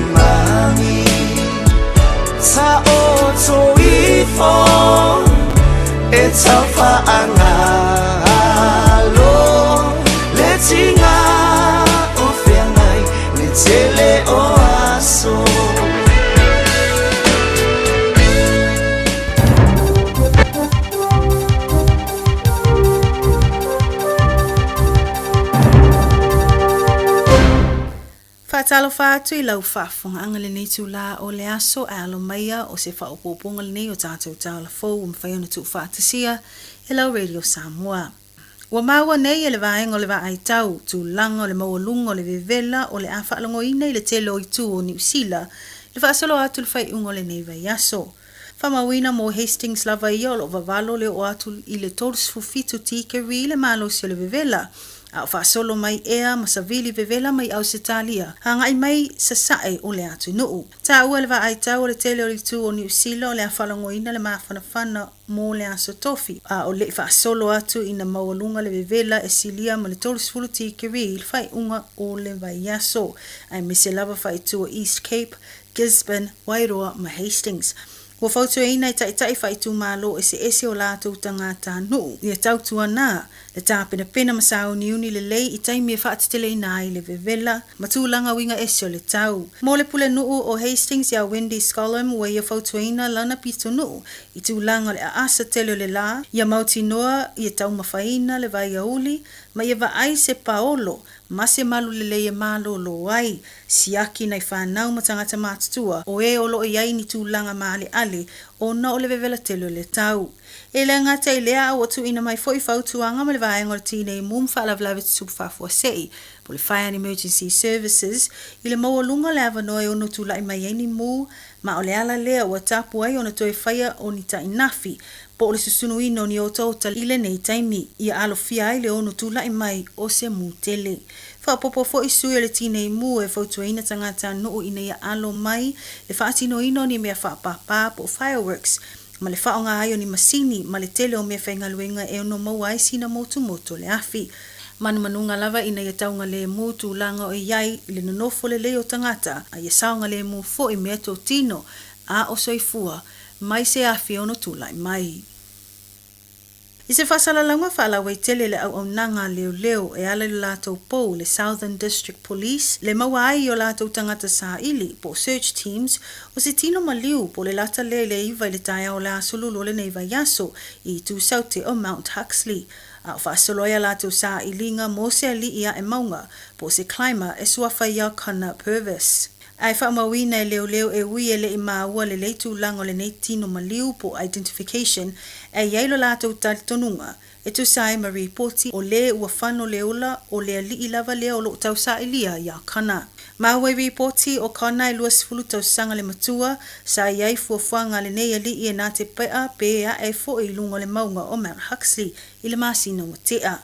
mami Taoto ifo e tau faagalo Le tiga o feagai le tele o aso. Faatalofa atu i lau faafofogaaga lenei itulā o le aso ae alo maia o se faaopoopoga lenei o tatou tala fou ua mafai ona tuufaatasia e lau Radio Samoa. Ua maua nei e le vaega o le vaai tau, tulaga o le maualuga o le vevela o le a faalogoina i le tele o itu o Niu Sila i le faasolo atu i le faaiuga o lenei vaiaso. Faamauina mo Hastings lava ia o lo o vavalo le oo atu i le 37 tikeri le malosi o le vevela, a o faasolo mai ea ma savili vevela mai Ausetalia agai mai sasae o le atunuu. Taua le vaai tau o le tele o itu o Niu Sila o le a faalogoina le mafanafana mo le aso tofi, a o le i faasolo atu ina maualuga le vevela e silia ma le 30 tikeri i le faaiuga o le vaiaso, aemaise lava faaitu o East Cape, Gisborne, Wairoa ma Hastings. Ua fautuaina e taitai faaitumalo eseese o latou tagatanuu ia tautuana le tapenapena ma sauniuni lelei i taimi e faateteleina ai le vevela ma tulaga uiga ese o le tau. Mo le pulenuu o Hastings ia Wendy Scollum ua ia fautuaina lana pitonuu i tulaga o le aasa tele o le la, ia mautinoa ia taumafaina le vaiauli ma ia vaai se paolo ma se malu lelei e malōlō ai, siaki nai fanau ma tagata matutua o e o lo o i ai ni tulaga maaleale ona o le vevela tele o le tau. E le gata i lea a ua tuuina mai foi fautuaga ma le vaega o le Tinei Mu ma Faalavelave Tutupu Faafuasei po o le Fire and Emergency Services i le maualuga o le avanoa e ono tulai mai ai ni mu ma o le ala lea ua tapu ai ona toe faia o ni tainafi po o le susunuina o ni otaota i lenei taimi ia alofia ai le ono tulai mai o se mu tele. Faaopoopo foi sui o le Tinei Mu e fautuaina tagata nuu ina ia alo mai le faatinoina o ni mea faapāpā po o fireworks ma le faaaoga ai o ni masini ma le tele o mea faigaluega e ono maua ai sina motumotu o le afi. Manumanuga lava ina ia taugalemu tulaga o i ai i le nonofo lelei o tagata a ia saogalemu foi meatotino a o soifua mai se afi e ono tulai mai. I se faasalalauga faalauaitele le auaunaga a leoleo e ala i lo latou pou le Southern District Police le maua ai i o latou tagata saili po o search teams o se tino maliu po o le lata lea i le 9 i le taeao o le aso Lulu o lenei vaiaso i itu saute o Mount Huxley a o faasolo ai a latou sailiga mo se alii ae mauga po o se climber e suafa ia Connor Purvis. Ae faamauina e leoleo e ui e le i maua lelei tulaga o lenei tino maliu po o identification e i ai lo latou talitonuga e tusa ai ma ripoti o le ua fano le ola o le alii lava lea o lo o tausailia ia Connor. Maua i ripoti o Connor e 20 tausaga le matua sa i ai fuafuaga a lenei alii e na te pea pe ae foi i luga o le mauga o Mount Huxley i le masina ua tea.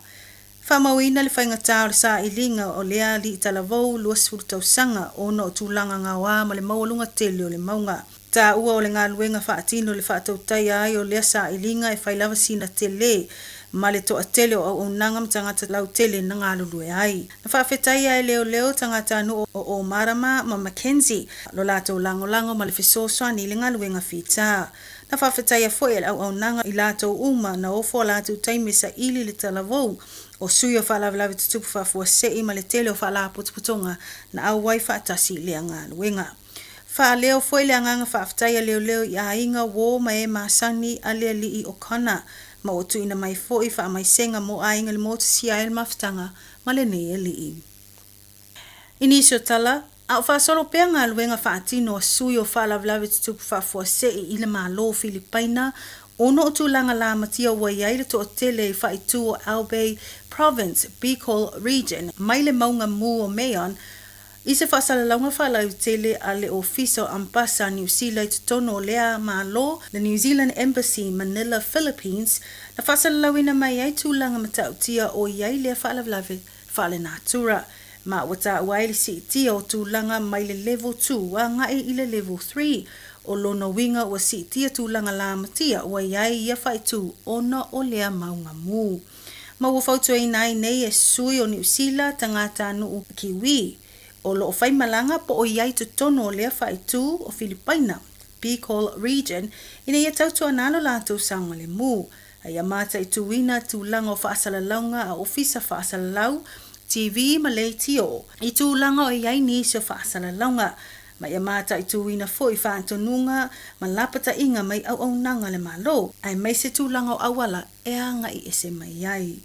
Faamauina le faigata o le sailiga o lea alii talavou 20 tausaga ona o tulaga gaoa ma le maualuga tele o le mauga. Taua o le galuega faatino i le faatautaia ai o lea sailiga e fai lava sina tele ma le toatele o auaunaga ma tagata lautele na galulue ai. Na faafetaia e leoleo tagatanuu o Omarama ma Mackenzie lo latou lagolago ma le fesoasoani i le galuega fita. Na faafetaia foi e le auaunaga i latou uma na ofo a latou taimi e saili le talavou o sui o faalavelave tutupu faafuasei ma le tele o faalapotopotoga na auai faatasi i lea galuega. Faaleo foi le agaga faafetai a leoleo i aiga, uo ma e masani a le alii o Connor ma ua tuuina mai foi faamaisega mo aiga i le motusia ai le mafutaga ma lenei alii. I nisi o tala, a o faasolo pea galuega faatino a sui o faalavelave tutupu faafuasei i le Malo o Filipaina ona o tulaga lamatia ua i ai le toatele i faaitu o Albay Province, Bicol Region, mai le mauga mu o Mayon, i se faasalalauga faalautele a le Ofisa o Ambasa a Niu Sila i totonu o lea Malo, le New Zealand Embassy, Manila, Philippines, na faasalalauina mai ai tulaga matautia o i ai lea faalavelave faalenatura, ma ua taua ai le siitia o tulaga mai le Level 2 agai i le Level 3. O lona uiga ua siitia tulaga lamatia ua i ai ia faaitu ona o lea mauga mu. Ma ua fautuaina ai nei e sui o Niu Sila tagatanuu Kiwi. o lo o faimalaga po o i ai totonu o lea faaitu o Filipaina, Bicol Region, ina ia tautuana lo latou saogalemu, a ia mataituina tulaga o faasalalauga a ofisa faasalalau, TV ma leitio, i tulaga o i ai nisi o faasalalauga, ma ia mataituina foi faatonuga ma lapataiga mai auaunaga a le Malo, aemaise tulaga o auala e agai ese mai ai.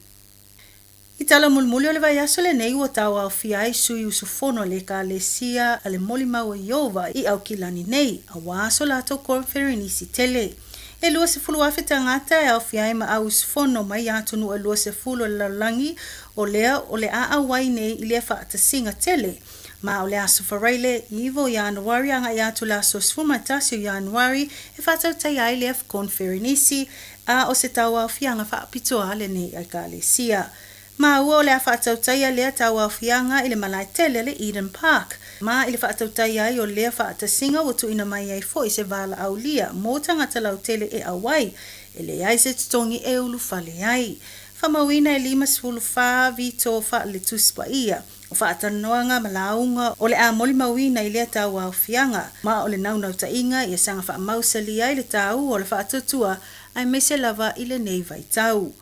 I tala mulimuli o le vaiaso lenei ua tauaofia ai sui usufono a le Ekalesia a le Molimau o Ieova i Aukilani nei, aua so latou koneferenisi tele. E 20,000 tagata e aofia ai ma au usufono mai atunuu e 20 o le lalolagi o lea o le a auai nei i lea faatasiga tele. Ma o le aso Faraile, 9 o Ianuari agai atu i le aso 11 o Ianuari e faatautaia ai lea koneferenisi, a o se tauaofiaga faapitoa lenei Ekalesia. Maua o le a faatautaia lea tauaofiaga i le malae tele le Eden Park. Ma i le faatautaia ai o lea faatasiga ua tuuina mai ai foi se valaaulia mo tagata lautele e auai, e leai se totogi e ulufale ai. Faamauina e 54 vito faale Tusi Paia. O faatalanoaga ma lauga o le a molimauina i lea tauaofiaga, ma o le naunautaiga ia saga faamausalia ai le taua o le faatuatua aemaise lava i lenei vaitau.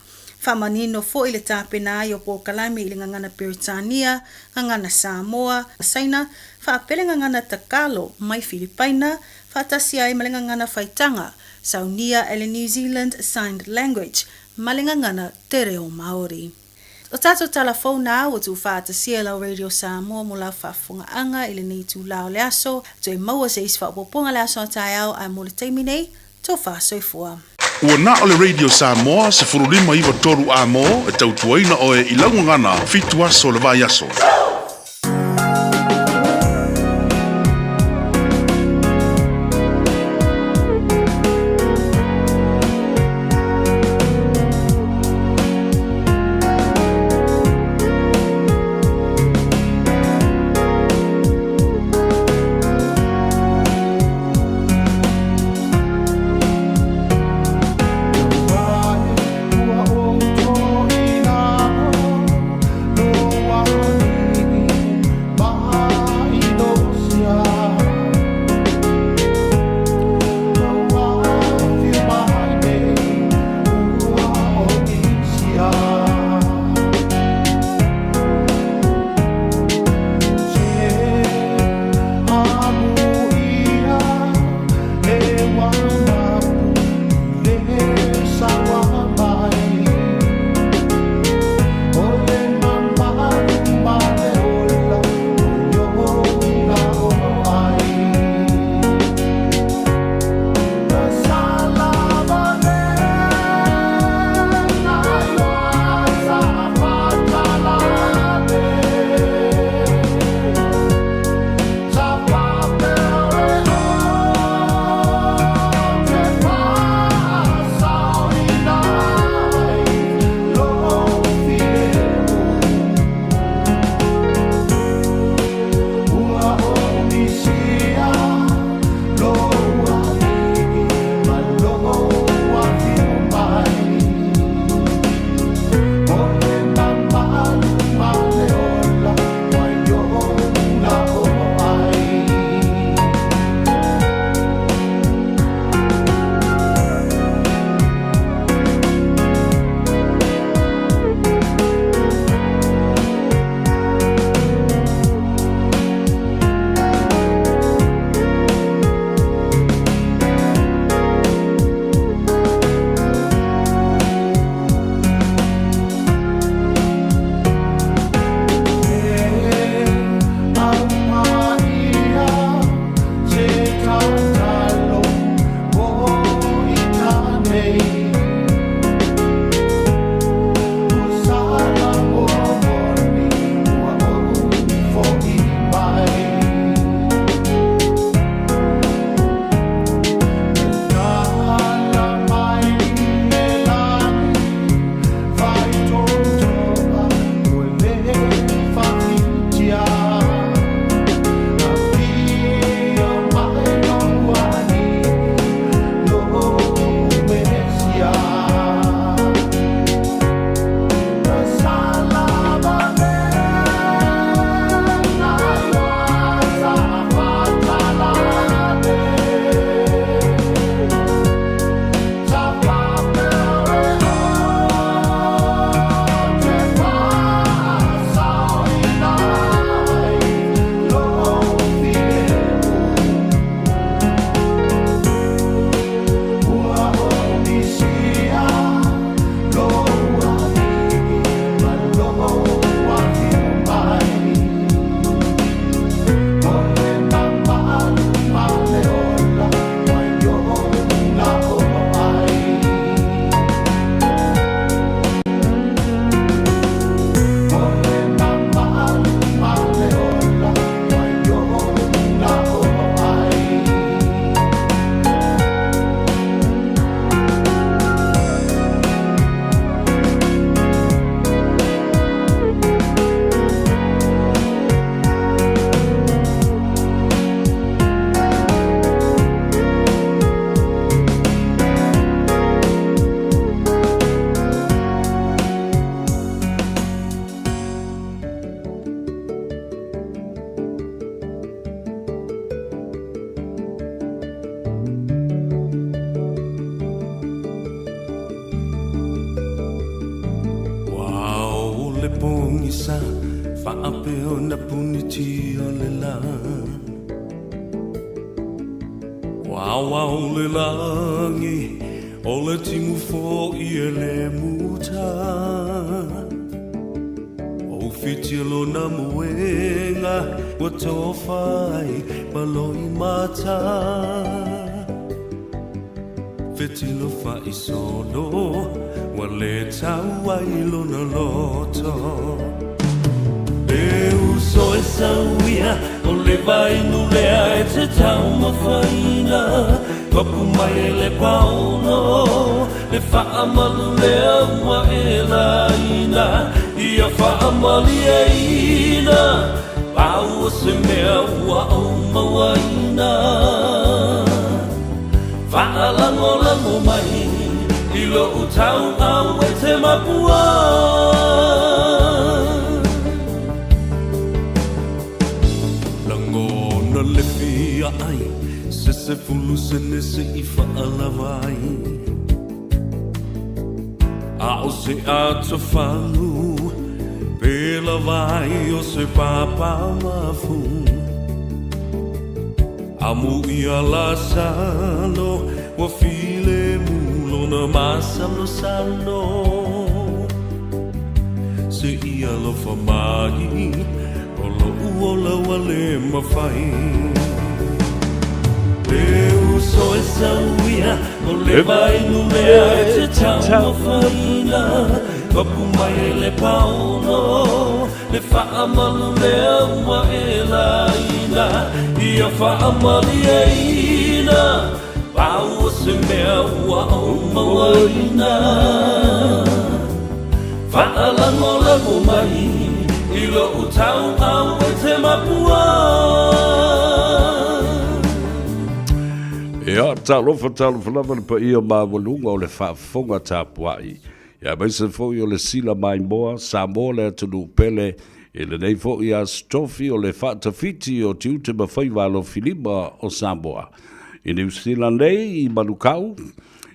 Faamanino foi le tapena ai o polokalame i le gagana Peretania, gagana Samoa, Saina, faapea le gagana Takalo mai Filipaina, faatasi ai ma le gagana faitaga, saunia e le New Zealand Signed Language, ma le gagana Te Reo Māori. O tatou tala fou na ua tuufaatasia e lau Radio Samoa mo lau faafofogaaga i lenei itula o le aso. Toe maua se isi faaopoopoga le aso a taeao ae mo le taimi nei, tofa soifua. Ua na o le Radio Samoa 15 9 3 A-mo e tautuaina oe i lau gagana fitu aso o le vaiaso. sa faapea ona punitia le la. Ua aoao le lagi, o le timu foi e le muta. Ua ufitia lona moega, ua tofa ai ma loimata. Fetilo faisolo, ua le tau ai lona loto. E uso e sauia, o le vainu lea e te taumafaina. Papu mai e le paono, le faamalu lea ua e laina. Ia faamalieina, pau o se mea ua ou mauaina. Faalagolago mai i lou tauau e te mapua. Lagona le fia ai se 10 sene se i faalava ai. A o se atofalu pe lava ai o se papa mafu. Amu ia Lasalo ua filemu lona masalosalo. Se i alofa mai, o loʻu ola ua le mafai. E uso e sauia, o le vainu lea e te taumafaina. Papu mai e le paono. Le faamalu lea ua e laina, ia faamalieina, pau o se mea ua ou mauaina. Faalagolago mai i lou tauau e te mapua. Ia, talofa, talofa lava le paia maualuga o le faafofoga tapuai. Aemaise foi o le sila maimoa Samoa le atunuu pele i lenei foi aso tofi o le faatafiti o tiute ma faiva alofilima o Samoa i Niu Sila nei, i Manukau,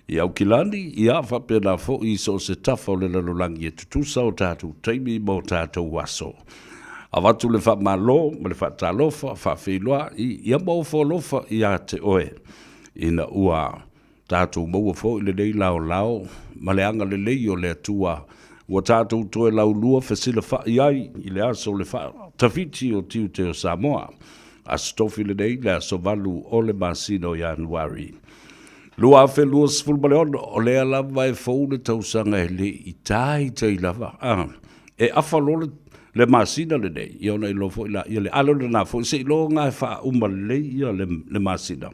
i Aukilani, ia faapena foi i so o se tafa o le lalolagi e tutusa o tatou taimi ma o tatou aso. Avatu le faamalo ma le faatalofa faafeiloai ia ma ofo alofa ia te oe ina ua Tatou maua foi lenei laolao ma le agalelei o le Atua ua tatou toe laulua fesilafai ai i le aso o le faatafiti o tiute o Samoa. Aso Tofi lenei, le aso 8 o le masina o Ianuari 2026, o lea lava e fou le tausaga e le i taitai lava e afa loa le masina lenei, ia ona iloa foi lea, le ale o lena foi seiloga e faauma lelei ia le masina.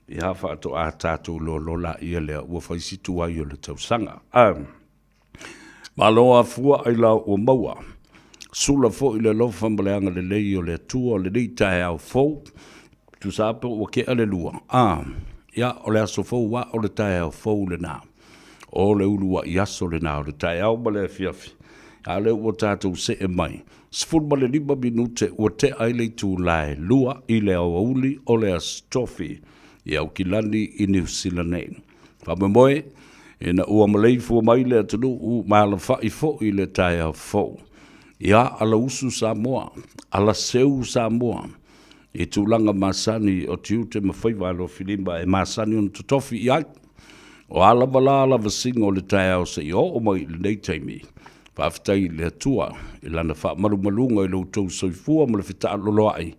Ia faatoa tatou loaloa laia lea ua fai si tuai o le tausaga. A Malo afua ailao ua maua. Sula foi le alofa ma le agalelei o le Atua o lenei taeao fou. Tusa lava pe ua kea le 2. A Ia, o le aso fou a o le taeao fou lena. O le uluai aso lena o le taeao ma le afiafi. A o lea ua tatou see mai 15 minute ua tea ai le itula e 2 i le aoauli o le Aso Tofi i Aukilani i Niu Sila nei. Faamoemoe ina ua maleifua mai le atunuu ma alafai foi le taeao fou. Ia alausu Samoa, alaseu Samoa i tulaga masani o tiute ma faiva alofilima e masani ona totofi i ai. O a lava la lavasiga o le taeao seia oo mai i lenei taimi, faafetai i le Atua i Lana faamalumaluga i lo outou soifua ma le fetaaloloai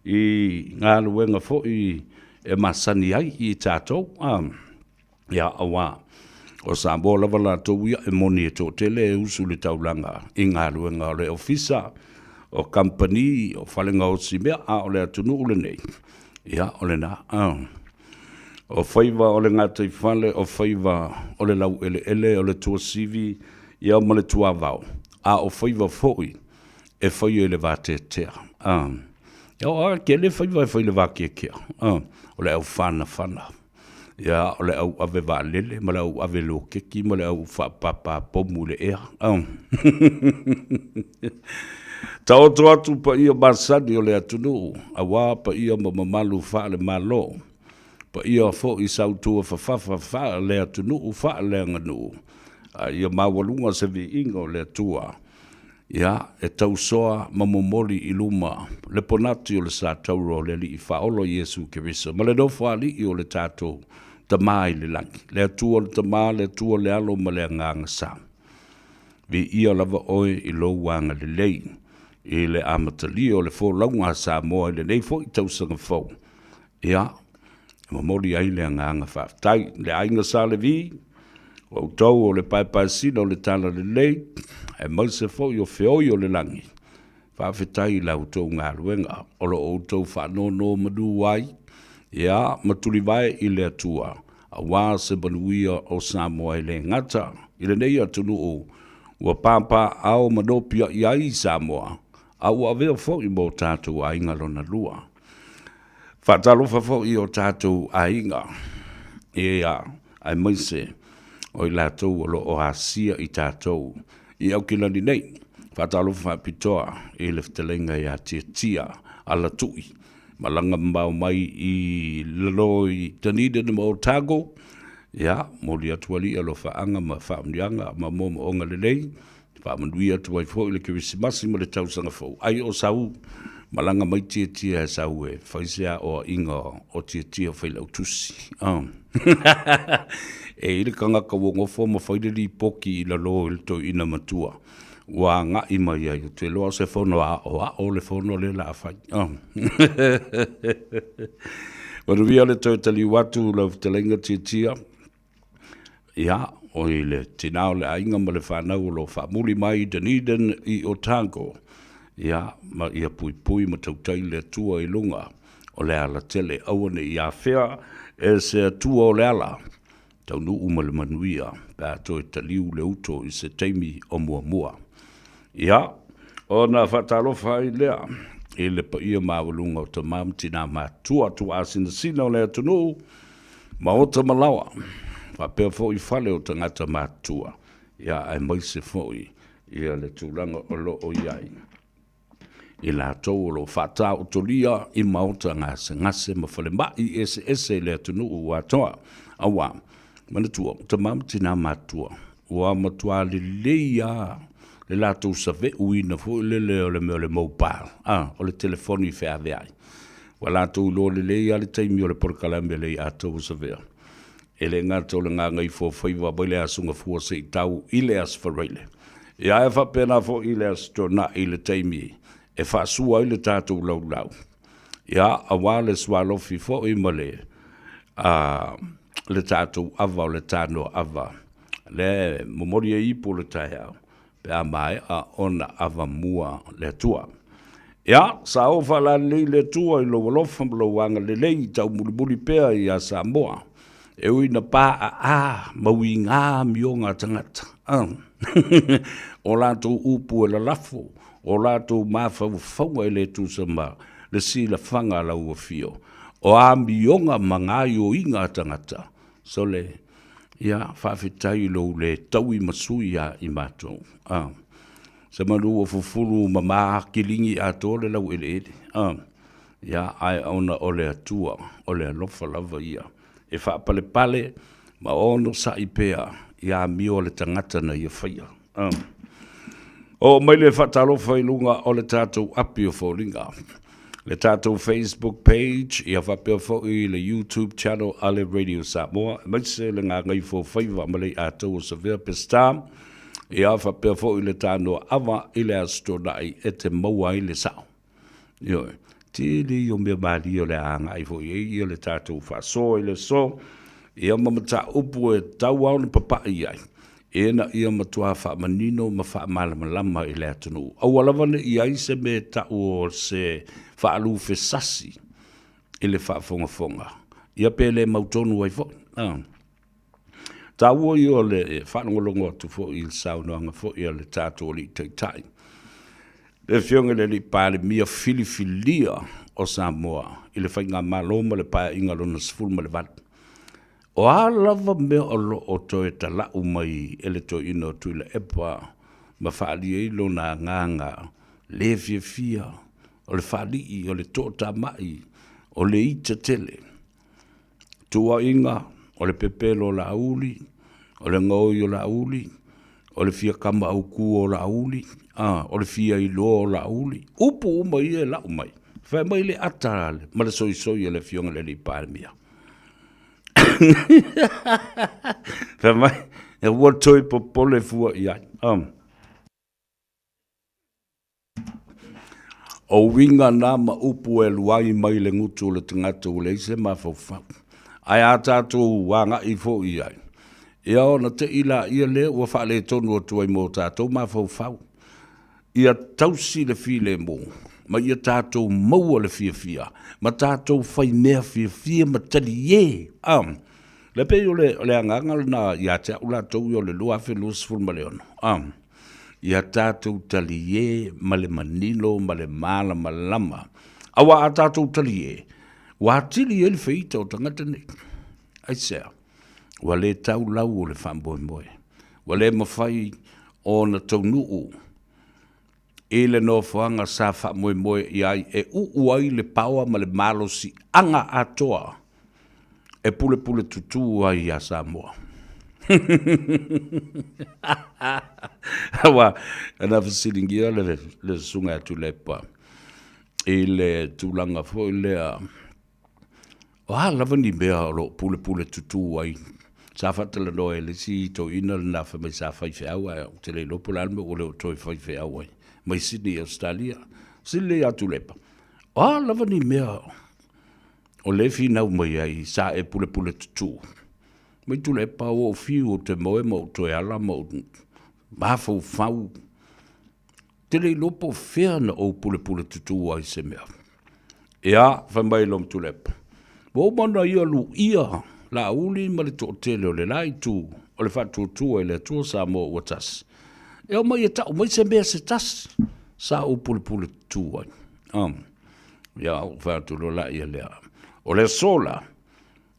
i galuega foi e masani ai i tatou. Ia, aua o Samoa lava latou ia e moni e toatele e usu i le taulaga i galuega o le ofisa, o kamupani, o fale gaosi mea, a o le atunuu lenei, ia, o lena. O faiva o le gataifale, o faiva o le laueleele, o le tuasivi, ia ma le tuavao, a o faiva foi e faia i le vateatea. Ia, o tele faiva e fai i le vateatea, o le au fanafana. Ia, o le au ave vaalele ma le au ave loketi ma le au faapapa pomu i le ea. Taoto atu paia masani o le atunuu, aua paia ma mamalu faale-Malo, paia foi sautua fafafa faale-atunuu faale-aganuu, a ia maualuga se viiga o le Atua. Ia, e tausoa ma momoli i luma le ponati o le sa taura o le Alii Faaola Iesu Keriso ma le Nofoalii o le tatou Tama i le Lagi, le Atua o le Tama, le Atua o le Alo ma le Agaga Sa. Viia lava Oe i Lou agalelei i le amatalia o le folauga a Samoa i lenei foi tausaga fou. Ia, e momoli ai le agaga faafetai. Le aiga Sa Levi, o outou o le paepaesina o le Talalelei, aemaise foi o feoi o le lagi, faafetai i la outou galuega o lo o outou faanonomanu ai, ia, ma tulivae i le Atua, aua se manuia o Samoa e le gata i lenei atunuu ua papaaao ma nopiai ai Samoa, a ua avea foi ma o tatou aiga lona lua. Faatalofa foi i o tatou aiga, ia, aemaise o i latou o lo o asia i tatou i Aukilani nei. Faatalofa faapitoa i le fetalaiga ia Tiatia Alatui, malaga mamao mai i lalo i Dunedin ma Otago, ia, momoli atu alii alofaaga ma faamanuiaga ma moomooga lelei. Faamanuia atu ai foi le Kerisimasi ma le Tausaga Fou. Ai o sau malaga mai Tietie e sau e fai se aoaiga o Tietie o Failautusi. Oh. E i le tagata ua nofo ma fai le lipoti i lalo i le toeaina matua ua agai mai ai, ou te iloa o se fono aoao le fono lea o le a fai. Oh. Manuia le toe taliu atu lau fetalaiga Tietie. Ia, o i le tina o le aiga ma le fanau o lo o faamuli mai i Dunedin i Otago, ia, ma ia puipui ma tautai le Atua i luga o le alatele, aua ne i afea e se Atua o le ala, taunuu ma le manuia pe a toe taliu le uto i se taimi o muamua. Ia, ona faatalofa ai lea i le paia maualuga o tama ma tina matutua tuaasinasina o le atunuu, Maota ma laoa, faapea foi fale o tagata matutua, ia aemaise foi ia le tulaga o lo o i ai i latou o lo o faataotolia i maota gasegase ma falemai eseese i le atunuu atoa. Aua, manatua, o tama ma tina matutua, ua matua lelei lava le latou save'uina foi lele o le mea o le mobile, a, o le telefoni feaveai. Ua latou iloa lelei lava le taimi o le polokalame lea i Atoa Savea. E le gata o le gagaifo faiva mai le Aso Gafua se i tau i le Aso Faraile, ia ae faapena foi i le Aso Toonai i le taimi e faasua ai le tatou laulau, ia aua le sualofi foi ma le a le tatou ava o le tanoa ava lea e momoli ai ipu o le taeao pe a maea ona avamua le Atua. Ia, sa oo faalalelei le Atua i lou alofa ma lou agalelei i taumulimuli pea iā Samoa, e ui ina paaa ma uiga amioga a tagata, o latou upu e lalafo, o latou mafaufauga e le tusa ma le silafaga a lau afio, o amioga ma gaoioiga a tagata, Sole, Ia, faafetai i lou le taui ma sui ia i matou. A. Semanu ua fufulu mama kiligi atoa le laueleele. A. Ia, ae ona o le Atua, o le alofa lava ia, e faapalepale ma onosai pea i amio a le tagata na ia faia. A. Oo mai le faatalofa i luga o le tatou api o foliga, le tatou Facebook page, ia faapea foi le YouTube channel a le Radio Samoa, aemaise le gagaifo faiva ma le iātou o Savea Peseta, ia faapea foi le tanoa ava i le Aso Toonai e te maua ai le sao. Ioe, tele ia o mea malie o le a agai foi i ai ia le tatou faasoa i le aso, ia ma mataupu e tatau lava ona papai i ai, ina ia matua faamanino ma faamalamalama i le atunuu. Aua lava ne i ai se mea e tau o se faalufesasi i le faafogafoga, ia pe le mautonu ai foi. A. Taua ia o le faalogologo atu foi i le saunoaga foi a le tatou Alii Taitai, le Afioga i le Alii Palemia filifilia o Samoa i le Faigamalo ma le Paeaiga Lona 18. O a lava mea o lo o toe tala'u mai e le toeaina o Tuilaepa ma faaalia ai lona agaga le fiafia, o le faalii, o le toatama'i, o le ita tele, tuuaiga, o le pepelo o Laauli, o le gaoi o Laauli, o le fia kama autu o Laauli. A, o le fia iloa o Laauli. Upu uma ia e lau mai. Fai mai le ata ma le soisoi a le Afioga i le Alii Palemia. Fai mai, e ua toe popole fua i ai. O uiga na ma upu e alu ai mai le gutu o le tagata ua leai se mafaufau. Ae a tatou agai foi i ai, ia ona te i laia lea ua faaletonu atu ai mo tatou mafaufau. Ia tausi le filemu, ma ia tatou maua le fiafia, ma tatou fai mea fiafia ma talie. A, le pei o le, o le agaga lena ia te au latou ia o le 2026. A, ia tatou talie ma le manino ma le malamalama. Aua a tatou talie, ua atili ai le feita o tagata nei. Aisea? Ua le tau lau o le faamoemoe. Ua le mafai ona taunuu i le nofoaga sa faamoemoe i ai e uu ai le paoa ma le malosiaga atoa e pulepule tutū ai iā Samoa. Aua na fesiligia le susuga ia Tuilaepa i le tulaga foi lea, o a lava ni mea o lo o pulepule tutū ai. Sa faatalanoa e le isi toeaina lena fai mai sa faifeau ae ou te le iloa po o le a le mea ua le o toe faifeau ai mai Sydney i Ausetalia. Fesili lea ia Tuilaepa, o a lava ni mea o lea e finau mai ai sa e pulepule tutū mai Tuilaepa ua ou fiu ou te moe ma ou toe ala ma ou mafaufau te le iloa po o fea na ou pulepule tutū ai i se mea. Ia, fai mai Long Tuilaepa, ua uma ona ia luia Laauli ma le toatele o le la itu o le Faatuatua i le Atua Samoa ua tasi, e omai e tau mai se mea se tasi sa ou pulepule tutū ai. Um. Ia, ou fai atu loa laia lea. O le aso la,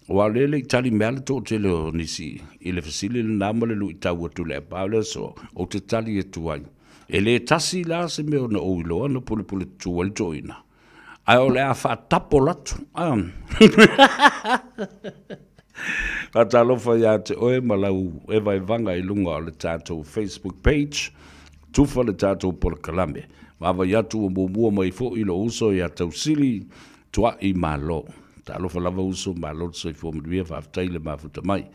aua o lea e le i tali mai lava le toatele o nisi i le fesili lena ma le luitau atu i le app, a o le aso, ou te tali atu ai. E le tasi la se mea na ou iloa na pulepule tutū ai le toeaina, ae o le a faatapol atu. Faatalofa ia te oe ma lau evaevaga i luga o le tatou Facebook page. Tufa le tatou polokalame. Vaavaai atu ua muamua mai foi lou uso ia Tausili Tuai Malo. Talofa lava uso, malo le soifua manuia, faafetai le mafuta mai.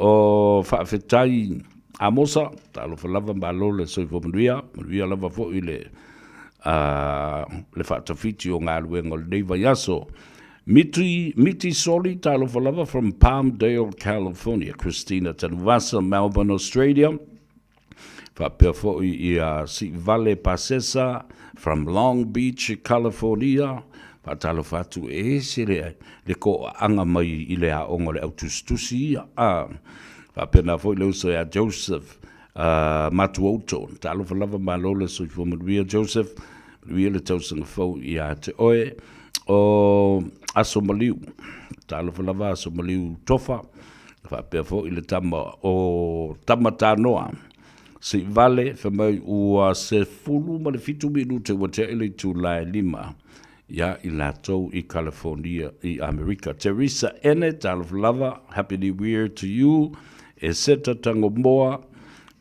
O faafetai Amosa, talofa lava, malo le soifua manuia, manuia lava foi le le faatafiti o galuega o lenei vaiaso. Miti, Miti Soli, talofa lava from Palmdale, California. Christina Tanuvasa, Melbourne, Australia. Faapea foi ia Siivale Pasesa from Long Beach, California. Faatalofa atu e ese le, le koaaga mai i le aoga o le autusitusi ia. A, faapena foi le uso ia Joseph uh, Matuouto. Talofa lava malo le soifua manuia Joseph. Manuia le tausaga fou ia te oe. O Aso Maliu. Talofa lava Aso Maliu Tofa. Faapea foi le tama o Tamatanoa, Siivale, fai mai ua 17 minute ua tea i le itula e 5 ia i latou i California i Amerika. Teresa Ene, talofa lava, Happy New Year to you. Eseta Tangomoa,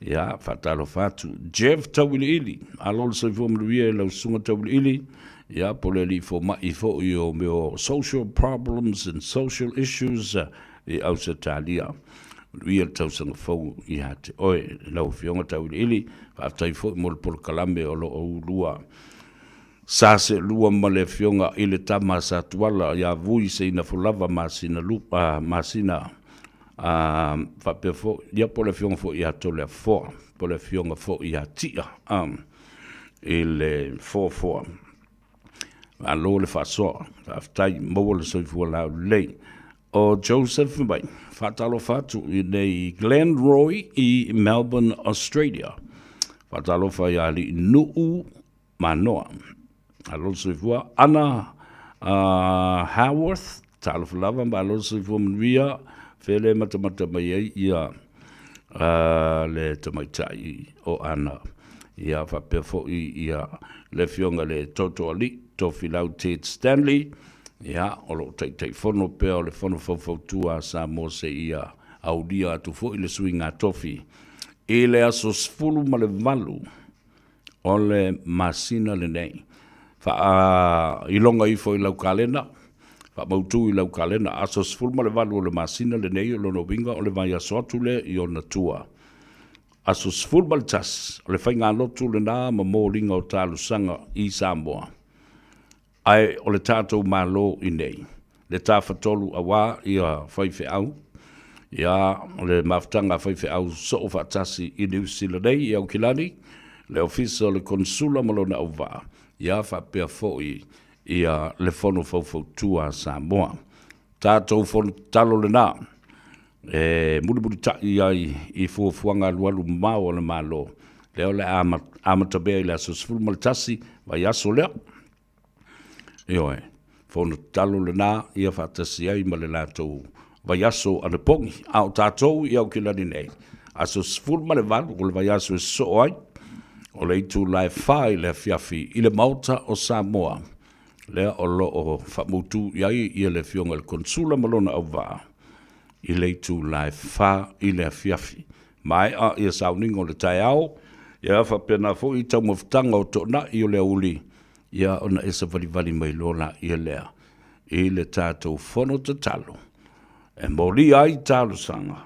ia, faatalofa atu. Jeff Tauiliili, alo le soifua manuia i lau susuga Tauiliili, ia, po o le alii fomai foi o mea o social problems and social issues, i Ausetalia. Manuia le tausaga fou ia te oe, lau Afioga Tauiliili. Faafetai foi mo le polokalame o lo o ulua sa seelua ma le Afioga i le Tama a Satuala ia Vui Seinafolava masina lupa, masina a faapea foi, ia po o le Afioga foi ia Toleafoa, po o le Afioga foi ia Tia a, i le Foafoa. Malo le faasoa, faafetai, maua le soifua laulelei. O Joseph mai, faatalofa atu i nei Glen Roy i Melbourne, Australia. Faatalofa ia Aliinuu Manoa. Malo le soifua. Ana uh, Howarth, talofa lava, malo le soifua manuia. Fele matamata mai ai ia uh, le tamaitai o Ana. Ia faapea foi ia le afioga le Totoalii, Tofilau Ted Stanley, Ia, o lo o Taitaifono pea o le Fono Faufautua a Samoa seia aulia atu foi le suiga tofi i le aso 18 o le masina lenei. Faailoga ifo i lau kalena, faamautu i lau kalena, aso 18 o le masina lenei, o lona uiga o le vaiaso atu lea i ona tua. Aso 11, o le faigalotu lena ma moliga o talosaga i Samoa. Ae o le tatou Malo i nei, le Tafatolu auā ia faifeau, ia o le mafutaga a faifeau soo faatasi i Niu Sila nei i Aukilani, le Ofisa o le Konesula ma lona auvaa, ia faapea foi ia le Fono Faufautua a Samoa. Tatou fono tatalo lena e mulimulitai ai i fuafuaga alualu mamao a le Malo, lea o le a amatamea i le aso 11 vaiaso lea. Ioe, fono tatalo lena ia faatasi ai ma le latou vaiaso anapogi. A o tatou i Aukilani nei, aso 18 o le vaiaso e sosoo ai, o le itula e 4 i le afiafi i le Maota o Samoa, lea o lo o faamautu i ai ia le Afioga i le Konesula ma lona auvaa i le itula e 4 i le afiafi. Maea ia sauniga o le taeao, ia faapena foi taumafataga o toonai o le aoauli, ia ona e savalivali mai loa laia lea i le tatou fono tatalo e molia ai talosaga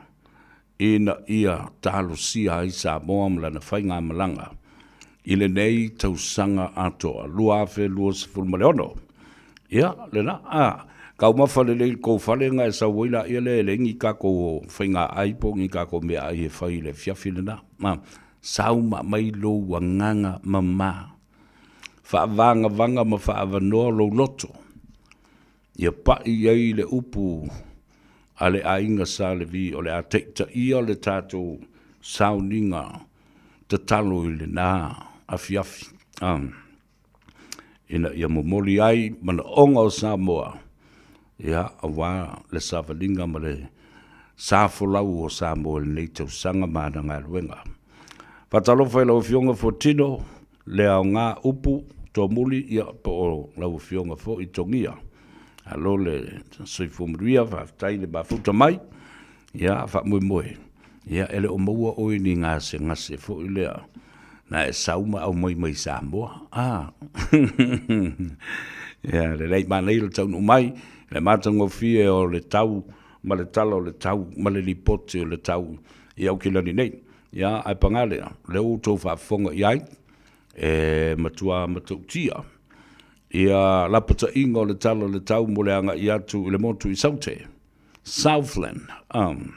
ina ia talosia ai Samoa ma lana faigamalaga i lenei tausaga atoa 2026. Ia, lena, a, taumafa lelei i le tou fale ona e sau ai laia lea e leai ni tatou faigaai po o ni tatou meaai e fai i le afiafi lena. A, sau ma aumai lou agaga mama, faavagavaga ma faaavanoa lou loto Ia pai i ai le upu a le aiga Sa Levi o le a taitaia le tatou sauniga tatalo i lena afiafi, ina ia momoli ai manaoga o Samoa, ia, aua le savaliga ma le sa folau o Samoa i lenei tausaga ma ana galuega. Faatalofa i lau Afioga Fuatino, Le aoga upu tomuli ia po o lau afioga foi Togia. Malo le soifua manuia, faafetai le mafuta mai. Ia faamoemoe, ia e le o maua oe i ni gasegase foi lea na e sau ma aumai mai Samoa. Ah. Ia lelei manaia le taunuu mai, le matagofie o le tau ma le tala o le tau ma le lipoti o le tau i Aukilani nei. Ia, ae paga lea, o lea ua outou faafofoga i ai, e matua matautia ia lapataiga o le Tala o le Tau mo le agai atu i le motu i Saute, Southland, um,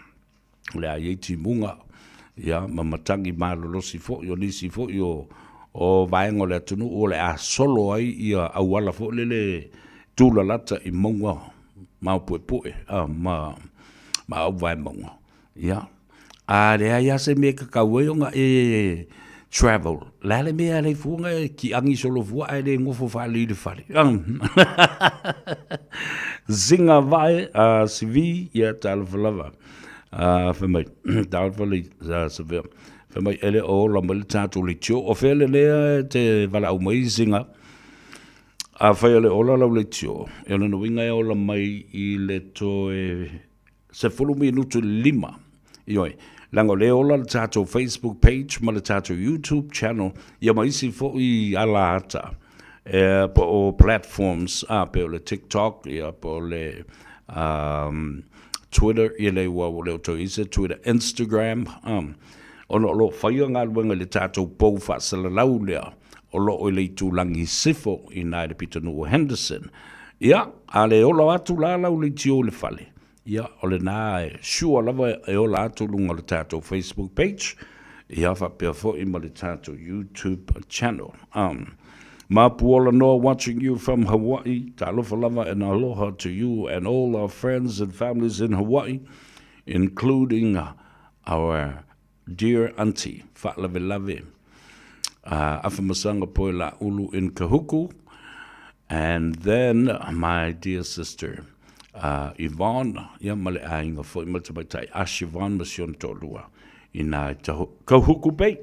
o le a i ai timuga, ia, ma matagi malolosi foi o nisi foi o, o vaega o le atunuu o le a solo ai ia auala foi lele tulalata i mauga maopuepue, ma, ma auvae mauga. Ia, a leai lava se mea e tatau ai ona e travel, o le a le mea e ala ai fua ona e tiagi solo fua ae le nofo faalelei i le fale. Zinga vae a CV, ia talofa lava. Fai mai, talofa le Savea. Fai mai, e le o ola mai le tatou leitio. O fea le lea e te valaau mai Zinga? Afai e le ola lau leitio, e lona uiga e ola mai i le toe 10 minutu i le 5. Ioe, leaga o lea e ola le tatou Facebook page ma le tatou YouTube channel, ia ma isi foi alaata e, po o platforms, a, pei o le TikTok, ia, po o le um, Twitter, ia le ua ua le o toe i se Twitter, Instagram, um, ona o lo o faia galuega i le tatou pou faasalalau lea o lo o i le itulagi sifo i ina i le pitonuu o Henderson. Ia, a le ola atu la lau leitio i le fale, ia, o lena e sure lava e ola atu i luga o le tatou Facebook page, ia faapea foi ma le tatou YouTube channel. Um, Mapuola Noa watching you from Hawaii. Talofa lava and aloha to you and all our friends and families in Hawaii, including our Dear Auntie, faalavelave, Afamasaga Poelaulu in Kahuku, and then my dear sister Yvonne, ia ma le aiga foi ma le tamaitai a Siobhan ma si ona toalua ina i Kahuku Bay.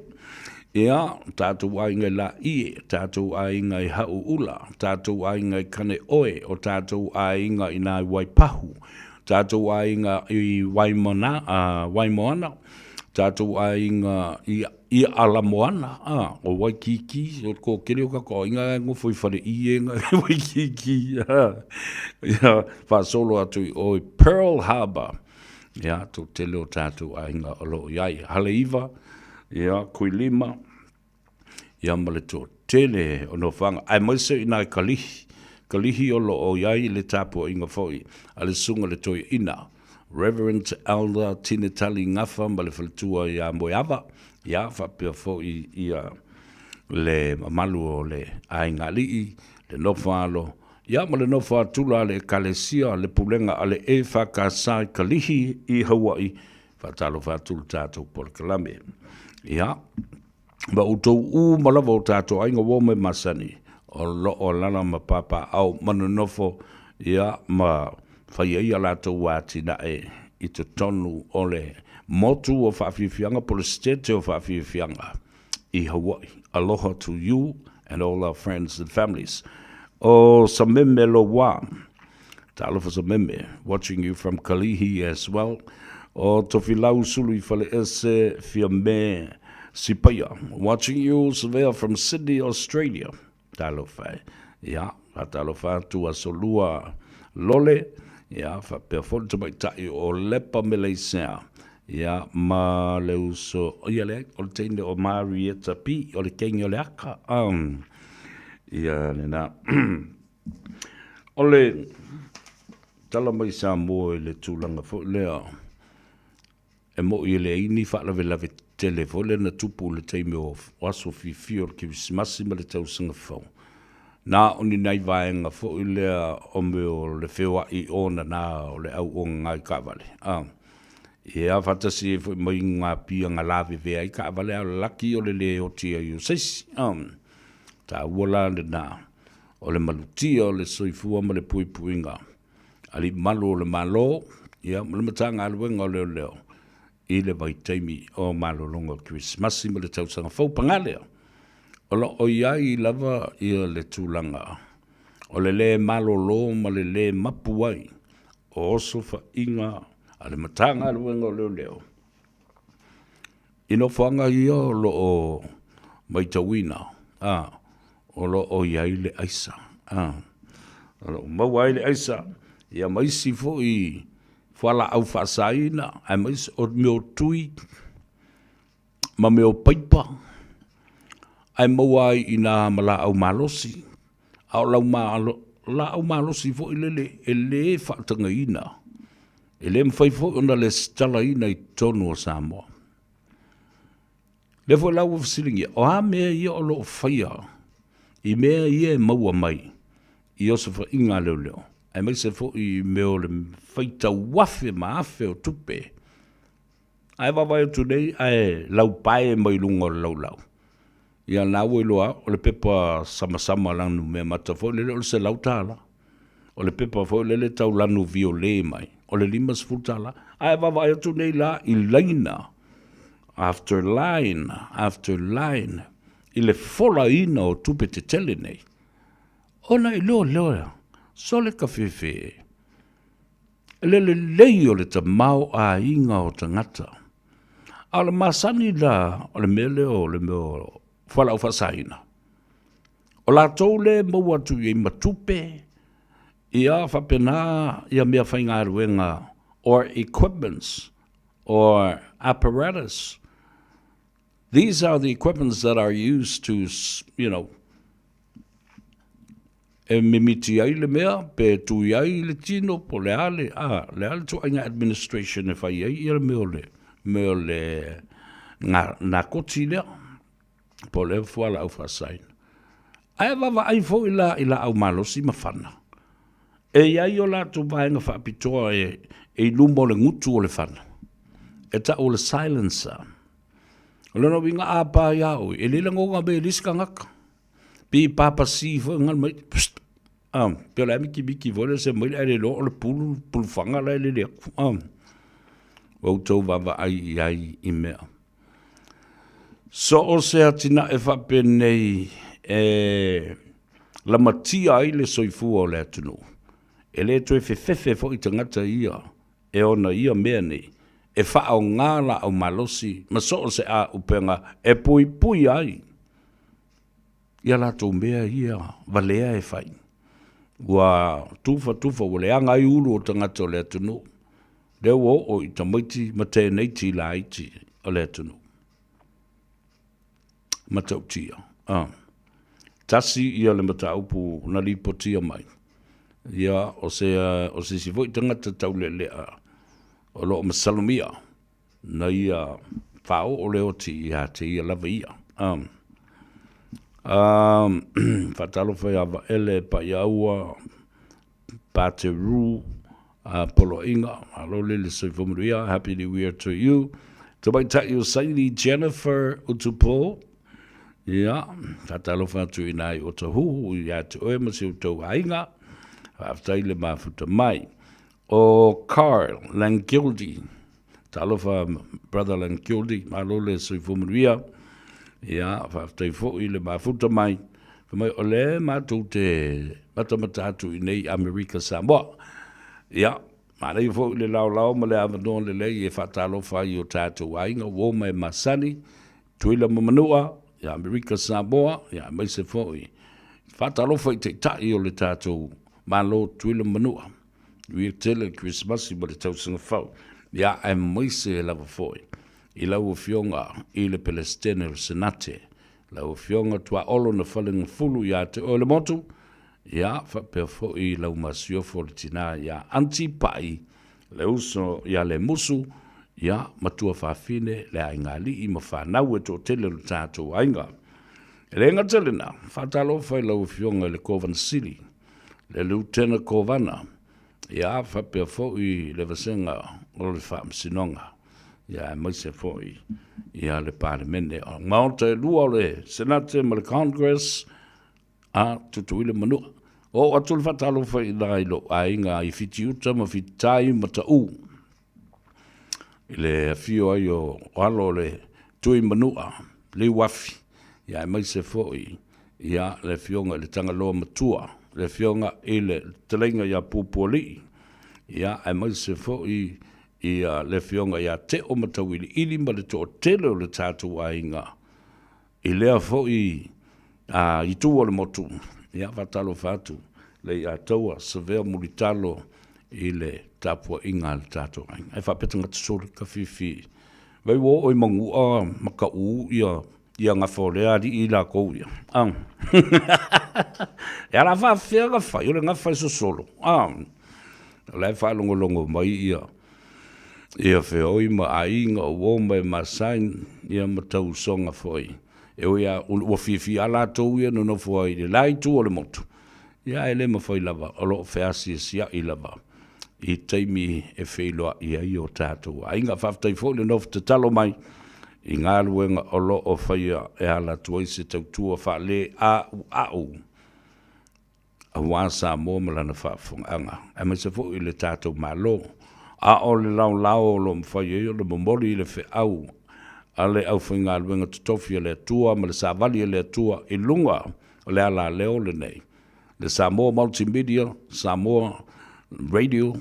Ia, tatou aiga i Laie, tatou aiga i Hauula, tatou aiga i Kaneoe, o tatou aiga ina i Waipahu, tatou aiga i Waimana, Waimoana. Tatou aiga i i Alamoana, a, o Waikīkī, o le toatele o tatou aiga e nofo i Faleʻie i Waikīkī, a, ia, faasolo atu i o i Pearl Harbor, ia, toatele o tatou aiga o lo o i ai. Haleiwa, ia, Kuilima, ia ma le toatele o nofoaga, aemaise i ina i Kalihi, Kalihi o lo o i ai le tapuaiga foi a le Susuga i le Toeaina, Reverend Elder Tinetali Gafa ma le faletua ia Moeava, ia faapea foi ia le mamalu o le aiga alii, le nofo alo, ia ma le nofo a tula a le Ekalesia, le pulega a le EFKS i Kalihi i Hawaii, Faatalofa atu le tatou polokalame. Ia, ma outou uma lava o tatou aiga ua omai masani, o lo o alaala ma papaaao ma nonofo, ia, ma fai ai a latou atinae i totonu o le motu o Faafiafiaga po o le Setete o Faafiafiaga i Hawaii. Aloha to you and all our friends and families. O Sameme Lowa, Talofa Sameme, watching you from Kalihi as well. O Tofilau Sulu i Faleese, Fiame Sipaia, watching you Savea from Sydney, Australia. Talofa e. Ia, faatalofa atu aso lua lole, ia, faapea foi le tamaitai o Lepa Meleisea, ia, ma le uso, ia leai, o le teine o Marietta P, o le keini o le aka, um, ia lena. O le tala mai Samoa i le tulaga foi lea, e moʻi e leai ni faalavelave tetele foi lea na tupu i le taimi o aso fiafia o le Kerisimasi ma le Tausaga Fou. Na o ni nai vaega foi lea o mea o le feoai onana o le au ogaga i taavale, a. Ia, faatasi ai foi ma inugapia na lavevea ai taavale, a o le laki o le lē oti ai o se isi, a. Taua la lena o le malutia o le soifua ma le puipuiga Alii Malu o le Malo, ia, ma le Matagaluega o Leoleo i le vaitaimi o malologa o Kerisimasi ma le Tausaga Fou. Paga lea, o lo o i ai lava ia le tulaga o le lē malolo ma le lē mapu ai o osofaiga a le Matagaluega o Leoleo I nofoaga ia o lo o matauina, a, o lo o i ai le aisa, a, o lo o maua ai le aisa, ia ma isi foi fualaau faasaina, aemaise o mea o tui ma mea o paipa, ae maua ai i ina ma laau malosi. A o lau laau malosi foi lele e lē faatagaina, e le mafai foi ona lesitalaina i totonu o Samoa. Lea foi la ua fesiligia, o a mea ia o lo o faia i mea ia e maua mai i osofaiga a leoleo, aemaise foi i mea o le faitau afe ma afe o tupe Ae vaavaai atu nei ae laupae mai luga o le laulau. Ia na ua iloa o le pepa samasama lanu meamata foi lele o le $100. O le pepa foi lele tau lanu viole mai o le $50. Ae vaavaai atu nei la i laina after line after line i le folaina o tupe tetele nei. Ona iloa lea, sole ka fefe. Le lelei o le tamaoaiga o tagata. A o le masani la o le mea lea o le mea o fualaau faasaina, o latou lea e maua atu i ai ma tupe, ia faapena ia mea faigaluega or equipments or apparatus. These are the equipments that are used to, you know, e mimiti ai le mea, pe tui ai le tino, po o le a le, a, le a le ituaiga administration e fai ai ia le mea o le, mea o le na, nakoti lea, po o le fualaau faasaina. Ae vaavaai foi la i laau malosi ma fana. E i ai o latou vaega faapitoa e, e i luma o le gutu o le fana, e tau o le silencer. O lona uiga a pa iā oe, e le lagona mea e le isi tagata. Pei papasi foi ngalo mai, pst, ah, pe o le a mikimiki foi lea se mai le ae le iloa o le pulu, pulufaga la e lele atu, ah. Ua outou vaavaai i ai i mea. So o se atinae faapenei e lamatia ai le soifua o le atunuu, e le toe fefefe foi tagata ia e ona ia mea nei. e faaaoga laau malosi ma so o se aupega e puipui ai ia latou mea ia valea e fai. Ua tufatufa ua leaga ai ulu o tagata o le atunuu, lea ua oo i tamaiti ma teneiti laiti o le atunuu. Matautia. Tasi ia le mataupu na lipotia mai, ia o se o se isi foi tagata taulealea o lo o masalomia na ia faaoo le oti ia te ia lava ia. Faatalofa ia Vaele Paiaua Pateru Poloaiga, malo le le soifua manuia, happy new year to you. Tamaitai o Saini Jennifer Utupo, ia, faatalofa atu i nai o Tahuhu ia te oe ma si outou aiga, faafetai le mafuta mai. O Carl Langildy, talofa brother Langildy, malo le soifua manuia, ia, faafetai foi le mafuta mai. Fai mai, o lea matou te matamata atu i nei Amerika Samoa. Ia, manaia foi le laolao ma le avanoa lelei e faatalofa ai i o tatou aiga, uo ma e masani, Tutuila ma Manua, ia Amerika Samoa, ia aemaise foi faatalofa i taitai o le tatou Malo Tutuila ma Manua. Manuia tele le Kerisimasi ma le tausaga fou. Ia aemaise lava foi i lau Afioga i le Pelesitene o le Senate, lau Afioga Tuaolo na Falegafulu ia te oe le motu, ia faapea foi lau masiofo le tina ia Aunty Pai, le uso ia Lemusu, ia matua fafine le aiga alii ma fanau e toatele o le tatou aiga. E le gata i lena, faatalofa i lau Afioga i le Kovana Sili, le Lutena Kovana, ia faapea foi le vasega o le Faamasinoga, ia aemaise foi ia le Palemene. O Maota e lua o le Senate ma le Congress, a Tutuila ma Manua. Oo atu le faatalofa i ina i lou aiga i Fitiuta ma Fititai ma Taʻu, i le afio ai o alo o le Tui Manua, Liuafi, ia aemaise foi ia le afioga i le Tagaloa Matua, le afioga i le Fetalaiga ia Pupualii, ia aemaise foi ia le afioga ia Teo Matauiliili ma le toatele o le tatou aiga i lea foi itu o le motu. Ia, faatalofa atu Leiataua Savea Mulitalo i le tapuaiga a le tatou aiga. Ae faapea tagata soli ka fifi vai ua oo i Manu'a ma Ka'ū ia ia gafa o lea alii lakou ia. E ala faafefea na fai, o le gafa e sosolo. O la e faalogologo mai ia ia feoi ma aiga o uo ma e masani ia ma tausoga foi. E ui lava ua fiafia lava latou ia nonofo ai i le la itu o le motu, ia ae le mafai lava, o lo o feasiasia'i lava i taimi e feiloai ai o tatou aiga. Faafetai foi le nofo tatalo mai i galuega o lo o faia e ala atu ai se tautua faale-a'ua'u aua Samoa ma lana faafofogaaga, aemaise foi i le tatou Malo. A o le laolao o lo o mafai ai ona momoli le feau a le aufaigaluega totofi a le Atua ma le savali a le Atua i luga o le alaleo lenei, le Samoa Multimedia, Samoa Radio,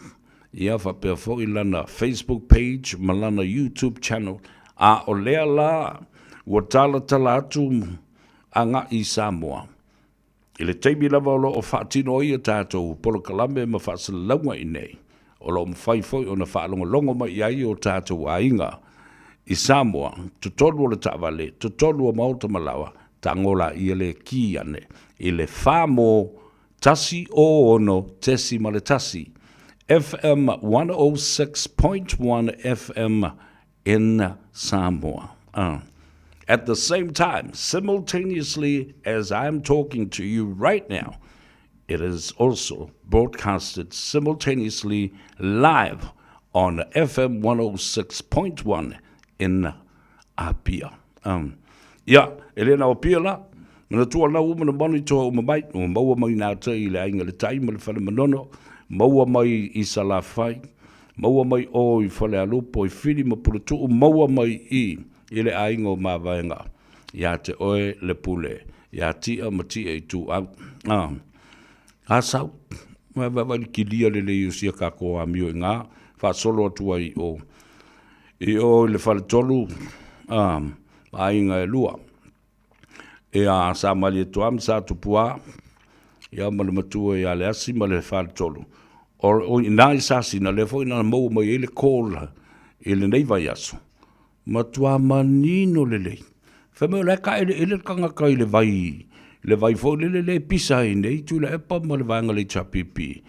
ia faapea foi lana Facebook page ma lana YouTube channel, a o lea la ua talatala atu agai i Samoa. I le taimi lava o lo o faatino ai a tatou polokalame ma faasalalauga i inei, o lo o mafai foi ona faalogologo mai i ai o tatou aiga i Samoa, totonu o le taavale, totonu o maota ma laoa, tago laia le ki ane i le 4 106.1 FM 106.1 FM in Samoa. At the same time, simultaneously as I'm talking to you right now, it is also broadcasted simultaneously live on FM 106.1 in Apia. Um, ia, e le na o pia la, manatua lau uma na manu i toa uma mai, ua maua mai nā tai i le aiga le tai ma le whale manono, maua mai i Salafai, maua mai ō i Falealupo, i Fili ma Puletuu, maua mai i i le aiga o Mavaega, iā te oe le pule, iā Tia ma Tia Ituau. Ā, a sau, vaevaevae le kilia lelei o sia kākou amio i ngā, faasolo atu ai i o. I o i le faletolu a aiga e lua. Ia sa Malietoa ma sa Tupua, ia ma le matua ia Leasi ma le faletolu. O i ina i Sasina lea foi na maua mai ai le call i lenei vaiaso. Matua manino lelei. Fai mai o la e taeleele le tagata i le vai, le vai foi lele lea e pisa ai nei Tuilaepa ma le vaega o le HRPP.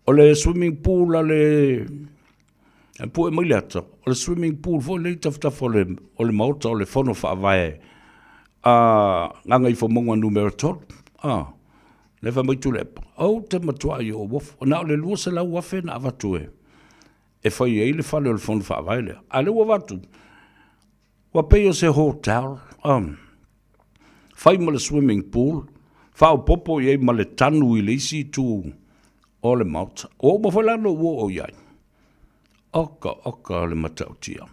O le swimming pool a le E pue mai le ata, o le swimming pool foi lea i tafatafa o le, o le maota o le fono faavae a Gagaifomauga numera 3. Ah, lea fai mai Tuilaepa, ou te matuai ou ofo, na o le 200,000 na avatu e, e fai ai le fale o le fono faavae lea. A lea ua avatu, ua pei o se hotel, fai ma le swimming pool, faaopoopo i ai ma le tanu i le isi itu o le maota. Ua uma foi la ona ou oo i ai. Oka, oka le matautia.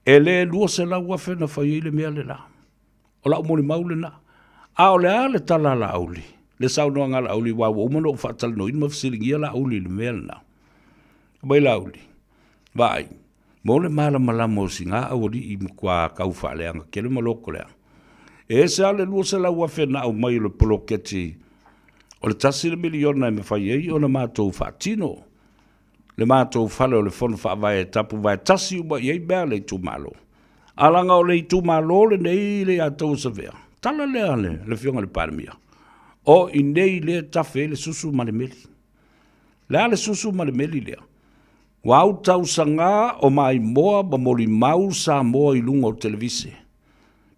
E le 200,000 na fai ai le mea le la. O lau molimau lena. A o le a le tala a Laauli, le saunoaga a Laauli, aua ua uma ona ou faatalanoaina ma fesiligia Laauli i le mea lena. Fai mai Laauli, vaai, mo le malamalama o sina aualii matua tau faaleaga tele ma lotoleaga. E ese lava le 200,000 na aumai o le poloketi o le tasi le miliona e mafai ai ona matou faatino le matou fale o le Fono Faavae e tapuvae tasi uma i ai mea a le itumalo. A laga o le itumalo lenei le ia outou o Savea, tala lea a le Afioga i le Palemia, o i inei lea e tafe ai le susu ma le meli. Le a le susu ma le meli lea? Ua autausaga o maimoa ma molimau Samoa i luga o televise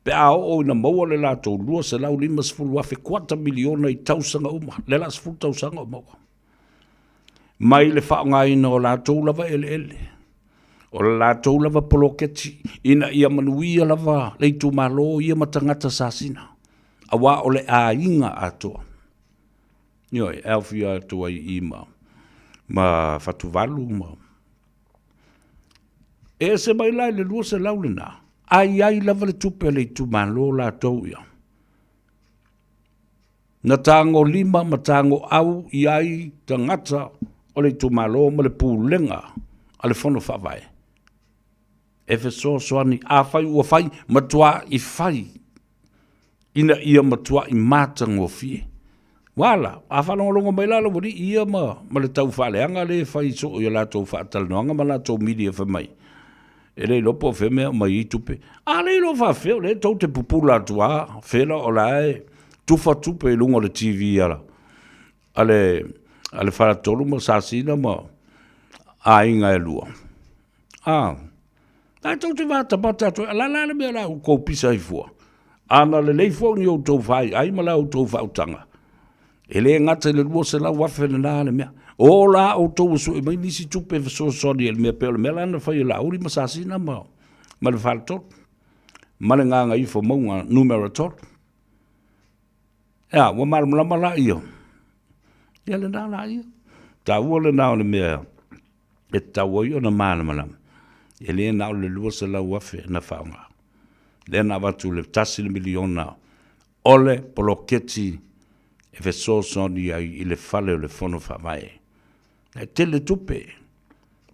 pe a oo ina maua le latou 250,000 kuata miliona i tausaga uma, lea la 10 tausaga o maua. Mai le faaaogaina o latou lava eleele, o le latou lava poloketi ina ia manuia lava le itumalo ia ma tagata sasina, aua o le aiga atoa. Ioe, e aofia atu ai i ma, ma Fatuvalu ma... E ese mai la i le 200 lena, a i ai lava le tupe a le itumalo latou ia. Na tagolima ma tagoau i ai tagata o le itumalo ma le pulega a le Fono Faavae e fesoasoani, afai ua fai, matuai fai ina ia matuai matagofie. Ua la, a faalogologo mai la lau alii ia ma, ma le tau faaleaga lea e fai soo i a latou faatalanoaga ma latou media fai mai, e le iloa po o fea mea aumai ai tupe. A le iloa faafefea, o lea tou te pupula atu lava, fela o la e tufa tupe i luga o le TV a, a le, a le faletolu ma Sasina ma aiga e lua. A, la tou te matamata atu ai, o le a la le mea o le a outou pisa ai fua? A na lelei foi ni outou faiai ma la outou faautaga, e le gata i le 200,000 lena le mea. O la outou e sue mai nisi tupe e fesoasoani ai i le mea, pei o le mea la na fai e Laauli ma Sasina ma, ma le faletolu, ma le Gagaifomauga numera 3. Ea, ua malamalama la ia. Ia lena la ia. Taua lena o le mea e tatau ai ona malamalama, e le na o le 200,000 na faaaoga. Lea na avatu le tasi le miliona o le poloketi e fesoasoani ai i le fale o le Fono Faavae. E tele tupe.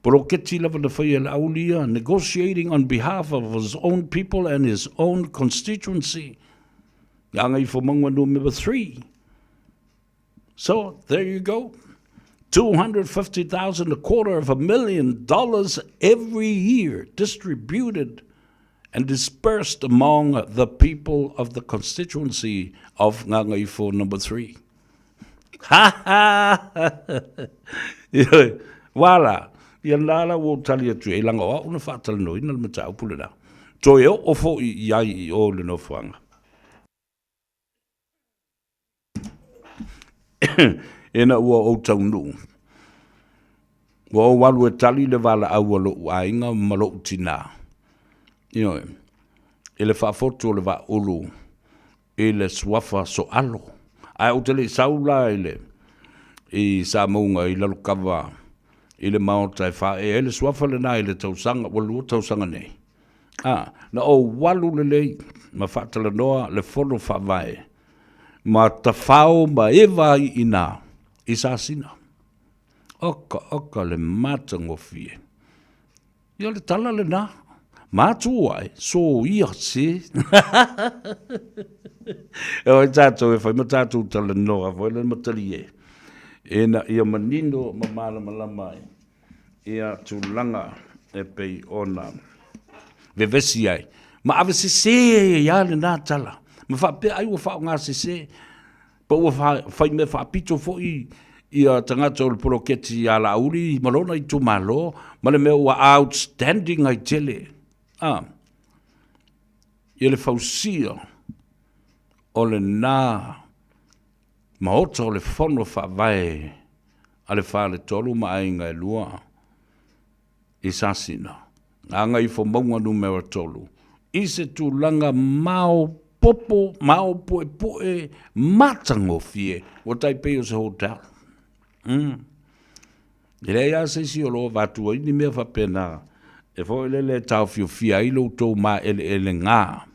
Poloketi lava na faia e Laauli ia, negotiating on behalf of his own people and his own constituency. Gagaifomauga numera 3. So, there you go. 250,000, a quarter of a million dollars every year distributed and dispersed among the people of the constituency of Gagaifo number 3. Ha ha! Wala, ia nā la ua tali atu e langa o au na whaatalanoina le mataupu le la. Toe o o fo i ai i o le nofoanga. Ina ua ou taunuu, ua ou alu e tali le valaau a lou aiga ma lou tinā, ioe, i le faafotu o le vaaulu i le suafa Soalo. Ae ou te le i sau la i le i Samauga i Lalokava i le maota e faaee ai le suafa lena i le tausaga, ua lua tausaga nei. A, na ou alu lelei ma faatalanoa le fono faavae ma tafao ma eva ai i ina i Sasina. Oka, oka le matagofie. Ia o le tala lena. Matua e, soia se. E oi tātou e whai ma tātou talanoa foi le matalie. Ina ia manino ma malamalama ai ia tulaga e pei ona vevesi ai. Ma ave sese ai lena tala. Ma faapea ai ua faaaoga sese. Po ua fai mea faapito foi ia tagata o le poloketi ia Laauli ma lona itumalo ma le mea ua outstanding ai tele a ia le fausia o lena Maota o le Fono Faavae a le Faletolu ma Aiga e Lua i Sasina, Gagaifomauga Numera 3, i se tulaga maopoopo, maopoepoe, matagofie, ua tai pei o se hotel. E leai lava se isi o lo o avatua ai ni mea faapena e foi lele e taofiofia ai lo outou maeleelega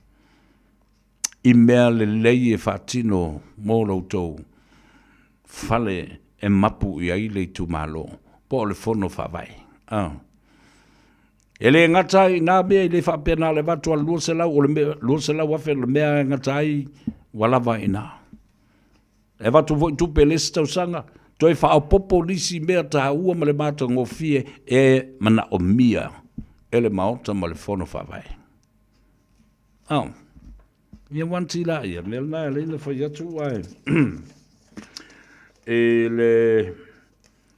i mea lelei e faatino mo lo outou fale e mapu i ai le itumalo po o le fono faavae. E le gata ai i nā mea, e le faapea na o le avatu lava o le 200, o le mea, 200 afe o le mea e gata ai ua lava i ina. E avatu foi tupe i le isi tausaga, toe faaopoopo nisi mea taua ma le matagofie e manaomia e le Maota ma le Fono Faavae. Oh. Ia wanti la ia, mea lena e alai na fai atu ae e le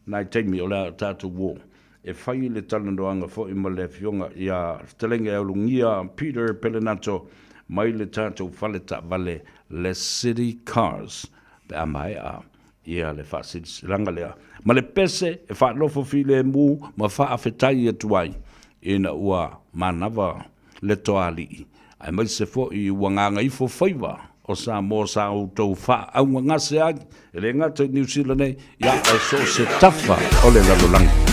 nai taimi o le a tatou o e fai le talanoaga foi ma le afioga ia Fetalaiga Ulugia Peter Pelenato mai le tatou fale taavale le City Cars pe a maea ia le faasilasilaga lea ma le pese e faanofo filemu ma faafetai atu ai ina ua manava le toalii, aemaise foi ua gagaifo faiva o Samoa sa outou faaaugagase ai, e le gata i Niu Sila nei, ia ae so o se tafa o le lalolagi.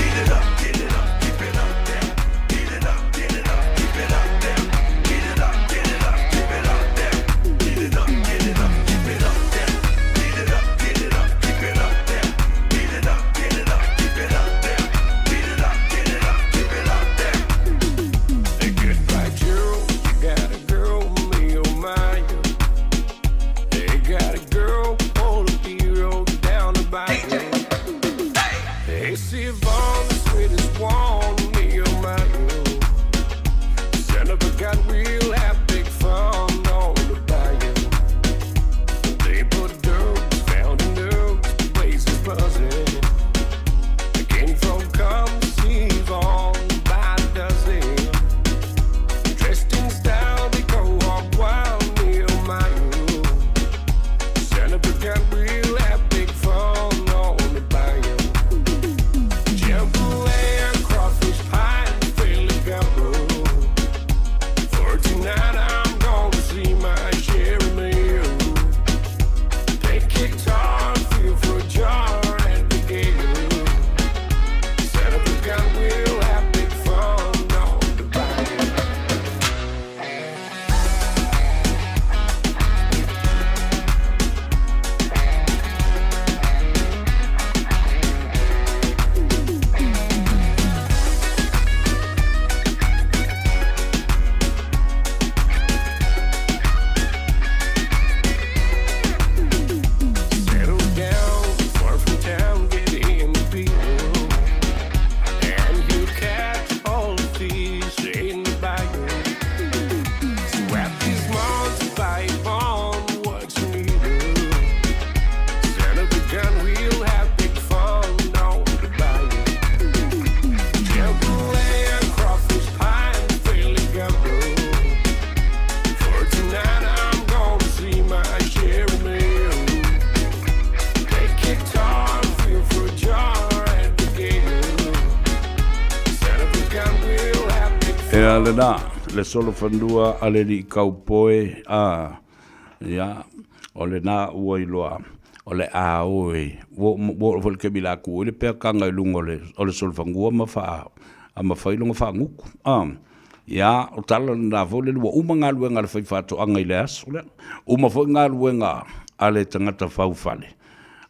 Ea lena, le solofanua a le alii kaupoe, a, ia, o lena ua iloa, o le a oe, ua ua oo foi i le taimi la tu ai le peataga i luga o le, o le solofanua ma faa, a ma fai lona faagutu, a. Ia, o tala lena foi lele ua uma galuega a le faifaatoaga i le aso lea. Uma foi galuega a le tagata faufale,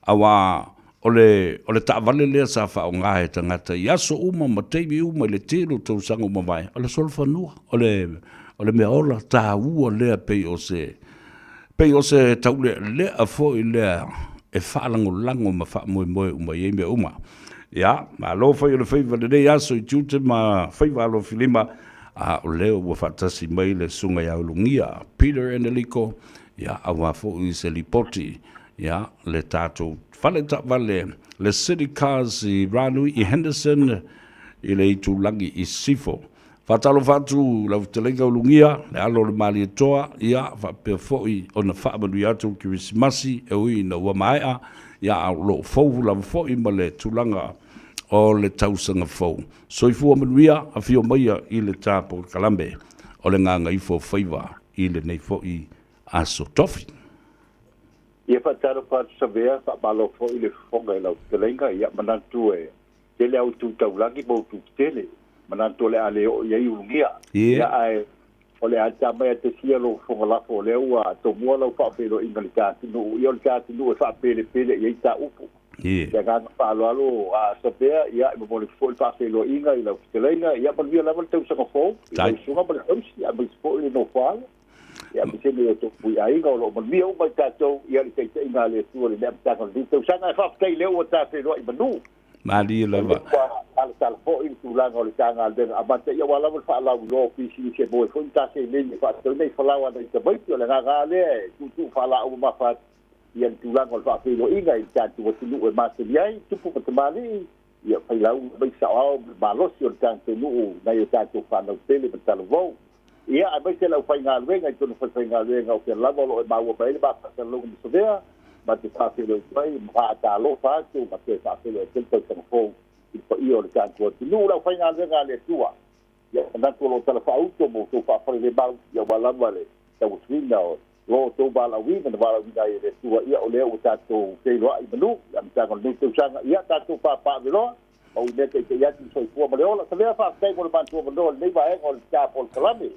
aua O le, o le taavale lea sa faaaoga e tagata i aso uma ma taimi uma i le tele o tausaga ua mavae, o le solofanua, o le, o le meaola taua lea pei o se, pei o se taulealea foi lea e faalagolago ma faamoemoe uma i ai mea uma. Ia, malo fai o le faiva i lenei aso i tiute ma faiva alofilima, a o lea ua faatasi mai le Susuga ia Ulugia Peter Eneliko, ia, aua foi se lipoti, ia, le tatou fale taavale, le City Cars i Ranui i Henderson i le itulagi i Sisifo. Faatalofa atu lau fetalaiga Ulugia, le alo o le Malietoa, ia, faapea foi ona faamanuia atu le Kerisimasi, e ui ina ua maea, ia, a o lo o fou lava foi ma le tulaga o le tausaga fou. Soifua manuia, afio maia i le ta polokalame o le Gagaifo Faiva i lenei foi aso tofi. Ia faatalofa atu Savea, faamalo foi le fofoga i lau fetalaiga, ia manatu e tele au tu taulagi ma utu tetele, manatu o le a le oo i ai ulugia. Ia ae o le a ta mai atasia lou fofoga lafo o lea ua tomua lau faafeiloaiga i le ta atunuu, ia o le ta atunuu e faapelepele i ai ta upu. Le agaga faaaloalo a Savea, ia e momoli atu foi le faafeiloaiga i lau fetalaiga, ia manuia lava le tausaga fou i lau susuga ma le tausi, aemaise foi le nofoaalo. Ia aemaise nei o outou aiga o lo o manuia uma i tatou, ia le taitaiga a le Atua i lenei amataga o lenei tausaga. Ae faafetai lea ua ta feiloai manu. Malie lava. Ua talatala foi le tulaga o le ta galuega amata, ia aua lava le faalauiloa o pisinisi e maua ai foi ni ta seleni e faatauina i falaoa a nai tamaiti. O le agaga lava lea e tuutuu faalaau mamafa atu ia le tulaga o le faafeiloaiga i le tatou atunuu e masani ai, tupu ma tamalii, ia failauga mai saoao ma le malosi o le tatou nuu nai o tatou fanau pele ma talavou. Ia, aemaise le aufaigaluega i totonu o falefaigaluega o fea lava o lo o e maua mai ai le ma faasalalauga ma Savea, ma te faafeiloai atu ai ma faatalofa atu ma toe faafeiloai atu ai le tausaga fou i le paia o le tatou atunuu. Le aufaigaluega a le Atua, ia manatu o lo o talafaauto ma outou faafalelemau, ia aua lava le tauasuina o lo outou valaauina na valaauina ai e le Atua, ia o lea ua tatou feiloai i manu i le amataga o lenei tausaga, ia tatou papaaveloa ma ui mea taitai atu le soifua ma le ola. Savea, faafetai mo le matua manoa i lenei vaega o le ta polokalame.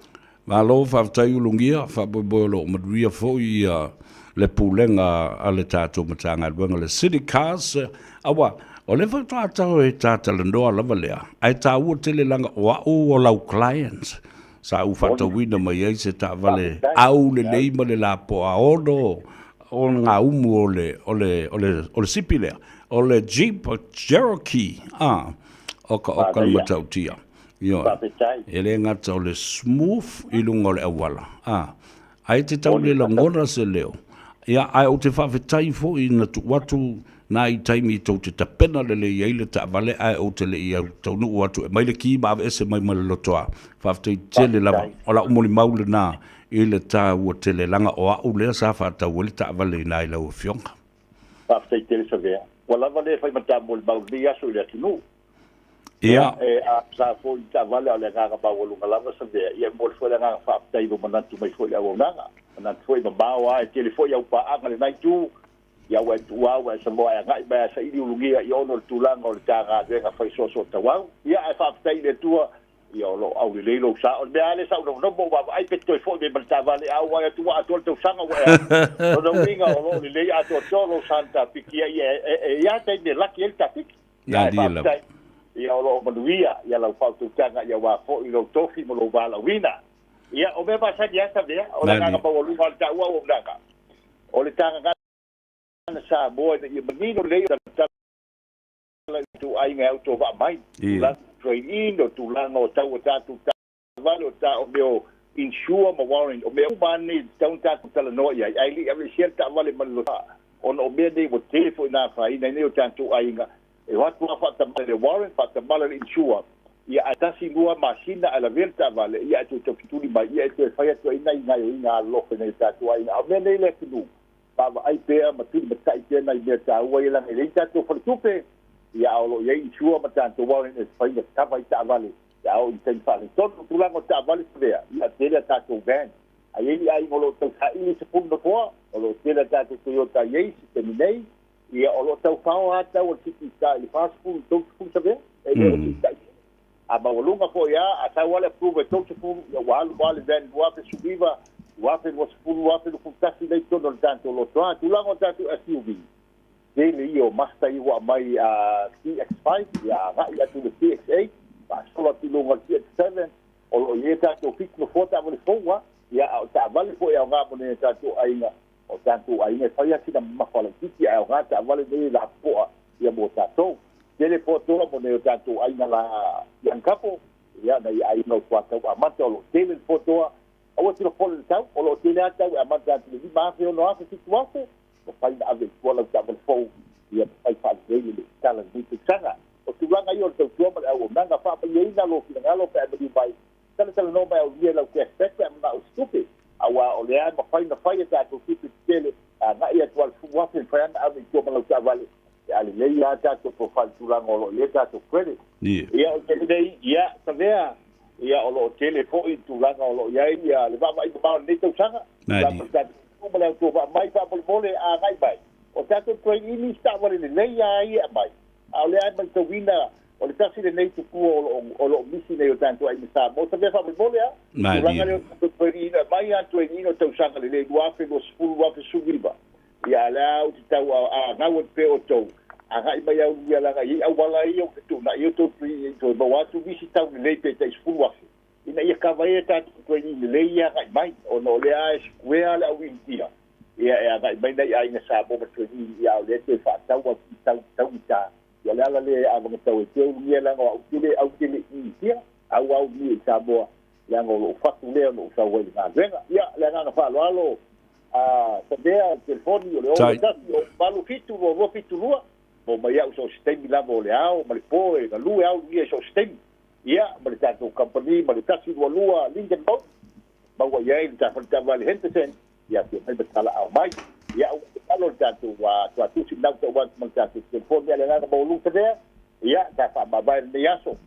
Malo faafetai Ulugia, faamoemoe o lo o manuia foi ia le pulega a le tatou Matagaluega le City Cars. Aua, o lea faatoa tau e ta talanoa lava lea, ae taua tele leaga o au o lau client. Sa ou faatauina mai ai se taavale au lelei ma le lapoa ono o ngā umu o le, o le, o le, o le sipi lea, o le Jeep Cherokee, a, o ka, o ka le matautia. Ioe. E le gata o le smooth i luga o le auala, a, ae te tau le lagona se leo. Ia, ae ou te faafetai foi na tuu atu nai taimi tou te tapena lelei ai le taavale ae ou te le i taunuu atu e aumai le ki ma aveese mai ma le lotoa. Faafetai tele lava. O lau molimau lena i le taua tele leaga o au lea sa faatau ai le taavale i ina i lau Afioga. Faafetai tele Savea. Ua lava lea e fai ma ta molimau i lenei aso i le atunuu. Ia. E a foi i taavale, a o le agaga maualuga lava Savea. Ia e momoli foi le agaga faafetai i lou manatu mai foi i le auaunaga. Manatu foi e mamao lava, e tele foi au paaga i lena itu, ia ua e tuua ua e Samoa e agai mai a saili ulugia i ona o le tulaga o le ta galuega fai soasoatauau. Ia ae faafetai i le Atua, ia o lo o aulelei lou sa. O le mea lava lea sa ou nofonofo ma ou vaavaai pe toe foi mai ma le taavale a ou vaai atu ua atoa le tausaga ua e alu. Lona uiga o lo o lelei atoatoa lou sa i le trafiki. Ia e i ai lava taimi e laki ai le trafiki. Ia ae faafetai, ia o lo o manuia ia lau faautautaga ia aua foi lou tofi ma lou valaauina. Ia o mea masani lava Savea, o le agaga maualuga o le taua auaunaga, o le tagagana Samoa ina ia manino lelei o talatala i ituaiga e autovaa mai, tulaga o trade in, o tulaga o tau o tatou taavale, o ta o mea o insure ma warrant, o mea uma lava nei e tatau ona tatou talanoa i ai, ae le i aveesea le taavale ma le lotoa, ona o mea nei ua tele foi ina afaina ai nei o tatou aiga, e o atu lava faatamala le warrant, faatamala le insure, ia ae tasi lua masina ae lavea le taavale, ia ae toe taufetuli mai, ia e toe fai atu ai nai gaoioiga alolofa i nai o tatou aiga. A o mea nei le atunuu, vaavaai pea ma tulimatai pea nai mea taua ia leaga e leai ni tatou faletupe, ia a o lo o i ai insure ma tatou warrant e mafai ona kava ai taavale pe a oo i le taimi faaletonu. O tulaga o taavale Savea, ia tele a tatou van. A i ai ni aiga o lo o tau saili se pulu nofoa, o lo o tele a tatou Toyota Yaris i le taimi nei, ia o lo o tau fao lava tau o le City Star i le 40 i le 30 Savea, e le o siitai tele. A maualuga foi lava, a sau lava le approval e 30, ia ua alu lava le van 2019, 2020, 2021 lea i totonu o le tatou lotoa. Tulaga o tatou SUV, tele ia o Mazda ia ua aumai a CX-5, ia agai atu i le CX-8, faasolo atu i luga o le CX-7, o lo o i ai tatou 7 nofoa taavale fou lava, ia a o taavale foi e aoga mo nai o tatou aiga, o tatou aiga e fai lava sina mamafa laitiiti ae aoga taavale nei e lapopoa ia mo tatou. Tele poatoa mo nai o tatou aiga la young couple, ia nai aiga o tuatau amata o lo o tele le poatoa, aua e tilofole i le tau, o lo o tele lava tau e amata atu i le $5,000, $6,000, $7,000, mafai ona ave i tua lau taavale fou ia mafai faalelei le lesitala i lenei tausaga. O tulaga ia o le tautua ma le auaunaga, faamanuiaina lou finagalo pe a e maliu mai, talatalanoa mai aulia i lau cash back pe a manao i se tupe, aua o lea e mafai ona fai a tatou tupe tetele e agai atu lava i le $10,000 e mafai lava ona ave i tua ma lau taavale pe a lelei lava tatou profile i tulaga o lo o i ai tatou credit. Ia o le taimi nei, ia Savea, ia o lo o tele foi tulaga o lo o i ai le vaavaai mamao i lenei tausaga. Tatou ma le autua mai faamolemole a agai mai. O tatou trade-in isi taavale lelei lava ia e aumai, a o lea e matauina o le tasi lenei tupua o lo o misi nei o tatou aiga Samoa. Sa mea faamolemole lava, tulaga lea o tatou trade-in, aumai lava trade-in o tausaga lelei 2020, 2019. Ia, a o lea ou te tau a gau atu pea outou, agai mai au ia leaga e i ai auala ia ua fetuunai ai outou trade-in toe maua atu nisi tau lelei pe tai $10,000. Ina ia kava ai a tatou training lelei ia agai mai, ona o lea e square le au Initia, ia e agai mai nai aiga Samoa ma training ia a o lea toe faatau atu i tau taugita. Ia o le ala lea e avagatau ai pea ulugia leaga o au tele au tele i Initia, au au ulugia i Samoa leaga o lou fatu lea ona ou sau ai i le galuega. Ia, le agaga faaaloalo, a Savea, o le telefoni o le 0 1 8 7 2 2 7 2, maua mai au so o se taimi lava o le ao ma le po e galue au ulugia i so o se taimi. Ia, ma le tatou kamupani ma le 122 Lincoln Road, maua i ai le taavale Henderson, ia afio mai ma talaau mai. Ia, ua tatalo le tatou tuatusi lau tau atu ma le tatou telefoni a le agaga maualuga lea, ia, sa faamavae lenei aso.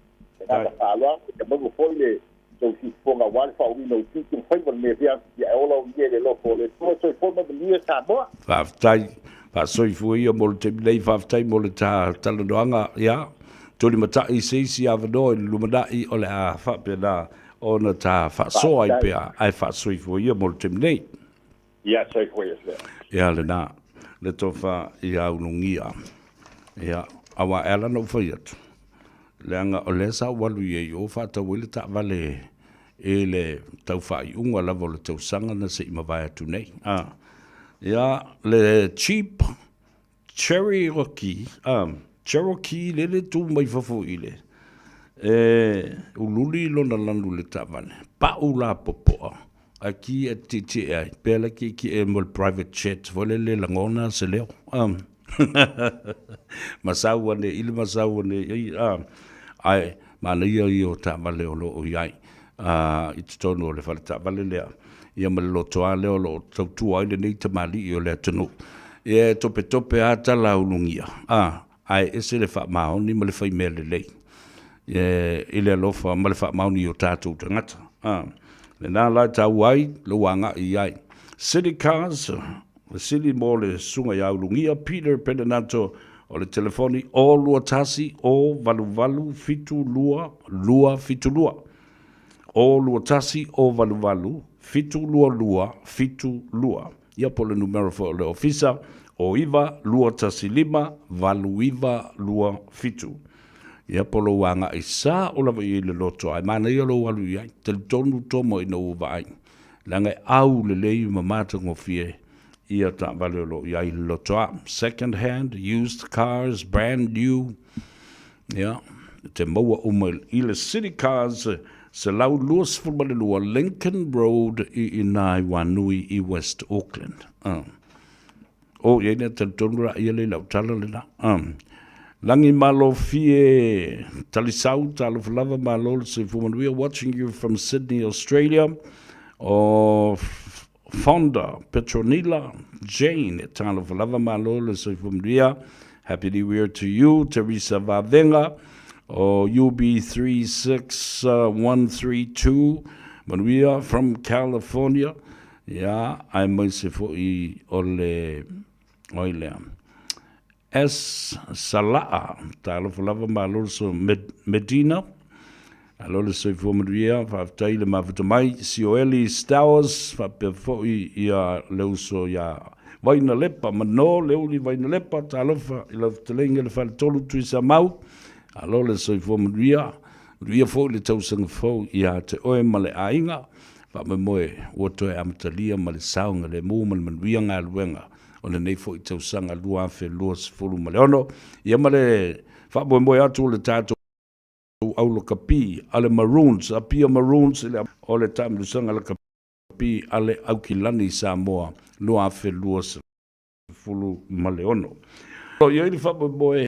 Le agaga faaaloalo, ia maua foi le tou siufofoga aua le faauluina o tiute ma faiva i lenei afiafi, ia e ola o ia i le alofa o le Atua. Soifua ma manuia Samoa. Faafetai. Faasoifua ia mo le taimi nei. Faafetai mo le ta talanoaga. Ia, tulimatai i se isi avanoa i le lumanai o le a faapena ona ta faasoa ai pea, ae faasoifua ia mo le taimi nei. Ia, soifua ia Sir. Ia lena, le tofa ia ulugia. Ia, aua e ala ona ou fai atu, leaga o lea sa ou alu i ai o faatau ai le taavale i le tau faaiuga lava o le tausaga na se i mavae atu nei. A, ia, le Jeep Cherokee, a, Cherokee lele tu mai fafo i le, e ululi lona lanu i le taavale, pau lapopoa, ae ki e tietie ai, pea le kiekie mo le private jet foi lele lagona se leo. A, ma sau ane i le ma sau ane i, a, ae manaia ia o taavale o lo o i ai i totonu o le fale taavale lea, ia ma le lotoa lea o lo o tautua ai lenei tamalii o le atunuu. Ia e topetope lava tala ulugia, a, ae ese le faamaoni ma le faimea lelei i le alofa ma le faamaoni i o tatou tagata. A, lena la e taua ai lou agai i ai. City Cars, le sili mo le susuga ia Ulugia Peter Penenato o le telefoni 0 2 1 0 8 8 7 2 2 7 2. 0 2 1 0 8 8 7 2 2 7 2. Ia po o le numera foi o le ofisa, o 9 2 1 5 8 9 2 7. Ia po o lou agai sa o lava i ai le loto ae manaia lou alu i ai. Talitonu Toma ina ua vaai, leaga e au lelei ma matagofie ia taavale o lo o i ai i le loto a. Second hand, used cars, brand new, ia, te maua uma i le City Cars 122 Lincoln Road i ina i Wanui i West Auckland. O i ai lea talitonu la ia le lau tala lena. Lagi Malofie Talisau, talofa lava, malo le soifua manuia, watching you from Sydney, Australia. O Fonda Petronila Jane, talofa lava, malo le soifua manuia. Happy New Year to you, Teresa Vavenga. O UB36132, manuia from California. Ia, aemaise foi o le, o ai lea? S. Salaa, talofa lava malo le so, Medina, alo le soifua manuia, faafetai le mafuta mai, Sioeli Stowers, faapea foi ia le uso ia Vainalepa, Mano Leuli Vainalepa, talofa i lau fetalaiga i le Faletolu Tuisamau, malo le soifua manuia, manuia foi le tausaga fou ia te oe ma le aiga, faamoemoe ua toe amatalia ma le saogalemu ma le manuia galuega o lenei foi tausaga 2026, ia ma le faamoemoe atu o le tatou aulakapi a le Maroons, Apia Maroons i le o le taamilosaga lakapi a le Aukilani Samoa 2026. O lo o i ai le faamoemoe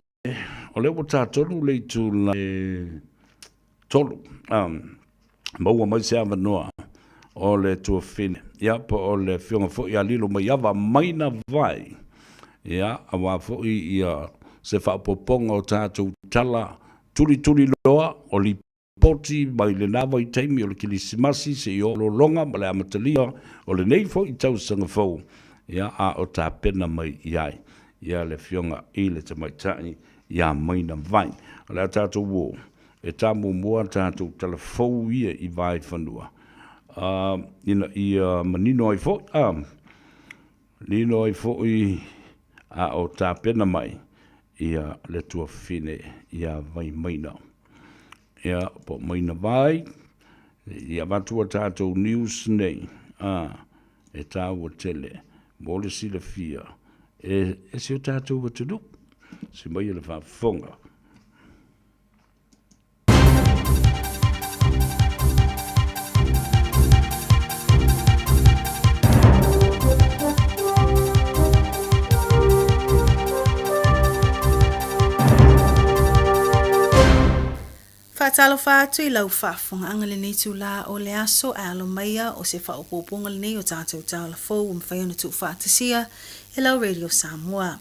o lea ua tatonu le itula e 3, maua mai se avanoa o le tuafafine, ia, po o le afioga foi ia Lilo Maiava Maina Vai, ia, aua foi ia se faaopoopoga o tatou tala tulituliloa o lipoti mai lena vaitaimi o le Kerisimasi seia oo lologa ma le amatalia o lenei foi tausaga fou, ia, a o tapena mai i ai ia le afioga i le tamaitai ia Maina Vai. O le a tatou o e ta muamua a tatou tala fou ia i Vaefanua, ina ia manino ai foi, manino ai foi a o tapena mai ia le tuafafine ia Vaimaina. Ia, po o Maina Vai, ia avatu a tatou news nei, e taua tele mo le silafia e si o tatou atunuu. Se mai le faafofoga. Faatalofa atu i lau faafofogaaga lenei itulā o le aso ae alo maia o se faaopoopoga lenei o tatou tala fou ua mafai ona tuufaatasia e lau Radio Samoa.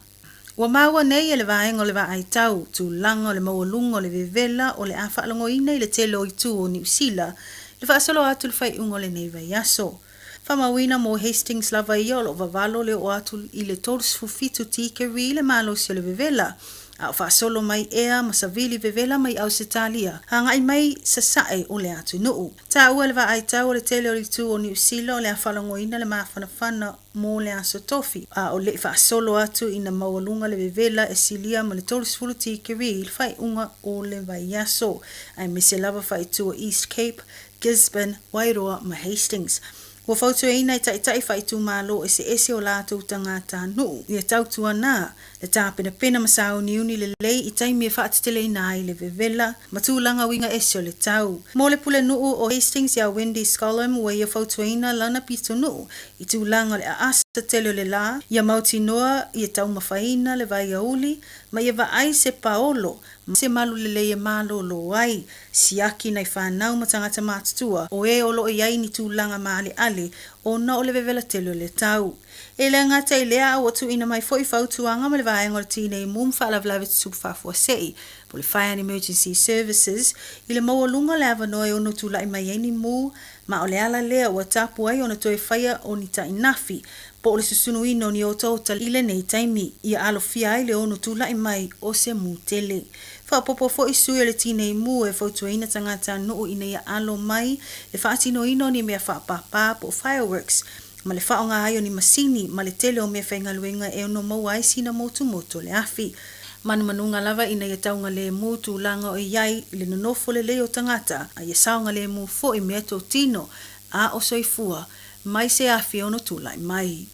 Ua maua nei e le vaega o le vaai tau tulaga o le maualuga o le vevela o le a faalogoina i le tele o itu o Niu Sila le faasolo atu i le faaiuga o lenei vaiaso. Faamauina mo Hastings lava ia o lo o vavalo le oo atu i le 37 tikeri le malosi o le vevela, a o faasolo mai ea ma savili vevela mai Ausetalia agai mai sasae o le atunuu. Taua e le vaai tau o le tele o itu o Niu Sila o le a faalogoina le mafanafana mo le aso tofi, a o leʻi faasolo atu ina maualuga le vevela e silia ma le 30 tikeri i le faaiuga o le vaiaso, aemaise lava faaitu o East Cape, Gisborne, Wairoa ma Hastings. Ua fautuaina e taitai faaitumalo eseese o latou tagatanuu ia tautuana le tapenapena ma sauniuni lelei i taimi e faateteleina ai le vevela ma tulaga uiga ese o le tau. Mo le pulenuu o Hastings ia Wendy Scollum ua ia fautuaina lana pitonuu i tulaga o le aasa tele o le la, ia mautinoa ia taumafaina le vaiauli ma ia vaai se paolo ma se malu lelei e malōlō ai, siaki nai fanau ma tagata matutua o e o lo o i ai ni tulaga maaleale ona o le vevela tele o le tau. E le gata i lea a ua tuuina mai foi fautuaga ma le vaega o le Tinei Mu ma Faalavelave Tutupu Faafuasei po o le Fire and Emergency Services i le maualuga o le avanoa e ono tulai mai ai ni mu ma o le ala lea ua tapu ai ona toe faia o ni tainafi po o le susunuina o ni otaota i lenei taimi ia alofia ai le ono tulai mai o se mu tele. Faaopoopo foi sui o le Tinei Mu e fautuaina tagata nuu ina ia alo mai le faatinoina o ni mea faapāpā po o fireworks ma le faaaoga ai o ni masini ma le tele o mea faigaluega e ono maua ai sina motumotu o le afi. Manumanuga lava ina ia taugalemu tulaga o i ai i le nonofo lelei o tagata a ia saogalemu foi mea totino a o soifua mai se afi e ono tulai mai.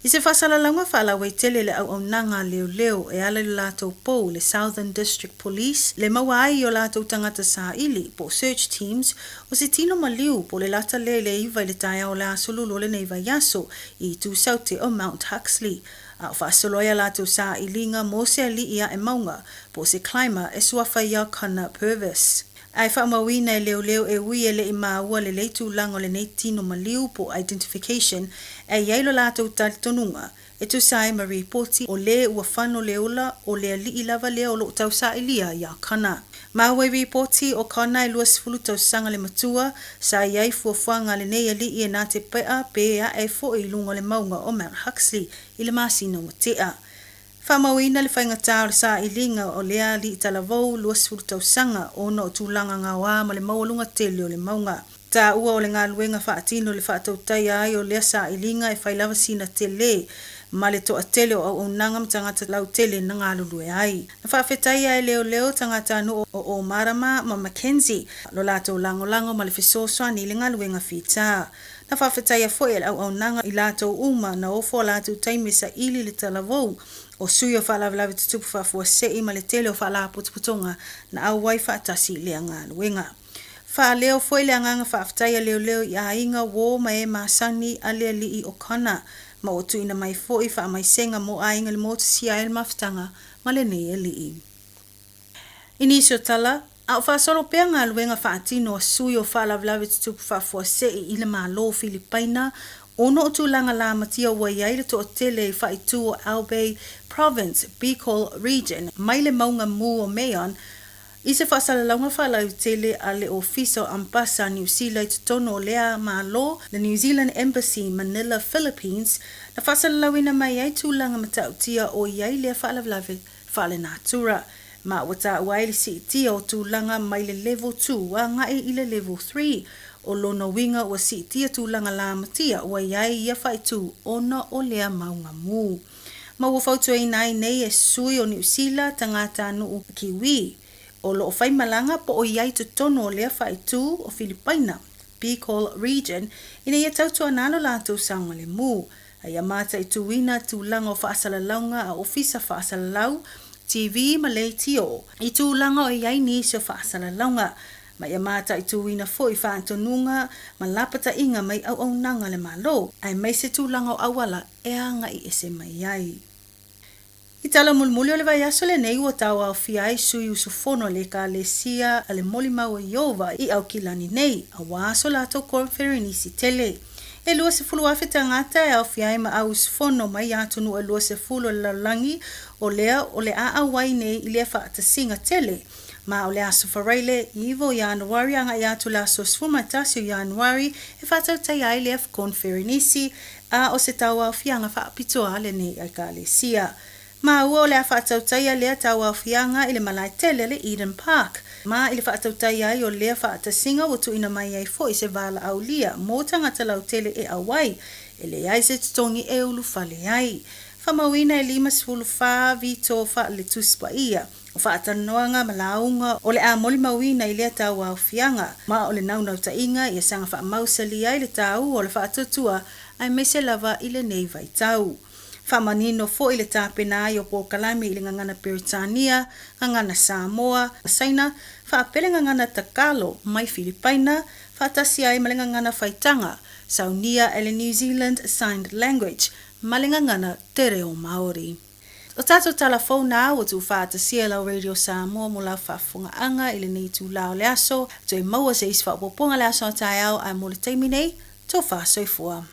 I se faasalalauga faalauaitele le auaunaga a leoleo e ala i lo latou pou le Southern District Police le maua ai i o latou tagata saili po o search teams o se tino maliu po o le lata lea i le 9 i le taeao o le aso Lulu o lenei vaiaso i itu saute o Mount Huxley a o faasolo ai a latou sailiga mo se alii ae mauga po o se climber e suafa ia Connor Purvis. Ae faamauina e leoleo e ui e le i maua lelei tulaga o lenei tino maliu po o identification e i ai lo latou talitonuga e tusa ai ma ripoti o le ua fano le ola o le alii lava lea o lo o tausailia ia Connor. Maua i ripoti o Connor e 20 tausaga le matua, sa i ai fuafuaga a lenei alii e na te pea pe ae foi i luga o le mauga o Mount Huxley i le masina ua tea. Faamauina le faigata o le sailiga o lea alii talavou 20 tausaga ona o tulaga gaoa ma le maualuga tele o le mauga. Taua o le galuega faatino i le faatautaia ai o lea sailiga e fai lava sina tele ma le toatele o auaunaga ma tagata lautele na galulue ai. Na faafetaia e leoleo tagatanuu o Omarama ma Mackenzie lo latou lagolago ma le fesoasoani i le galuega fita. Na faafetaia foi e le auaunaga i latou uma na ofo a latou taimi e saili le talavou o sui o faalavelave tutupu faafuasei ma le tele o faalapotopotoga na auai faatasi i lea galuega. Faaleo foi le agaga faafetai a leoleo i aiga, uo ma e masani a le alii o Connor, ma ua tuuina mai foi faamaisega mo aiga i le motusia ai le mafutaga ma lenei alii. I nisi o tala, a o faasolo pea galuega faatino a sui o faalavelave tutupu faafuasei i le Malo o Filipaina ona o tulaga lamatia ua i ai le toatele i faaitu o Albay Province, Bicol Region, mai le mauga mu o Mayon, I se faasalalauga faalautele a le Ofisa o Ambasa a Niu Sila i totonu o lea Malo, the New Zealand Embassy, Manila, Philippines, na faasalalauina mai ai tulaga matautia o i ai lea faalavelave faalenatura, ma ua taua ai le siitia o tulaga mai le Level 2 agai i le Level 3. O lona uiga ua siitia tulaga lamatia ua i ai ia faaitu ona o lea mauga mu. Ma ua fautuaina ai nei e sui o Niu Sila tagatanuu Kiwi o lo o faimalaga po o i ai totonu o lea faaitu o Filipaina, Bicol Region, ina ia tautuana lo latou saogalemu, a ia mataituina tulaga o faasalalauga a ofisa faasalalau, TV ma leitio, i tulaga o i ai nisi o faasalalauga, ma ia mataituina foi faatonuga ma lapataiga mai auaunaga a le Malo, aemaise tulaga o auala e agai ese mai ai. I tala mulimuli o le vaiaso lenei ua tauaofia ai sui usufono a le Ekalesia a le Molimau o Ieova i Aukilani nei, auā so latou konoferenisi tele. E 20,000 tagata e aofia ai ma au usufono mai atunuu e 20 o le lalolagi o lea o le a auai nei i lea faatasiga tele. Ma o le aso Faraile, 9 o Ianuari agai atu le aso 11 o Ianuari e faatautaia ai lea konoferenisi, a o se tauaofiaga faapitoa lenei Ekalesia. Maua o le a faatautaia lea tauaofiaga i le malae tele le Eden Park. Ma i le faatautaia ai o lea faatasiga ua tuuina mai ai foi se valaaulia mo tagata lautele e auai, e leai se totogi e ulufale ai. Faamauina e 54 vito faale Tusi Paia. O faatalanoaga ma lauga o le a molimauina i lea tauaofiaga, ma o le naunautaiga ia saga faamausali ai le taua o le faatuatua aemaise lava i lenei vaitau. Faamanino foi le tapena ai o polokalame i le gagana Peretania, gagana Samoa, Saina, faapea le gagana Takalo mai Filipaina, faatasi ai ma le gagana faitaga, saunia e le New Zealand Signed Language, ma le gagana te reo Māori. O tatou tala fou na ua tuufaatasia e lau Radio Samoa mo lau faafofogaaga i lenei itula o le aso. Toe maua se isi faaopoopoga le aso a taeao ae mo le taimi nei, tofa soifua.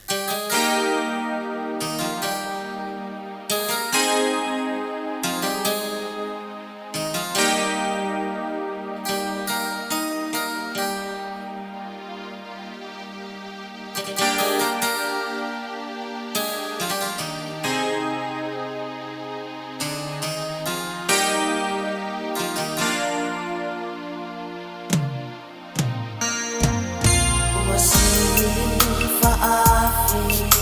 Ua sili faafi.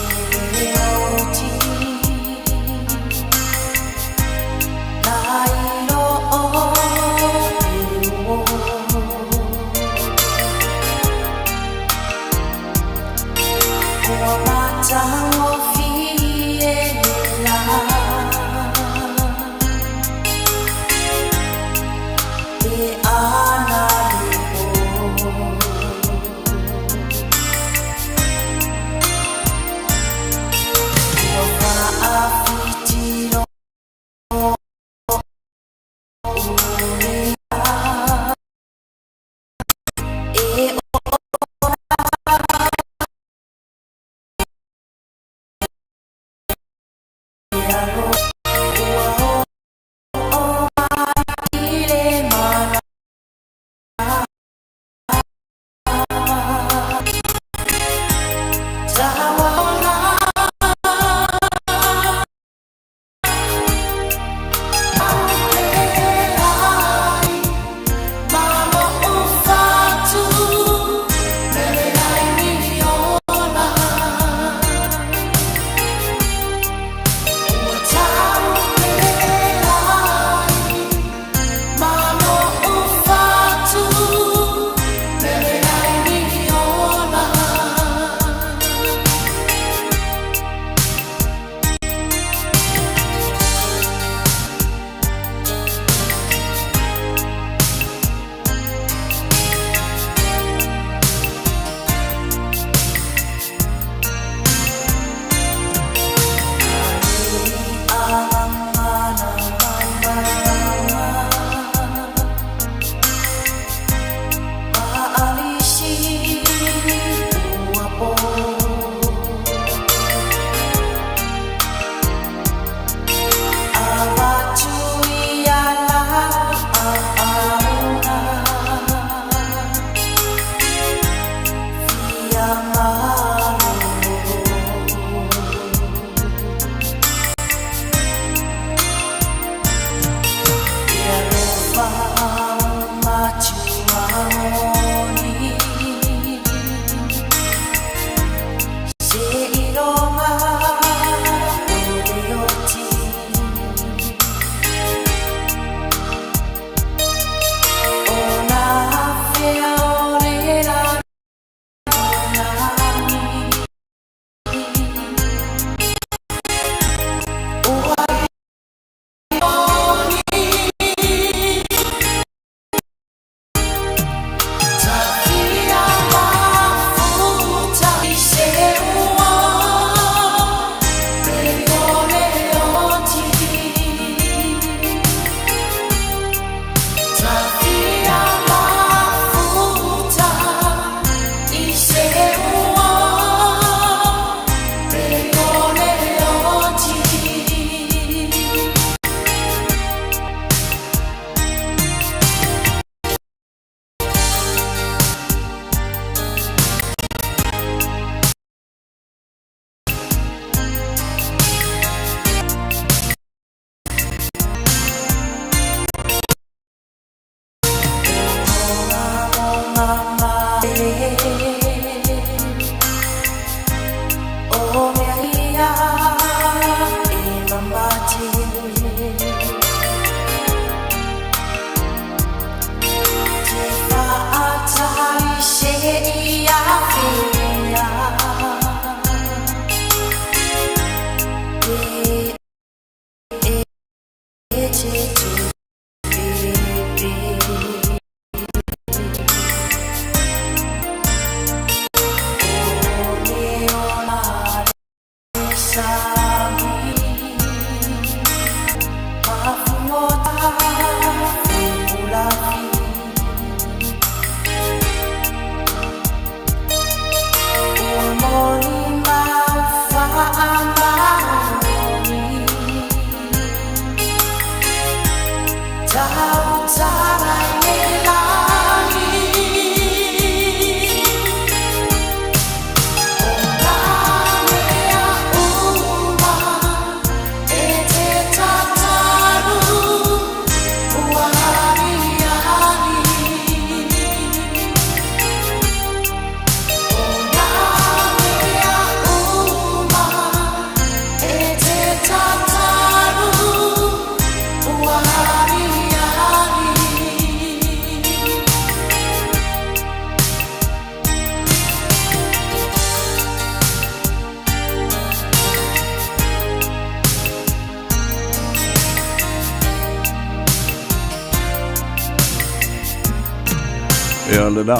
Ea lena,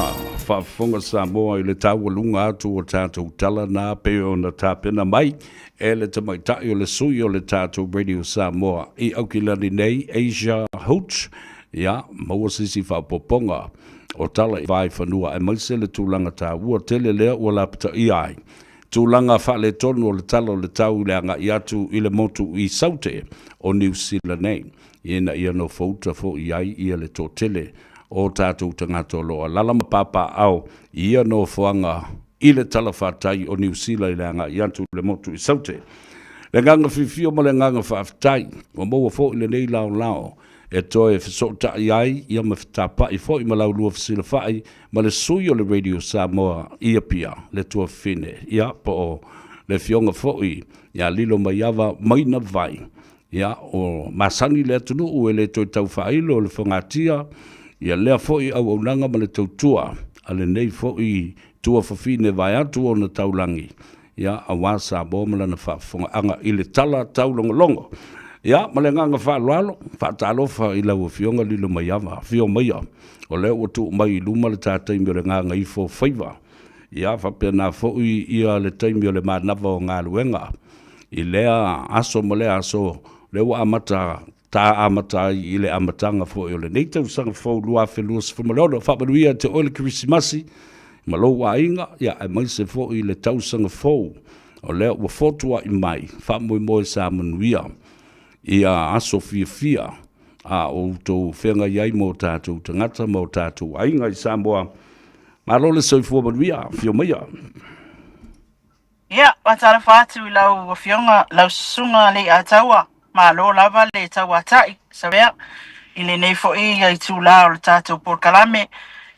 faafofoga Samoa i le taualuga atu o tatou tala na pei ona tapena mai e le tamaitai o le sui o le tatou Radio Samoa i Aukilani nei, Asia Hooch, ia, maua se isi faaopoopoga o tala i vaefanua aemaise le tulaga taua tele lea ua lapataia ai tulaga faaletonu o le tala o le tau i le agai atu i le motu i Saute o Niu Sila nei, ina ia nofouta foi ai ia le toatele o tatou tagata o lo o alaala ma papaaao i ia nofoaga i le talafatai o Niu Sila i le agai atu i le motu i Saute. Le agaga fiafia ma le agaga faafetai ua maua foi lenei laolao e toe fesootai ai ia ma fetapa'i foi ma laulua fesilafa'i ma le sui o le Radio Samoa i Apia, le tuafafine, ia, po o le afioga foi ia Lilomaiava Maina Vai. Ia, o masani le atunuu e le toe tau faailo le fogatia, ia lea foi auaunaga ma le tautua a lenei foi tuafafine vaeatu ona taulagi, ia, aua Samoa ma lana faafofogaaga i le tala taulogologo. Ia, ma le agaga faaaloalo, faatalofa i lau Afioga Lilomaiava, afio maia, o lea ua tuu mai i luma le ta taimi o le gagaifo faiva. Ia, faapena foi ia le taimi o le manava o galuega i lea aso ma lea aso, lea ua amata ta amata ai i le amataga foi o lenei tausaga fou 2026. Faamanuia ia te oe le Kerisimasi ma lou aiga, ia aemaise foi le tausaga fou o lea ua fotuai mai, faamoemoe sa manuia ia aso fiafia a o outou feagai ai ma o tatou tagata ma o tatou aiga i Samoa. Malo le soifua manuia, afio maia. Ia, faatalofa atu i lau Afioga, lau Susuga Leiataua, malo lava le tauatai, Savea, i lenei foi itula o le tatou polokalame.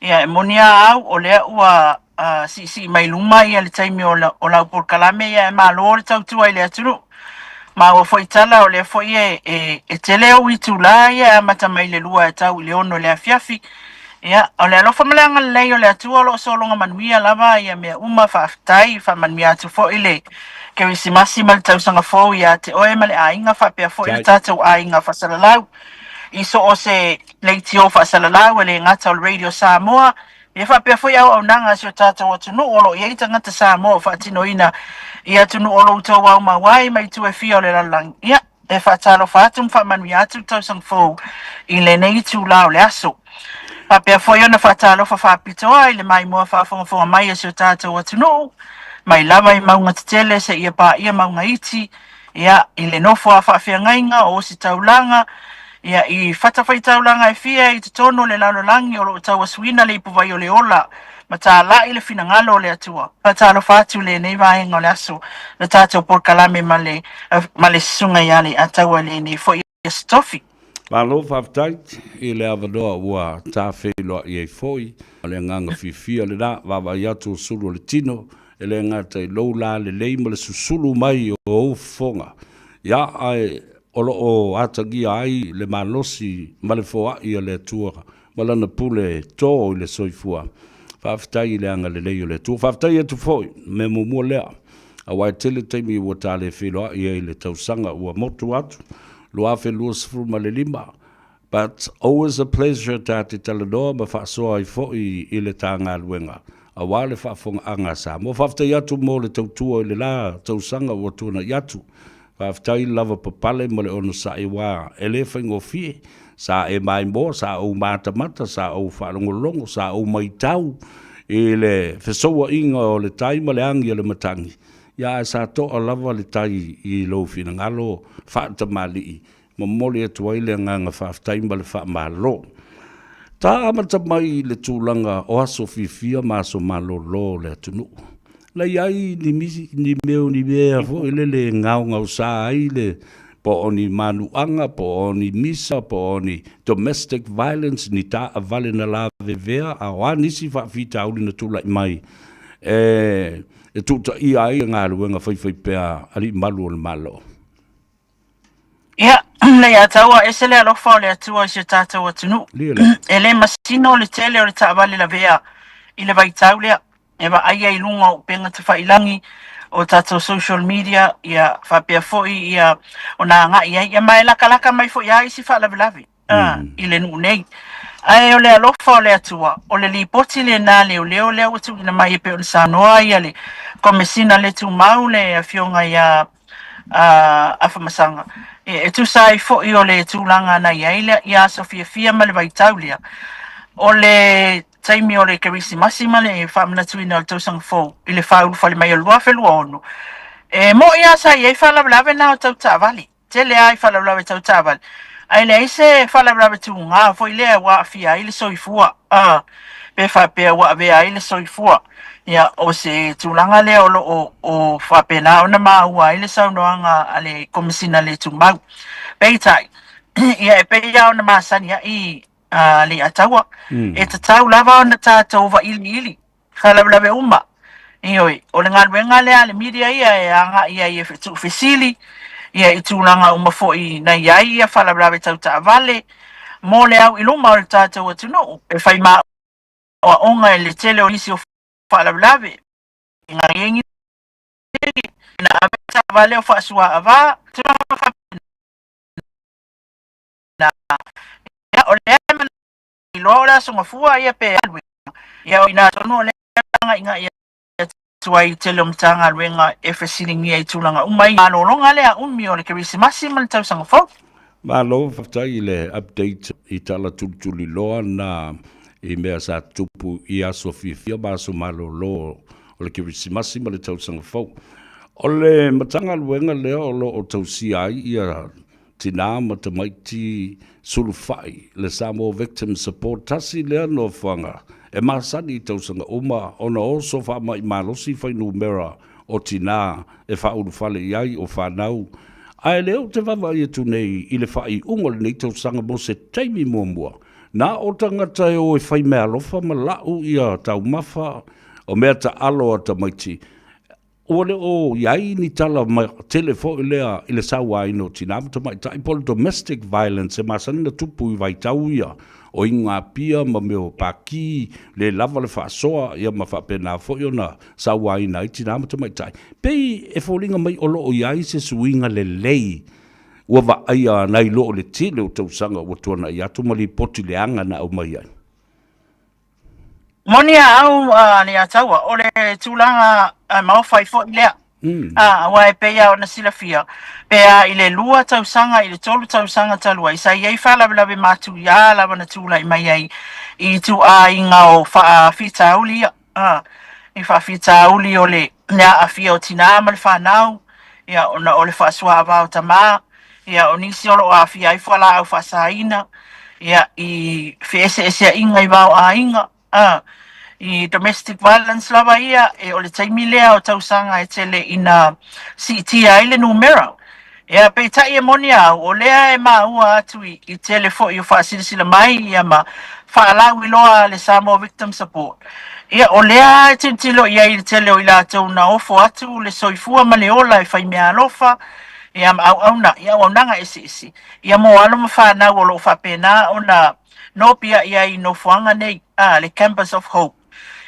Ia, e moni a au, o lea ua uh, siisii mai luma ia le taimi o, la, o lau polokalame, ia e malo le tautua i le atunuu. Maua foi tala, o lea foi e, e, e tele ou itula ia e amata mai le lua e tau i le ono i le afiafi. Ia, o le alofa ma le agalelei o le Atua o lo o sologa manuia lava ia mea uma, faafetai, faamanuia atu foi le Kerisimasi ma le tausaga fou ia te oe ma le aiga, faapea foi le tatou aiga faasalalau i so o se leitio faasalalau, e le gata o le Radio Samoa, ia faapea foi auaunaga a si o tatou atunuu o lo o i ai tagata Samoa o faatinoina i atunuu o lo outou aumau ai ma itu e fia o le lalolagi. Ia, E faatalofa atu ma faamanuia atu le tausaga fou i lenei itula o le aso. Faapea foi ona faatalofa faapitoa i le maimoa faafogafoga mai a si o tatou atunuu, mai lava i mauga tetele seia paia mauga iti, ia, i le nofo a faafeagaiga o ositaulaga, ia, i fatafaitaulaga e fia i totonu o le lalolagi o lo o tauasuina le ipuvai o le ola ma talai le finagalo o le Atua. Faatalofa atu i lenei vaega o le aso, le tatou polokalame ma le, ma le Susuga ia Leiataua i lenei foi Aso Tofi. Malo faafetai i le avanoa ua tafeiloai ai foi. O le agaga fiafia lena, vaavaai atu o sulu o le tino, e le gata i lou lalelei ma le susulu mai o ou fofoga, ia, ae o lo o atagia ai le malosi ma le foai a le Atua ma Lana pule to i le soifua. Faafetai i le agalelei o le Atua. Faafetai atu foi, mea muamua lea, aua e tele taimi ua ta le feiloai ai i le tausaga ua motu atu, 2025, but always a pleasure ta te talanoa ma faasoa ai foi i le ta galuega aua le faafofogaaga a Samoa. Faafetai atu mo le tautua i le la tausaga ua tuanai atu. Faafetai le lavapapale ma le onosai aua e le faigofie. Sa e maimoa, sa ou matamata, sa ou faalogologo, sa ou matau i le fesouaiga o le tai ma le agi a le matagi, ia ae sa toa lava le tai i lou finagalo faatamalii, momoli atu ai le agaga faafetai ma le faamalo. Ta amata mai i le tulaga o aso fiafia ma aso malolo o le atunuu. Na i ai ni misi, ni mea o ni mea foi lele e gaogaosa ai le po o ni manuaga, po o ni misa, po o ni domestic violence, ni taavale na lavevea, a o a nisi faafitauli na tulai mai e e tuutaia ai le galuega faifaipea a alii malu o le Malo. Ia, le ia taua ese le alofa o le Atua i si o tatou atunuu. E le masino le tele o le taavale lavea i le vaitau lea. E vaaia i luga o upega tafailagi o tatou social media, ia faapea foi ia ona agai ai. Ia ma e lakalaka mai foi lava isi faalavelave i le nuu nei. Ae o le alofa o le Atua, o le lipoti lena a leoleo lea ua tuuina mai e pei ona saunoa ia le Komesina le Tumau le Afioga ia Afamasaga, e tusa ai foi o le tulaga na i ai le ia aso fiafia ma le vaitau lea, o le taimi o le Kerisimasi ma le faamanatuina o le tausaga fou i le faaulufale mai o le 2026, e mo'i lava sa i ai faalavelave na o tau taavale. Tele lava i faalavelave tau taavale, ae leai se faalavelave tuga foi lea ua aafia ai le soifua, a, pe faapea ua avea ai le soifua. Ia, o se tulaga lea o lo o, o faapena ona maua ai le saunoaga a le Komesina le Tumau. Peitai, ia e pei lava ona masani ai a Leiataua, e tatau lava ona tatou vailiili faalavelave uma. Ioe, o le galuega lea a le media ia e agai ai e tuufesili ia i tulaga uma foi na i ai ia faalavelave tau taavale mo le au i luma o le tatou atunuu e fai maoaoga i le tele o nisi o faalavelave i na ave taavale o faasuaava tulaga faapena. Ia, o lea e iloa o le Aso Gafua ia pe alu ia o ina tonu o lea agai atu ai tele o Matagaluega e fesiligia i tulaga uma i malologa lea umi o le Kerisimasi ma le tausaga fou. Malo faafetai i le update i tala tulituliloa na i mea sa tutupu i aso fiafia ma aso malolo o le Kerisimasi ma le tausaga fou. O le Matagaluega lea o lo o tausia ai ia Tinā ma tamaiti sulufai, le Samoa Victim Support, tasi lea nofoaga e masani i tausaga uma ona oso faamai malosi fuainumera o tinā e faaulufale i ai o fanau, ae lea ou te vaavaai atu nei i le faaiuga o lenei tausaga mo se taimi muamua, na o tagata e o e fai meaalofa ma lau ia taumafa o mea taalo a tamaiti. Ua le o i ai ni tala tele foi lea i le sauaina o tinā ma tamaitai po o le domestic violence e masani ona tupu i vaitau ia o inugapia ma mea o paki, le lava le faasoa ia ma faapena foi ona sauaina ai tinā ma tamaitai. Pei e foliga mai o lo o i ai se suiga lelei ua vaaia nai lo le tele o tausaga ua tuanai atu ma lipoti leaga na aumai ai. Moni a au a Leiataua, o le tulaga maofa ai foi lea. Aua e pei lava ona silafia, pe a i le 2 tausaga i le 3 tausaga talu ai, sa i ai faalavelave matuia lava na tulai mai ai i ituaiga o faafitauli ia. I faafitauli o le aafia o tinā ma le fanau, ia, ona o le faasuaava o tamā, ia, o nisi o lo o aafia ai fualaau faasaina, ia, i feeseeseaiga i va o aiga, i domestic violence lava ia, e o le taimi lea o tausaga e tele ina siitia ai le numera. Ia, peitai e moni au, o lea e maua atu i, i tele foi o faasilasila mai ia ma faalauiloa a le Samoa Victim Support. Ia, o lea e tilotilo i ai i le tele o i latou na ofo atu le soifua ma le ola e fai meaalofa, ia ma auauna i auaunaga eseese, ia mo alo ma fanau o lo o faapena ona nopiai ai i nofoaga nei, a, le Campus of Hope.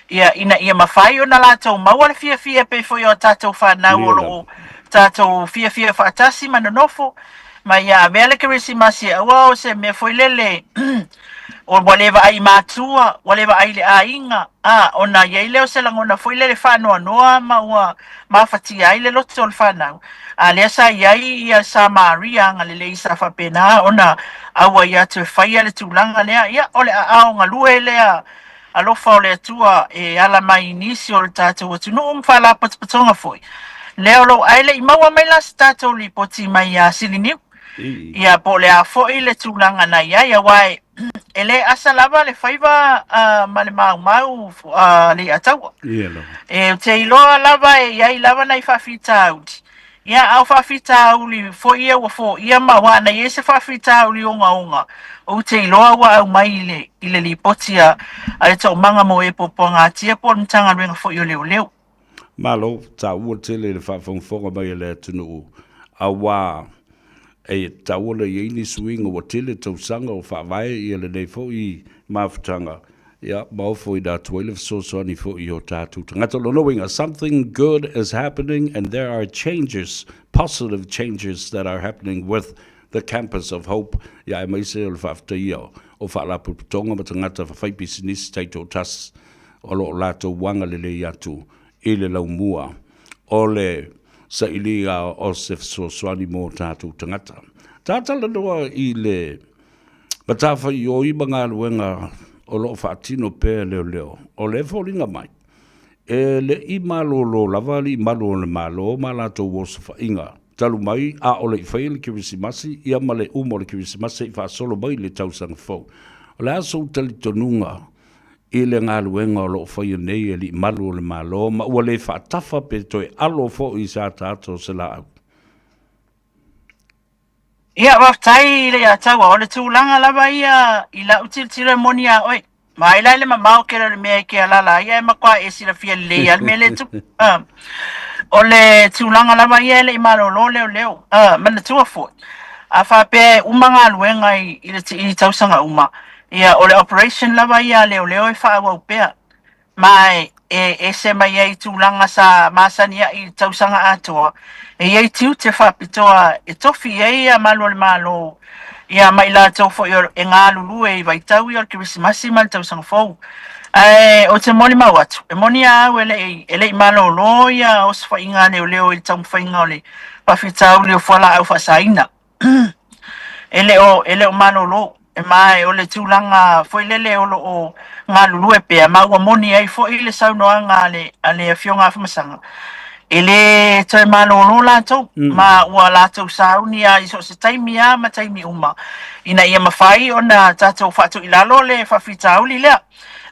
Ia, ina ia mafai ona latou maua le fiafia e pei foi o a tatou fanau o lo o tatou fiafia faatasi ma nonofo, ma ia avea le Kerisimasi aua o se mea foi lele o ua le vaai i matua, ua le vaai i le aiga, a, ona i ai lea o se lagona foi lele faanoanoa ma ua mafatia ai le loto o le fanau. A lea sa i ai ia Samaria agalelei sa faapena ona auai atu e faia le tulaga lea, ia o le aao galue lea alofa o le Atua e ala mai i nisi o le tatou atunuu ma faalapotopotoga foi. Lea o lou ae le i maua mai la se tatou lipoti mai ia Siliniu. Ia po o le a foi le tulaga na i ai, aua e, e le asa lava le faiva uh, ma le maumau uh, le Ataua. Ia lava. E ou te iloa lava e i ai lava nai faafitauli. Ia, a o faafitauli foi ia ua foia ma aua ana i ai se faafitauli ogaoga, ou te iloa ua aumai i le, i le lipoti a, a le Toomaga mo e Puapuagatia po o le Matagaluega foi o Leoleo. Malo, taua tele i le faafogafoga mai a le atunuu, auā e taua ona i ai ni suiga ua tele tausaga o faavae ia lenei foi mafutaga, ia ma ofoina atu ai le fesoasoani foi i o tatou tagata. O lona uiga, something good is happening and there are changes, positive changes that are happening with the Campus of Hope, ia aemaise o le faafetaia o faalapotopotoga ma tagata faipisinisi taitoatasi o lo o latou agalelei atu i le laumua o le sailiga o se fesoasoani mo tatou tagata. Tatalanoa i le matafaioi ma galuega o lo o faatino pea e leoleo, o lea e foliga mai, e le i malolo lava alii malu o le Malo ma latou osofaiga talu mai a o le i faia le Kerisimasi ia ma le uma o le Kerisimasi seia faasolo mai le tausaga fou. O le a sou talitonuga i le galuega o lo o faia nei e alii malu o le Malo ma ua le faatafa pe toe alo foi i se ataata o se laau? Ia, faafetai i le Ataua. O le tulaga lava ia i lau tilotilo e moni a oe. Vaai la i le mamao tele o le mea e te alala ai ae matua e silafia lelei lava le mea lea e tupu. Ah. O le tulaga lava ia e le i malolo leoleo. Ah, manatua foi, a faapea e uma galuega i, i le i tausaga uma, ia o le operation lava ia a leoleo e faaauau pea. Ma e ese mai ai i tulaga sa masani ai i le tausaga atoa, e i ai tiute faapitoa e tofi i ai ia malu o le Malo, ia ma i latou foi e galulue i vaitau ia o le Kerisimasi ma le Tausaga Fou. Ae ou te molimau atu, e moni a au e le i, e le i malolo ia osofaiga a leoleo i le taumafaiga o le faafitauli o fualaau faasaina. E le o, e le o malolo. E ma o le tulaga foi lele o lo o galulue pea, ma ua moni ai foi le saunoaga a le, a le Afioga Afamasaga, e le toe malolo latou, mm. ma ua latou sauni a i so o se taimi a ma taimi uma, ina ia mafai ona tatou faatuilalo le faafitauli lea.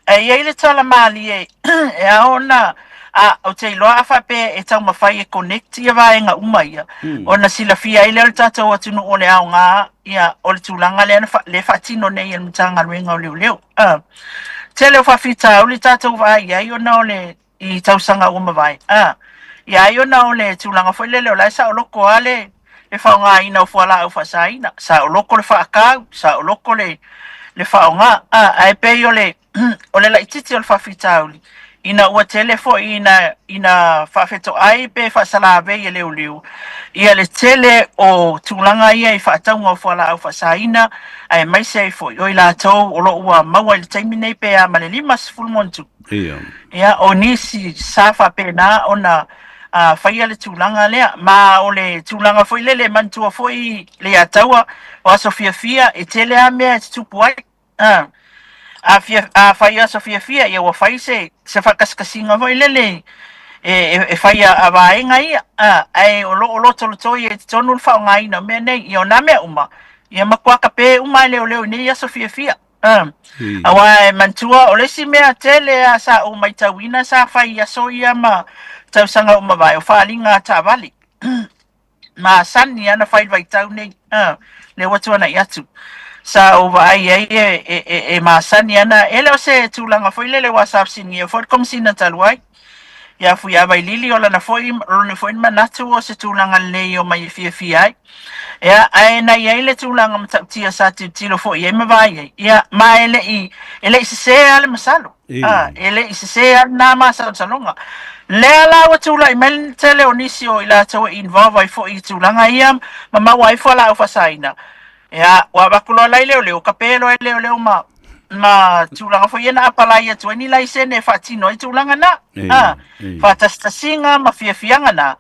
E i ai le tala malie e ao ona a ou te iloa a faapea e taumafai e connect ia vaega uma ia, mm. ona silafia ai lea o le tatou atunuu o le aoga ia o le tulaga lea na fa, le faatino nei e le Matagaluega o Leoleo. Uh, tele o faafitauli tatou vaai ai ona o le i tausaga ua mavae. Uh, ia ai ona o le tulaga foi lele o la e saoloko lava le le faaaogaina o fualaau faasaina, saoloko le faakau, saoloko le le faaaoga, a, ae pei o le o le laitiiti o le faafitauli, ina ua tele foi ina ina faafetoai pe faasalavei e leoleo ia le tele o tulaga ia i faatauga o fualaau faasaina, aemaise ai foi o i latou o lo o ua maua i le taimi nei pe a ma le 50 ma ona tupu. Ia. Ia, o nisi sa faapena ona a, faia le tulaga lea. Ma o le tulaga foi lele, manatua foi le Ataua, o aso fiafia, e tele lava mea e tutupu ai. A, a, fia, a fai aso fiafia, ia ua fai se, se faakasikasiga foi lele e, e, e fai a, a vaega ia. A, ae o lo o lotolotoi ai i totonu le faaaogaina o mea nei. Ia o nā mea uma, ia matua kapē uma e leoleo i nei aso fiafia. Ah. Aua e manatua, o le isi mea tele a sa ou matauina sa fai i aso ia ma tausaga ua mavae, o faaaliga a taavale. Masani ana fai vaitau nei, lea ua tuanai atu. Sa ou vaai ai e, e, e, e masani ana, e le o se tulaga foi lele ua sa fesiligia foi le Komesina talu ai. Ia Fuiavailili o lana foi, o lona foi manatu o se tulaga lelei e omai e fiafia ai. Ia, ae na i ai le tulaga matautia sa tilotilo foi i ai ma vaai ai. Ia, ma e le i, e le i sesē lava le masalo. A, e le i sesē lava lena masalosaloga. Lea la ua tulai mai le tele o nisi o i latou e involve ai foi i tulaga ia ma maua ai fualaau faasaina. Ia, ua avatu loa la i leoleo, kape loa e leoleo ma ma tulaga foi ia na apalai atu ai ni laisene e faatino ai tulaga na. A, faatasitasiga ma fiafiaga na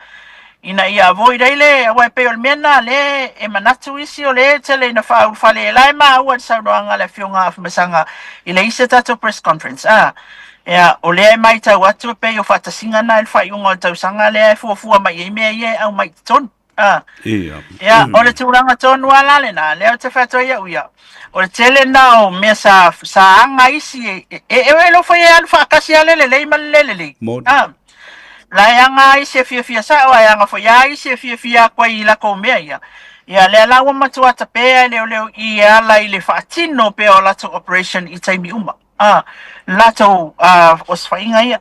ina ia avoid ai le, aua e pei o le mea lena lea e manatu isi o lea e tele ina faaulufale, la e maua i le saunoaga a le Afioga a Afamasaga i le isi a tatou press conference, a, ia, o lea e matau atu e pei o faatasiga na i le faaiuga o le tausaga lea e fuafua mai ai mea ia e aumai i totonu. A, ia, o le tulaga tonu lava la lena, lea ou te fai atu ai au ia, o le tele lena o mea sa, sa aga isi e, e, e, e alofa ia e alu faatasi lava le lelei ma le le lelei. Moni. A, la e aga lava isi e fiafia sao, ae aga foi lava isi e fiafia atu ai i latou mea ia. Ia, lea la ua matua tapea e leoleo i e ala i le faatino pea o latou operation i taimi uma. A, latou a, osofaiga ia.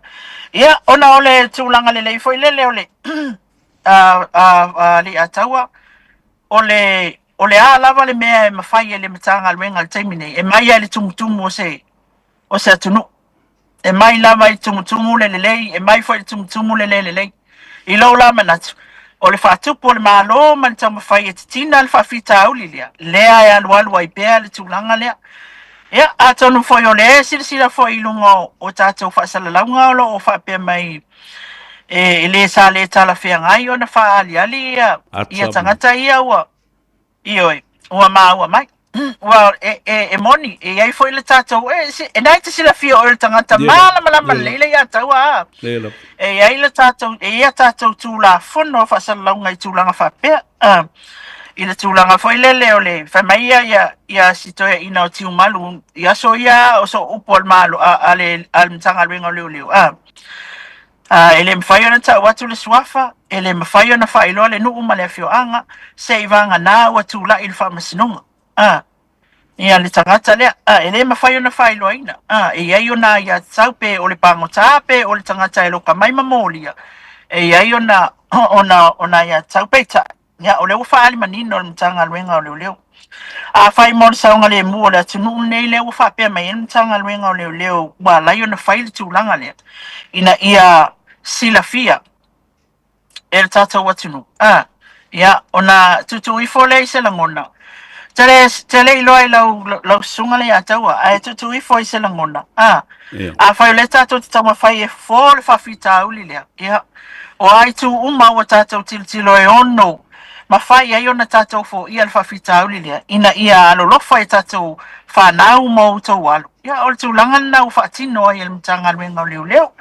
Ia, ona o le tulaga lelei foi lele o le a Leiataua, o le, o le a lava le mea e mafai e le Matagaluega i le taimi nei, e mai lava i le tumutumu o se, o se atunuu. E mai lava i le tumutumu le lelei, e mai foi i le tumutumu le le lelei. I lou la manatu, o le faatupu o le Malo ma le taumafai e titina le faafitauli lea, lea e alualu ai pea le tulaga lea. Ia, atonu foi o lea e silasila foi i luga o, o tatou faasalalauga o lo o faapea mai e, e le sa le talafeagai ona faaaliali ia, ia tagata ia ua, ioe, ua maua mai. Ua, e, e, e moni, e i ai foi le tatou, e, se, e nai te silafia oe le tagata malamalama lelei le ia taua, a. E i ai le tatou, e i ai a tatou Tulafono faasalalauga i tulaga faapea, a. I le tulaga foi lele o le fai mai ia ia, ia si toeaina o Tiumalu i aso ia o so upu a le Malo, a, a le, a le Matagaluega o Leoleo, a. A, e le mafai ona tau atu le suafa, e le mafai ona faailoa le nuu ma le afioaga, seivaganā ua tulai i le faamasinoga. A, ia le tagata lea, a, e le mafai ona faailoaina. A, e i ai ona aiatatau pe o le pagota pe o le tagata e loka mai ma molia, e i ai ona, ona, ona aiatatau. Peitai, ia, o lea ua faaali manino le Matagaluega o Leoleo. Afai mo le saogalemu o le atunuu lenei lea ua faapea mai ai le Matagaluega o Leoleo ua ala ai ona fai le tulaga lea ina ia silafia e le tatou atunuu. A, ia, ona tuutuu ifo lea i se lagona. Te le, te le iloa i lau, lau susuga le Ataua, ae tuutuu ifo i se lagona. A, Ia. afai o lea tatou te taumafai e fofo le faafitauli lea, ia, o a itu uma ua tatou tilotilo e ono mafai ai ona tatou foia le faafitauli lea, ina ia alolofa i tatou fanau ma outou alo. Ia, o le tulaga lena ua faatino ai e le Matagaluega o Leoleo.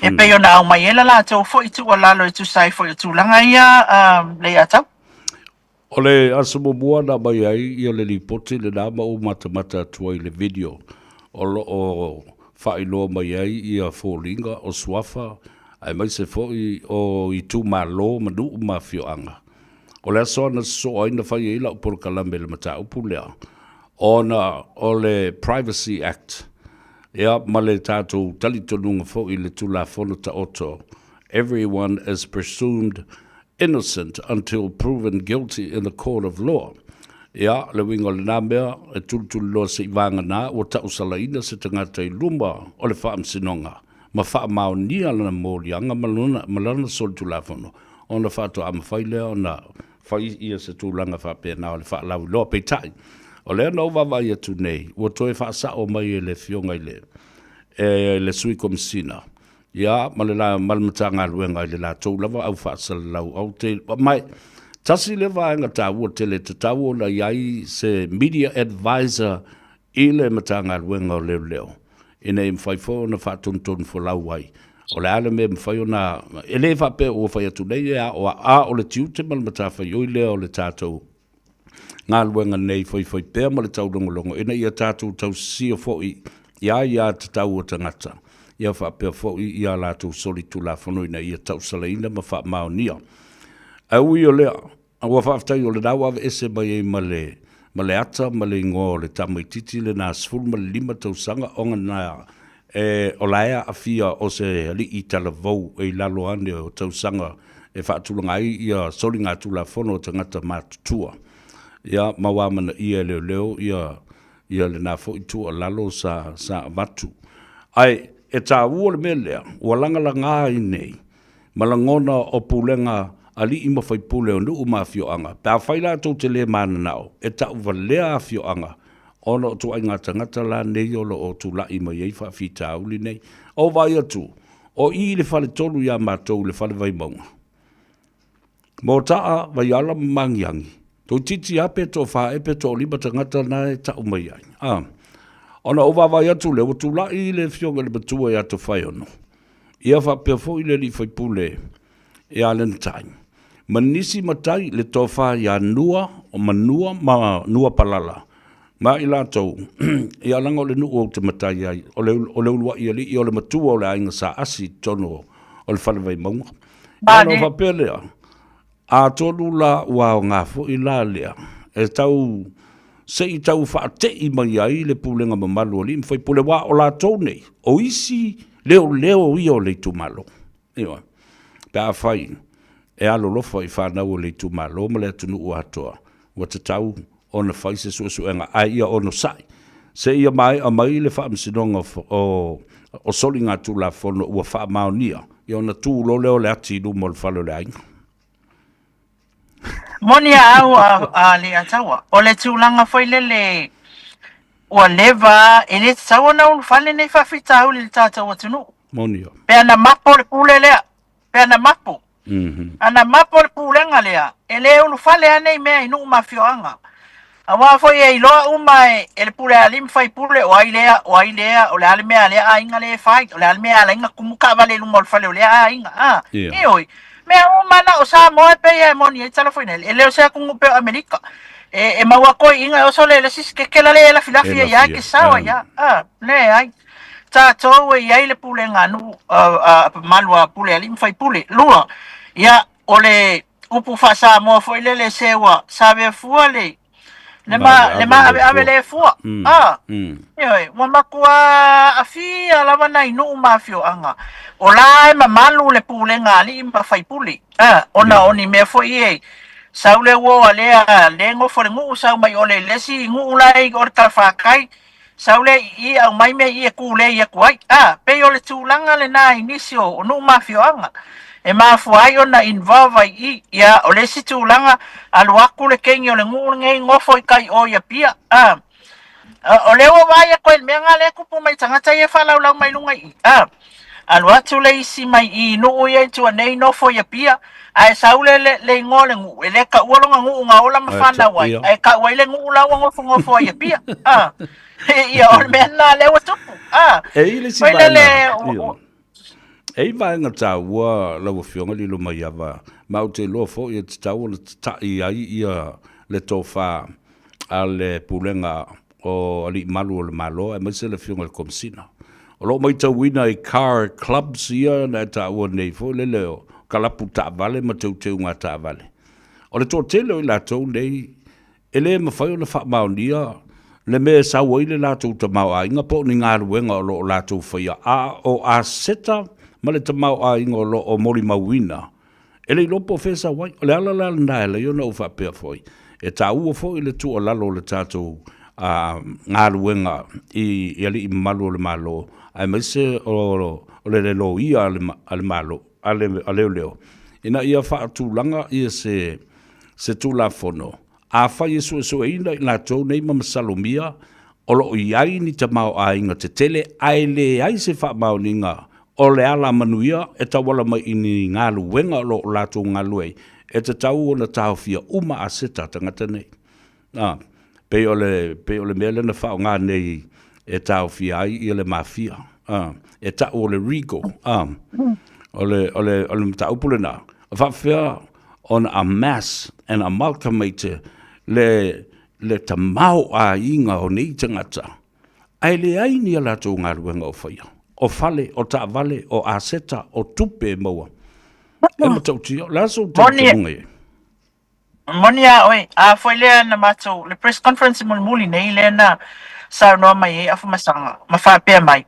E pei ona aumai ai la latou foi tuualalo e tusa ai foi o tulaga ia, Leiatau. O le aso muamua na aumai ai ia le lipoti lena ma ou matamata atu ai i le video o lo o faailoa mai ai ia foliga o suafa aemaise foi o itumalo ma nuu ma afioaga. O le aso na sosoo ai na fai ai lau polokalame i le mataupu lea ona o le Privacy Act ia ma le tatou talitonuga foi i le Tulafono Taoto Everyone is presumed innocent until proven guilty in the court of law. Ia, le uiga o lena mea, e tulituliloa seivagana ua tausalaina se tagata i luma o le faamasinoga ma faamaonia lana moliaga ma lona, ma lana solitulafono, ona faatoa mafai lea ona fai ia se tulaga faapena o le faalauiloa. Peitai, o lea na ou vaavaai atu nei, ua toe faasao mai e le Afioga i le, e le Sui Komesina, Ia, ma le, ma le Matagaluega i le latou lava au faasalalau au te, mai, tasi lea vaega taua tele e tatau ona i ai se media advisor i le Matagaluega o Leoleo, ina ia mafai foi ona faatonutonu folau ai. O le a le mea e mafai ona, e le faapea ua fai atu nei e ao, a o le tiute ma le matafaioi lea o le tatou galuega nei faifai pea ma le taulogologo ina ia tatou tausisia foi i aiatatau a tagata, ia faapea foi i a latou solitulafono ina ia tausalaina ma faamaonia. Ae ui o lea, Ua faafetai o lena ua aveese mai ai ma le ma le ata ma le igoa o le tamaitiiti lena 15 tausaga ona na e o la e aafia o se alii talavou e i lalo ane o tausaga e faatulaga ai ia soligatulafono a tagata matutua. Ia ma ua amanaia e leoleo ia ia lena foi tuualalo sa sa avatu. Ae e taua le mea lea ua lagalaga ai nei ma lagona o pulega alii ma faipule o nuu ma afioaga, pe afai latou te le mananao e tauvalea afioaga ona o ituaiga tagata la nei o lo o tulai mai ai faafitauli nei. Ou vaai atu, o i i le faletolu ia matou i le Fale Vaimauga, Motaa, Vaiala ma Magiagi, toeitiiti lava pe toafa ea pe toalima tagata na e tau mai ai. A, ona ou vaavaai atu lea, ua tulai le afioga i le matua ia Tofaeono, ia faapea foi le alii faipule ia Lenatai, ma nisi matai le tofa ia Nua, o Manua ma Nua Palala, ma i latou, ia leaga o le nuu ou te matai ai, o le, o le uluai alii o le matua o le aiga Sa Asi i totonu o le Fale Vaimauga. Ia ona faapea lea, atonu la ua aoga foi la lea e tau se i tau faate'i mai ai le pulega mamalu a alii ma faipule, aua o latou nei, o isi leoleo ia o le itumalo. Ioe. Pe afai e alolofa i fanau o le itumalo ma le atunuu atoa, ua tatau ona fai se suesuega, ae ia onosai seia maea mai le Faamasinoga o o Soligatulafono ua faamaonia, ia ona tu loa lea o le ati i luma o le fale o le aiga. Moni a au a, a Leiataua, o le tulaga foi lele ua leva, e le tatau ona ulufale nei faafitauli i le tatou atunuu. Moni a. Pe ana mapo le pule lea, pe ana mapo. Ana mapo le pulega lea, e le ulufale lava nei mea i nuu ma afioaga. Aua foi e iloa uma e, e le pule a alii ma faipule, o ai lea, o ai lea, o le a le mea a lea aiga lea e fai, o le a le mea e ala ai ona tumu taavale i luma o le fale o lea aiga. A, yeah. Ioe. Mea uma na o Samoa e pei e moni ai tala foi nei. E le o se atunuu pei o Amerika. E, e maua koe inga e oso le le sisi kekela le e lafilafi e ia ke sawa ia. A, le ai. Tatou e i ai le pulega a nuu, a, a, malu a pule alii ma faipule. Lua, ia, o le upu faa-Samoa foi lele se ua save fua le le ma le ma ave ave le fua. A, ioe, ua matua aafia lava nai nuu ma afioaga. O la e mamalu le pulega a alii ma faipule. A, ona o ni mea foi e sau le uo a lea le nofo le nuu sau mai ole le isi nuu la e o le talafatai Sau lea i i, aumai mea i i e kūlei atu ai. A, pei o le tulaga lena i nisi o, o nuu ma afioaga e mafua ai ona involve ai i i. Ia, o le isi tulaga, alu atu le teine o le nuu lenei nofo i tai o i Apia. A, o lea ua vaai atu ai i le mea lena lea e tupu mai i tagata ia e faalaulau mai luga i i. A, Alu atu le isi mai i nuu ia i tua nei nofo i Apia, ae sau le, le, le igoa o le nuu, e le taua lona nuu na ola ma fanau ai, ae tau ai le nuu la ua nofonofo ai i Apia. Ah, ia, o le mea lena lea ua tupu. Ah, E i le isi foi lele, vaega, ia. E i vaega taua lau Afioga Lilomaiava, ma ou te iloa foi e tatau ona tata'i ai ia le tofa a le Pulega o Alii Malu o le Malo aemaise le Afioga i le Komesina. O lo o matauina i car clubs ia na e taua nei foi lele o kalapu taavale ma teuteuga taavale. O le toatele o i latou nei e le mafai ona faamaonia le mea e sau ai le latou tamaoaiga po o ni galuega o lo o latou faia, a o aseta ma le tamaoaiga o lo o molimauina E le iloa po o fea e sau ai. O le ala la lena e ala ai ona ou faapea foi, e taua foi le tuualalo o le tatou galuega i alii mamalu o le Malo, aemaise o le loia a le Malo, a leoleo, ina ia faatulaga se Tulafono Afai e suesueina i latou nei ma masalomia o lo o i ai ni tamaoaiga tetele ae leai se faamaoniga o le alamanuia e tauala mai i ni galuega o lo o latou galulue ai, e tatau ona taofia uma aseta a tagata nei. A, pei o le, pei o le mea lea na faaaoga nei e taofia ai ia le mafia, a, e tau o le RICO, a, o le, o le, o le mataupu lena, e faapefea ona amass and amalgamate le, le tamaoaiga o nei tagata, ae leai ni a latou galuega o faia, o fale, o taavale, o aseta, o tupe e maua. E matautia, o le a sou talitonuga i ai? Moni a oe, a foi lea na matou, le press conference mulimuli nei lea na saunoa mai ai Afamasaga ma faapea mai,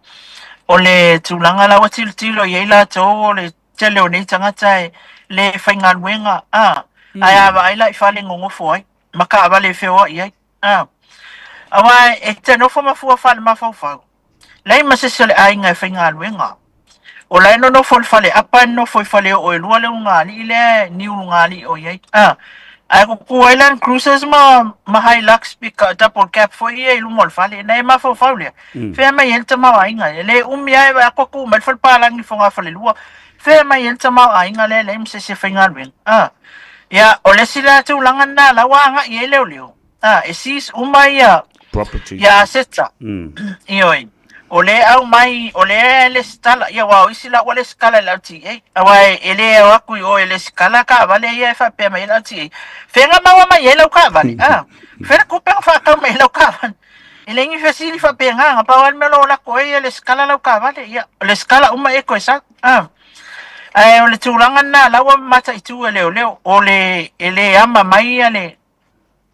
o le tulaga la ua tilotilo i ai latou o le tele o nei tagata e le faigaluega, a, ae a vaai la i fale nonofo ai, ma taavale e feoai ai, a. Aua e te nofo ma fua faale-mafaufau, Leai ma se isi o le aiga e faigaluega. O la e nonofo i le fale apa e nonofo i faleoo e lua le ulugalii lea e ni ulugalii o i ai. A, ae kuku ai Land Cruisers ma, ma Hilux pika, double cab foi ia i luma o le fale. Na e mafaufau lea. Mm. Fea mai ai le tamaoaiga. E le umi lava e vaai atu tu mai le fale palagi i fogafalelua. Fea mai ai le tamaoaiga lea e leai ma se isi e faigaluega. A, ia, o le isi la tulaga lena la ua agai i ai leoleo. A, e seize uma ia Property. ia aseta. Ioe. O le aumai, o le lesitala, ia aua o isi la ua lesitala i le LTA. Aua e le o atu i o e lesitala taavale ia e faapea mai ai le LTA. Fea na maua mai ai lau taavale? A, fea le tupe na faatau mai ai lau taavale? E leai ni fesili faapena, na pau lava le mea o lo o lako ai ia lesitala lau taavale. Ia, lesitala uma e toe sau. A, ae o le tulaga lena la ua mataitu e leoleo, o le, e le ama mai ia le,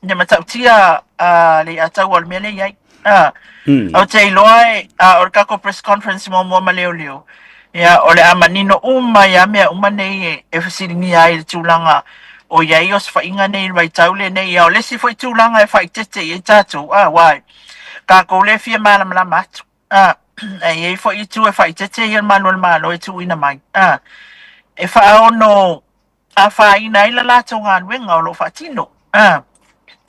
le matautia a le Ataua o le mea lea e i ai. Ah. Ou te iloa e, a, o le tatou press conference muamua ma leoleo, ia, o le a manino uma ia mea uma nei e, e fesiligia ai le tulaga o i ai osofaiga nei i le vaitau lenei. Ia, o le isi foi tulaga e faaeteete i ai tatou, a, aua e tatou lea e fia malamalama atu. A, e i ai foi itu e faaeteete ia le malu o le Malo e tuuina mai, a, e faaono afaina ai la latou galuega o lo o faatino, a,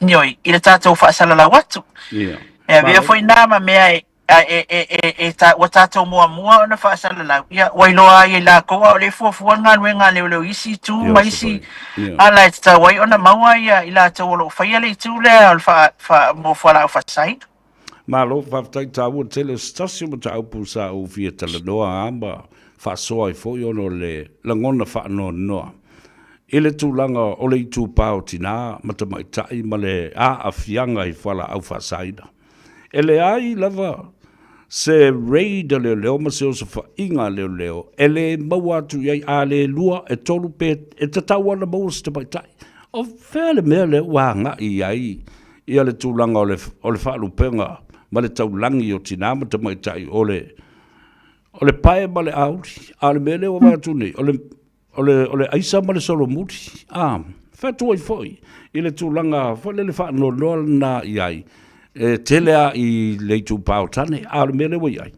ioe, i le tatou faasalalau atu. Ia. E avea foi nā ma mea e, a, e, e, e, e ta, ua tatou muamua ona faasalalau, ia, ua iloa ai e latou a o le fuafua le galuega a leoleo i isi itu Ia, ma se isi foi. Ia. ala e tatau ai ona maua ia i latou o lo o faia le itu lea o le faa, faa, mo fualaau faasaina. Malo, faafetai taua tele o se tasi o mataupu sa ou fia talanoa a ma faasoa ai foi ona o le lagona faanoanoa i le tulaga o le itupa o tinā ma tamaitai ma le aafiaga i fualaau faasaina. E leai lava se raid a leoleo ma se osofaiga a leoleo e le maua atu i ai a le lua, e tolu pe e tatau ona maua se tamaitai. O fea le mea lea ua agai i ai ia le tulaga o le, o le faalupega ma le taulagi o tinā ma tamaitai o le, o le pae ma le auli. A o le mea lea ua vaai atu nei, o le, o le, o le aisa ma le solomuli. A, fai atu ai foi i le tulaga foi lele faanoanoa lena i ai, e tele lava i le itupa o tane, a o le mea lea ua i ai,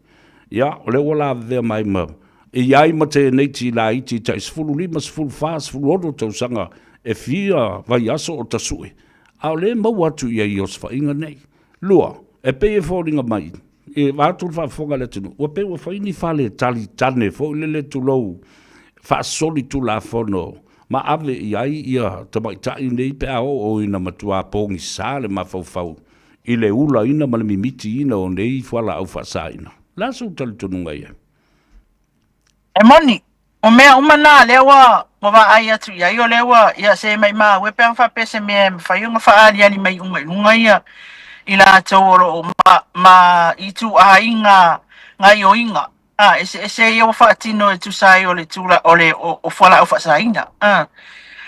ia, o lea ua lavevea mai ma, e i ai ma teineiti laiti tai 15, 14, 16 tausaga e fia vaiaso o tasue, A o lea e maua atu i ai i osofaiga nei. Lua, e pei e foliga mai, e vaeatu le faafofoga a le atunuu, ua pei ua fai ni fale talitane foi lele tulou faasolitulafono ma ave i ai ia tamaitai nei pe a oo ina matua pogisa le mafaufau i le ulaina ma le mimitiina o nei fualaau faasaina. O le a sou talitonuga i ai? E moni, o mea uma na lea ua ua vaai atu i ai, o lea ua, ia, se maimau e pe ana faapea se mea e mafai ona faaaliali mai uma i luga ia i latou o lo o ma, ma ituaiga gaioiga, a, eseese ia ua faatino e tusa ai o le tula, o le o, o fualaau faasaina. A,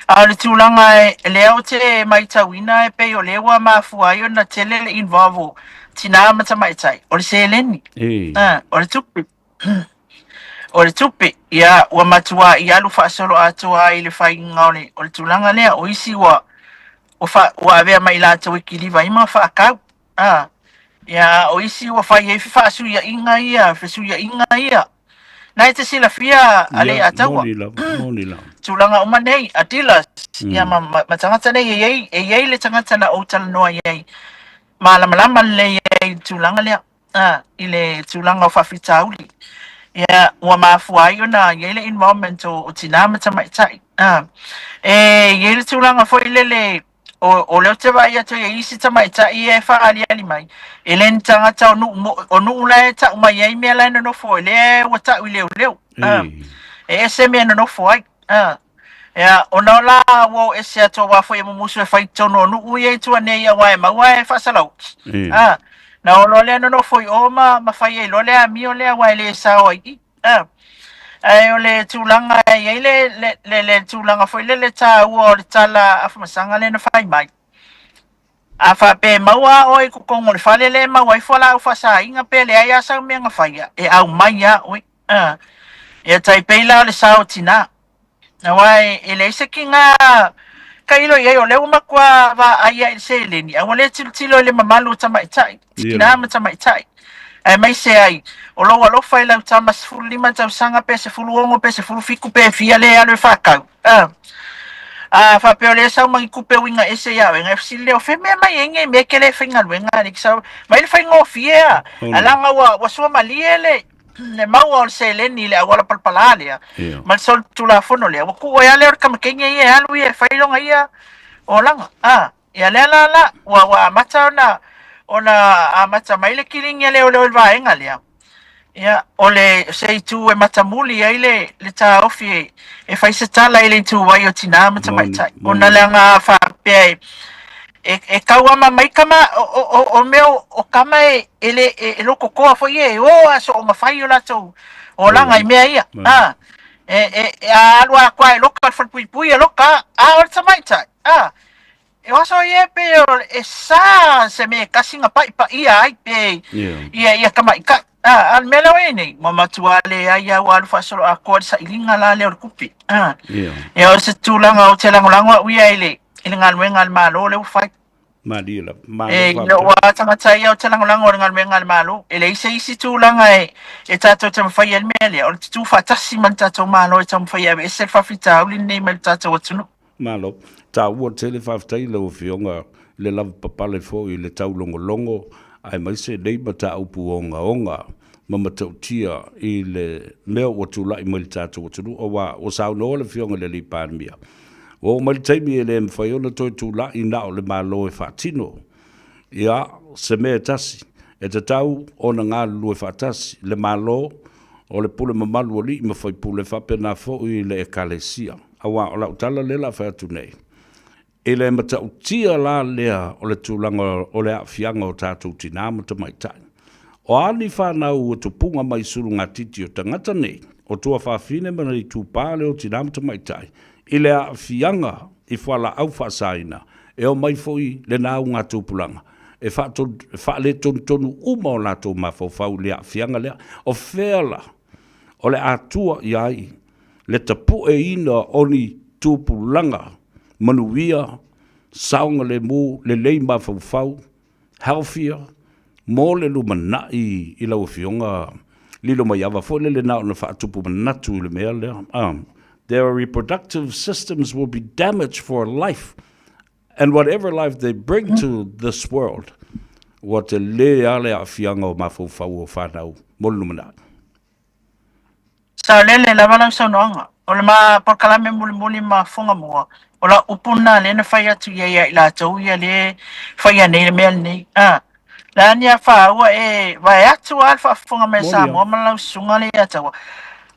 a o le tulaga e, lea ou te maitauina e pei o lea ua mafua ai ona tele le involve o tinā ma tamaitai, o le seleni, E. a, o le tupe. O le tupe, ia, ua matuai alu faasoloatoa ai le faiga o le, o le tulaga lea. O isi ua, ua, fa, ua avea mai latou e kiliva ai ma faatau. A, ia, o isi ua fai ai fefaasuiaiga ia, fesuiaiga ia. Na e te silafia a le Ia, Ataua. moni lava, moni lava. Tulaga uma nei, a dealers, ia, ma, ma, ma tagata nei, e i ai, e i ai le tagata na ou talanoa i ai, malamalama lelei ai i le tulaga lea. A, i le tulaga o faafitauli. Ia, ua mafua ai ona i ai le involvement o, o tinā ma tamaitai. A, e i ai le tulaga foi lele, o, o lea ou te vaai atu i isi tamaitai ia e faaaliali mai, e le ni tagata o nuu, mo, o nuu la e tau mai ai mea la e nonofo ai, lea ua tau i leoleo. A, e ese mea e nonofo ai. A, Ia, ona o la ua o ese atu aua foi e mumusu e fai tonu o nuu ia i tua nei aua e maua e faasalau. Ia. A, na o loa lea nonofo i o ma, ma fai ai loa le amio lea aua e le sao ai i. A, Ae o le tulaga e i ai le, le, le, le tulaga foi lele taua o le tala afamasaga lea na fai mai. A faapea e maua a oe i totonu o le fale lea e maua ai fualaau faasaina pe leai lava sau mea na faia, e aumai lava oe. A, e tai pei la o le sao o tinā. Aua e leai se tiga tailo i ai, o lea ua matua vaai ai i le seleni, a ua le tilotilo i le mamalu o tamaitai, tinā ma tamaitai. Aemaise ai, o lou alofa i lau tama 15 tausaga pe 16 pe 17 pe fia lea e alu e faatau. A faapea o lea e sau ma ni tupe uiga ese ia oe, ona e fesili lea, o fea mea mai ai nei mea e te le faigaluega alii? Sau mai le faigofie a, ae leaga ua suamalie le maua o le seleni i le auala palapala lea, ma le solitulafono lea, ua tuu ai lava lea o le tamateine ia e alu ia e fai lona ia olaga. Ia lea la la, ua amata ona amata mai le kiligi a leoleo i le vaega lea. Ia, o le se itu e matamuli ai le taofi e fai se tala i le ituvai o tinā ma tamaitai. Ona leaga faapea e tauama mai tama, o mea o tama e le e lototoa foi e o a soona fai o latou olaga i mea ia. A, e alu atu lava e loka le falepuipui e loka, a o le tamaitai, a, E oso ia pei o e sa se mea e tasi na pa'ipa'ia ai pe ia ia tamaitai. A, a le mea lea ua i ai nei, ua matua leai lava ua alu faasoloatoa le sailiga la lea o le tupe. A, ia o se tulaga ou te lagolago a'u ia i le i le galuega a le Malo lea ua fai. Malie lava. Malo E, i lou lava tagata ia ou te lagolago i le galuega a le Malo. E leai se isi tulaga e tatou te taumafai ai le mea lea, o le tutū faatasi ma le tatou Malo e taumafai e aveese le faafitauli lenei mai le tatou atunuu. Malo. Taua tele faafetai i lau Afioga i le lavapapale foi i le taulogologo aemaise nei mataupu ogaoga ma matautia i le mea ua tulai mai i le tatou atunuu aua ua saunoa le Afioga i le Alii Palemia ua oo mai le taimi e le mafai ona toe tulai na o le Malo e faatino ia se mea e tasi e tatau ona galulue faatasi le Malo o le pule mamalu o alii ma faipule faapena foi le Ekalesia. Aua o lau tala lea o le a fai atu nei, e le matautia la lea o le tulaga o le aafiaga o tatou tinā ma tamaitai. O a ni fanau ua tupuga mai sulugatiti o tagata nei, o tuafafine ma le itupa lea o tinā ma tamaitai, i le aafiaga i fualaau faasaina, e omai foi lena augatupulaga e faaletonutonu uma o latou mafaufau i le aafiaga lea. O fea la o le a tua i ai le tapueina o ni tupulaga manuia, saogalemu, lelei mafaufau, healthier, mo le lumanai i lau Afioga Lilomaiava foi lele na ona faatupu manatu i le mea lea. Their reproductive systems will be damaged for life and whatever life they bring to this world, ua tele lava le aafiaga o mafaufau o fanau mo le lumanai. Saolele lava lau saunoaga. O le ma polokalame mulimuli ma Fugamua, o lau upu lena lea na fai atu i ai ia i latou ia lea e faia nei le mea lenei. A, le a ni afaua e vae atu lava le faafofoga mai a Samoa ma lau susuga lea ia Taua.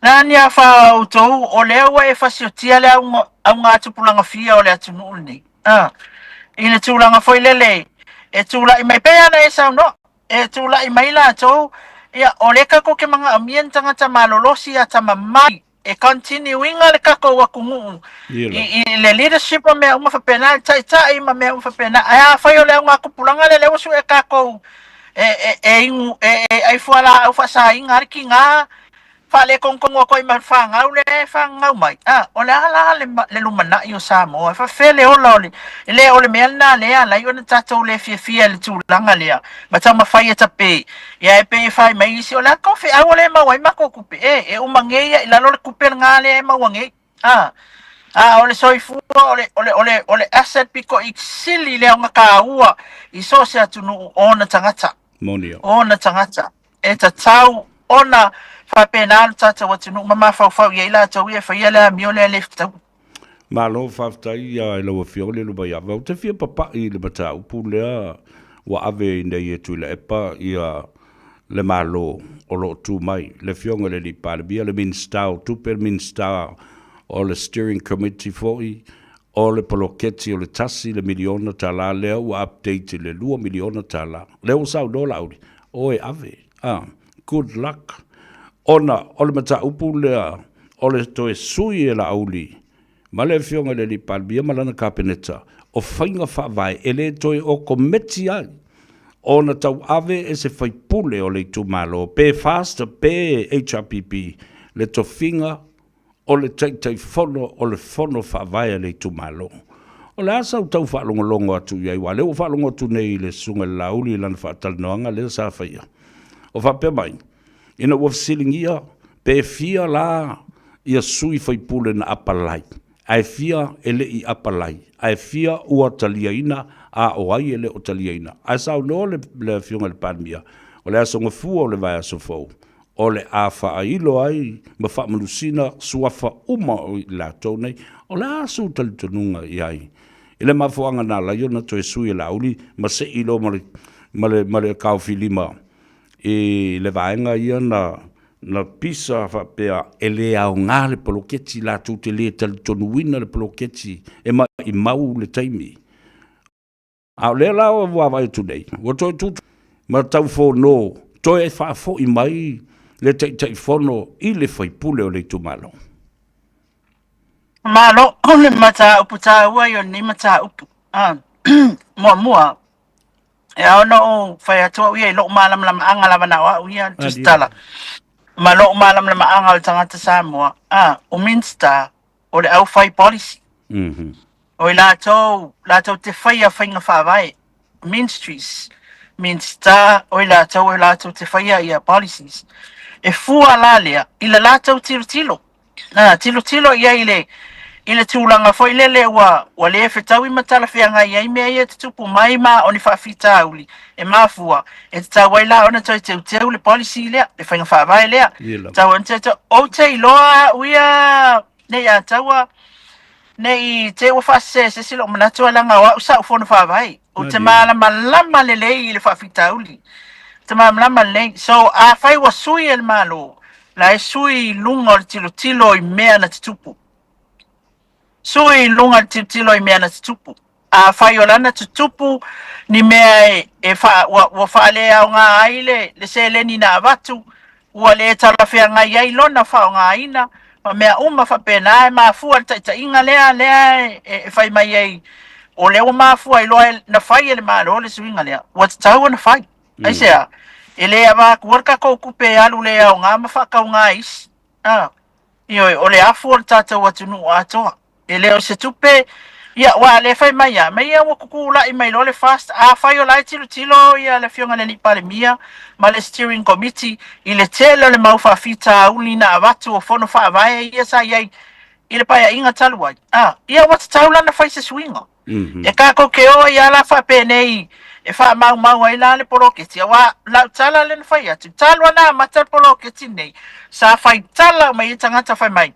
Le a ni afa outou, o lea ua e fasiotia le augatupulaga fia o le atunuu lenei. A, i le tulaga foi lele e tulai mai pei lava ona e saunoa, e tulai mai latou, ia, o lea tatou te manaomia ni tagata malolosi atamamai e continue ina le tatou atunuu i le leadership ma mea uma faapena, le taitai ma mea uma faapena. Ae afai o le augatupulaga lea, lea ua sue tatou e inu, e ai fualaau faasaina le tiga, faaletonu atu ai ma le fanau lea e fanau mai, a, o le a la le lumanai o Samoa? E faafefea le ola o le, e le o le mea lena lea e ala ai ona tatou le fiafia i le tulaga lea, ma taumafai e tape, ia e pei e fai mai isi, o le a tou feau o lea e maua ai matou tupe? E, e uma nei ia i lalo le tupe lena lea e maua nei, a. A o le soifua, o le, o le, o le, o le asset pito i sili lea ona taua i so o se atunuu o ona tagata. Moni. O ona tagata. E tatau ona faapena lo tatou atunuu ma mafaufau i ai latou ia e faia le amio lea le fetaui. Malo faafetai i lau Afioga Lilomaiava. Ou te fia papai i le mataupu lea ua ave i nei e Tuilaepa ia le Malo o lo o tu mai, le Afioga i le Alii Palemia, le Minisita o Tupe, le Minisita o le Steering Committee foi, o le poloketi o le $1 le miliona lea ua update i le $2 miliona. Lea ua saunoa Laauli, o e ave, a, good luck. Ona o le mataupu lea. o le toe sui e Laauli ma le Afioga i le Alii Palemia ma lana Kapeneta o faiga faavae e le toe okometi ai ona tauave e se faipule o le itumalo pe FAST pe HRPP le tofiga o le Taitaifono o le Fono Faavae a le itumalo. O le a sau tau faalogologo atu i ai, aua o lea ua faalogo atu nei i le Susuga i le Laauli i lana faatalanoaga lea sa faia. O faapea mai, ina ua fesiligia pe fia la ia sui faipule na apalai, ae fia e le i apalai, ae fia ua taliaina a o ai e le o taliaina. Ae saunoa le, le Afioga i le Palemia, o le aso Gafua o le vaiaso fou, o le a faailo ai ma faamanusina suafa uma o i latou nei. O le a sou talitonuga i ai i le mafuaaga na ala ai ona toe sui e Laauli ma sei loa ma le, ma le, ma le kaofilima i le vaega ia na, na pisa faapea e le aoga le poloketi, latou te le talitonuina le poloketi e maimau le taimi. A o lea la ua vaavaai atu nei, ua toe tutu ma taufono toe faafoi mai le Taitaifono i le faipule o le itumalo. Malo o le mataupu taua ia o lenei mataupu. Ah, muamua, e ao ona ou fai atu au ia i lou malamalamaaga lava na o au ia le tusitala. Ma lou malamalamaaga o le tagata Samoa, ah, o Minster o le au fai policy. O i latou, latou te faia faiga faavae, ministries, Minista, o i latou e latou te faia ia policies. E fua la lea i le latou tilotilo. Ah, tilotilo i ai i le, i le tulaga foi lele ua, ua le fetaui ma talafeagai ai mea ia e tutupu mai ma o ni faafitauli e mafua e tatau ai la ona toe teuteu le policy lea, le faiga faavae lea. Tatau ona teuteu. Ou te iloa au ia nei a taua Ne i te ua faasese se isi lou manatu ae leaga o au sa ou fono faavae. Ou te malamalama lelei i le faafitauli. Ou te malamalama lelei. So, afai ua sui e le Malo, la e sui i luga o le tilotilo i mea na tutupu. Sui i luga o le tilotilo i mea na tutupu. Afai o lana tutupu ni mea e, e wha, ua, ua faaleaoga ai le, le seleni na avatu, ua le talafeagai ai lona faaaogaina ma mea uma faapena e mafua le taitaiga lea lea e, e, e fai mai ai o lea ua mafua ai loa na fai e le Malo le suiga lea ua tatau ona fai. Aisea? E le avatua le tatou tupe e alu le aoga ma faatauga e isi. Ah, ioe, o le afu o le tatou atunuu atoa. E le o se tupe, ia, aua o lea e fai mai lava, mai ia ua tutulai mai loa le FAST, afai o la e tilotilo ia le Afioga i le Alii Palemia ma le Steering Committee i le tele o le mau faafitauli na avatu o fono faavae ia sa i ai i le Paeaiga talu ai, a, ia ua tatau la ona fai se suiga. E tatou te o ai lava la faapenei e faamaumau ai la le poloketi, aua lau tala lea na fai atu, talu lava ona amata le poloketi lenei, sa fai tala uma i ai tagata fai mai,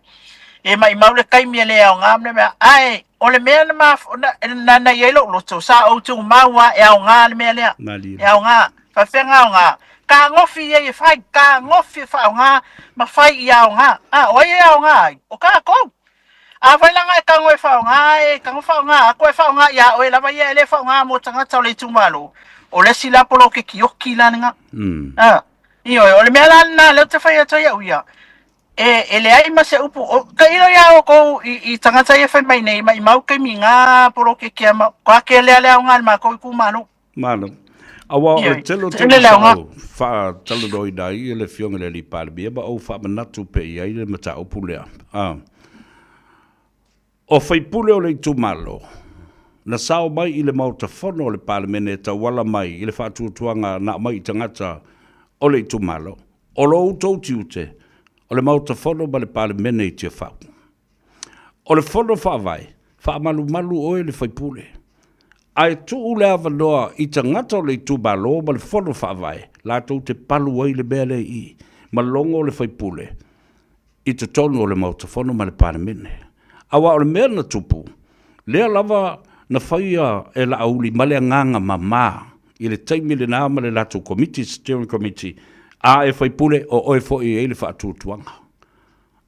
e maimau le taimi e le aoga ma le mea, ae o le mea na maf-, na, na, na i ai lou loto, sa ou tumau lava e aoga le mea lea. Malie. E aoga. Faafefea ona aoga? Tagofi ai e fai, tagofi e faaaoga ma fai ia aoga. A, o ai e aoga ai? O tatou. Afai la na e tago e faaaoga e tago faaaoga atu e faaaoga ia oe lava ia e le faaaoga mo tagata o le itumalo, o le isi la poloketi oki la lena. A, ioe, o le mea la lena lea ou te fai atu ai au ia, e, e leai ma se upu, o, tailo ia outou i, i tagata ia fai mai nei, maimau taimi i ngā poloketi a ma, ko ake lea le aoga a le matou itumalo. Malo. Aua o le tele o taimi sa ou faatalanoaina ai le Afioga i le Alii Palemia ma ou faamanatu pea i ai le mataupu lea. O faipule o le itumalo, na sao mai i le Maota Fono o le Palemene e tauala mai i le faatuatuaga na aumai i tagata o le itumalo, o lo outou tiute, o le Maota Fono ma le Palemene i Tiafau. O le Fono Faavae, faamalumalu oe le faipule, ae tuu le avanoa i tagata o le itumalo ma le Fono Faavae latou te palu ai le mea lea i i, ma logo le faipule i totonu o le Maota Fono ma le Palemene. Aua o le mea na tupu, lea lava na faia e Laauli ma le agaga mama i le taimi lena ma le latou Komiti, Steering Committee, a e faipule, o oe foi e i ai le faatuatuaga.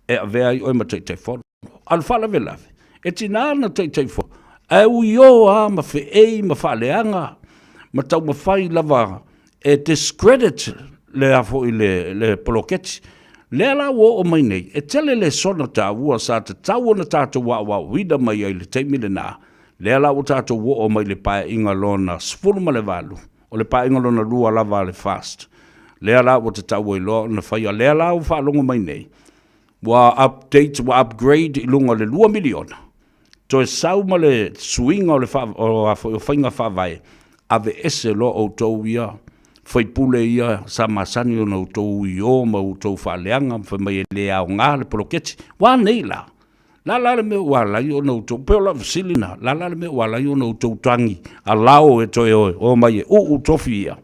e avea ai oe ma Taitaifono. A o le faalavelave, e tiga na Taitaifono, ae uiō lava ma feei ma faaleaga ma taumafai lava e discredit le a foi le, le poloketi. Lea la ua oo mai nei, e tele lesona taua sa tatau ona tatou aoaoina mai ai i le taimi lena, lea la ua tatou oo mai i le Paeaiga Lona 18, o le Paeaiga Lona Lua lava a le FAST, lea la ua tatau ai loa ona faia. Lea la ua faalogo mai nei, ua update, ua upgrade i luga o le $2 miliona, toe sau ma le suiga o le o faiga faavae, aveese loa outou ia faipule ia sa masani ona outou io ma outou faaleaga ma fai mai e le aoga le poloketi. Ua a nei la? La la le mea ua ala ai ona outou, pei o lau fesili lena, la la le mea ua ala ai ona outou tagi alao e toe o mai e uu tofi ia.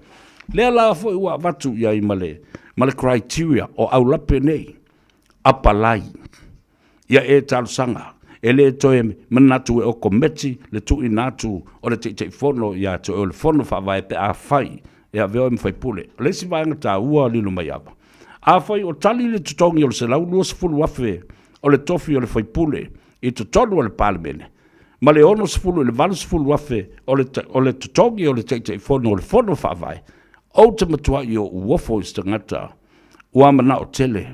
Lea la foi ua avatu i ai ma le, ma le criteria o aulape nei, apalai. Ia e talosaga, e le toe manatu e okometi le tuuina atu o le Taitaifono ia te oe o le Fono Faavae pe afai e avea oe ma faipule. O le isi vaega taua Lilomaiava, afai o tali le totogi o le $120,000 o le tofi o le faipule i totonu o le Palemene, ma le 60 i le 80,000 o le totogi o le Taitaifono o le Fono Faavae, ou te matuai ou ofo i se tagata ua manao tele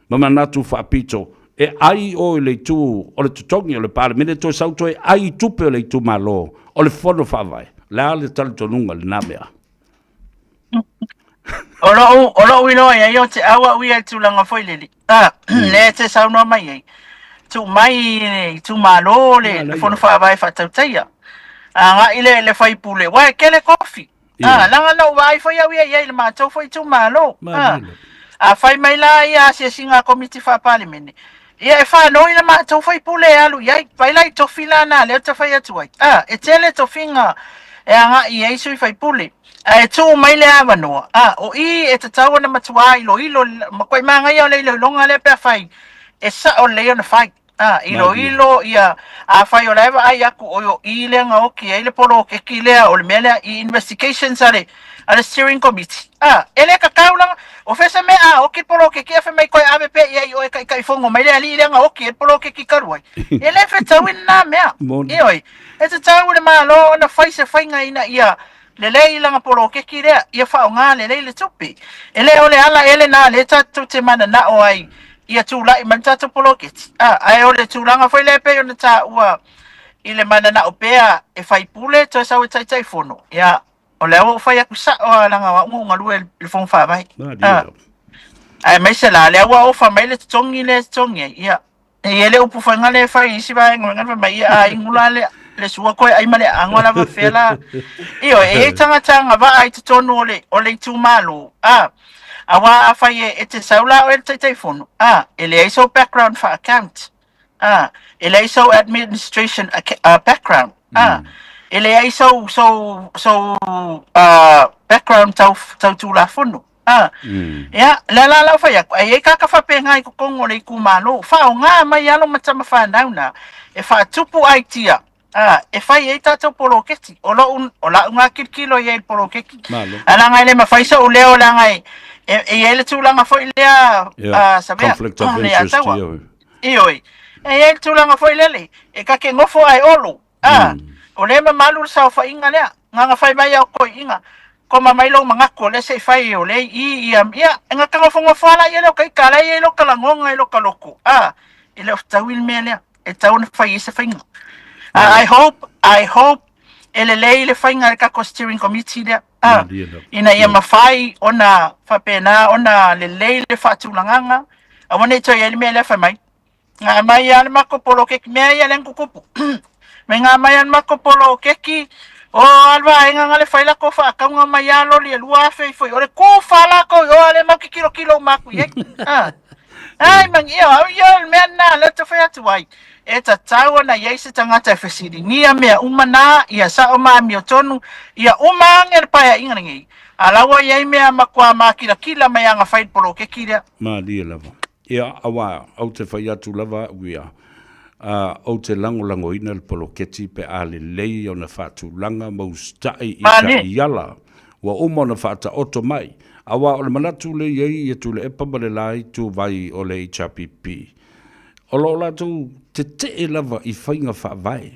ma manatu faapito e ai oe i le itu o le totogi o le Palemene toe sau toe ai i tupe o le itumalo o le Fono Faavae. O le a le talitonuga i lena mea? O lou, o lou iloa i ai o te au au ia i tulaga foi lele. Ah, lea e te saunoa mai ai. Tuu mai i le itumalo le, le Fono Faavae faatautaia. Agai le, le faipule, uae kele kofi. Ah, leaga na ou vaai foi au ia i ai i le matou foi itumalo. Ah, a fai mai la ia asiasiga a Komiti Faa-Palemene, ia e whanoi le matou faipule e alu i ai. Vai la i tofi la nā lea te whai atu ai. Ah, e tele tofiga e agai i ai sui faipule. Ae tuu mai le avanoa. Ah, o i e tatau ona matuā iloilo, ma koe māngaia o le iloiloga lea pe a fai, e sao lelei ona fai. A, iloilo ia, afai o la e vaai atu o o i lea na oki ai le poloketi lea o le mea lea i investigations a le a le steering committee. A, e le tatau langa, o fea se mea a oki le poloketi ae fai mai toe ave pea i ai i oe e taitaifono mai le alii lea na oki ai le poloketi talu ai. E le fetaui lena mea. Ioe, e tatau i le Malo ona fai se faiga ina ia lelei lana poloketi lea, ia faaaoga lelei le tupe. E le o le ala ea lena lea tatou te mananao ai ia tulai mai le tatou poloketi. A, ae o le tulaga foi lea e pei ona taua i le mananao pea e faipule toe sau e Taitaifono, ia, o lea ua ou fai atu sao lava leaga o au na ou galue i le Fono Faavae. A, aemaise la lea ua ofa mai le totogi lea e totogi ai, ia, E i ai le upu faiga lea e fai i isi vaega o fai mai ia a inu la le le sua koe ai ma le ago lava fea la. Ioe, e i ai tagata agavaa i totonu o le o le itumalo, a auā afai e, e te sau la oe le Taitaifono, a e leai sou background faa-account, a e leai sou administration background, a e leai sou sou sou background tau tau Tulafono. A, ia, lea la lau fai atu, e i ai kaka faapena i totonu o le itumalo, faaaoga mai alo ma tama fanau na, e faatupu aitia, a, e fai ai tatou poloketi. O lou, o lau na kilokilo i ai i le poloketi. Malo. A leaga e le mafai sou leo, leaga e, e, e i ai le tulaga foi lea, Yeah, a, Savea, conflict of le interest, Ataua. ioe. Ioe, e i ai le tulaga foi lele, e ta te nofo ae olo, A, o lea e mamalu le saofaiga lea, na ona fai mai au toeaiina, koma mai lou manatu o lea se i fai o lea i i ia, ia, e na te nofonofo lava laia lea o ta ita, la e i ai lota lagona i lota loto, a, e le o fetaui le mea lea, e tatau ona fai ai se faiga. I hope, I hope e lelei le faiga a le tatou steering committee lea, a, ina ia mafai ona faapena ona lelei le faatulagaga, aua ne i toe i ai le mea lea fai mai, Ngā mai a le matou poloketi, mea ia lea na tutupu. Mai ngā mai a le matou poloketi, o a le vaega nga le fai latou faatauga mai a loli e 2000 ifo i o le kufa latou i o a le mau te kilokilo uma atu i ai. Ah. Ai mang ia, au ia le mea na lea te fai atu ai. E tatau ona i ai se tagata e fesiligia mea uma na, ia sao ma amiotonu, ia uma ane le paeaiga lenei. A la ua i ai mea matua mākirakira mai aga fai le poloketi lea. Malie lava. Ia, auā, ou te fai atu lava au ia, ā, ou te lagolagoina le poloketi pe a lelei ona faatulaga ma usitai i taiala ua uma ona faataoto mai, auā o le manatu lea i ai ia Tuilaepa ma le la ituvai o le HRPP, o lo o latou tetee lava i faiga faavae.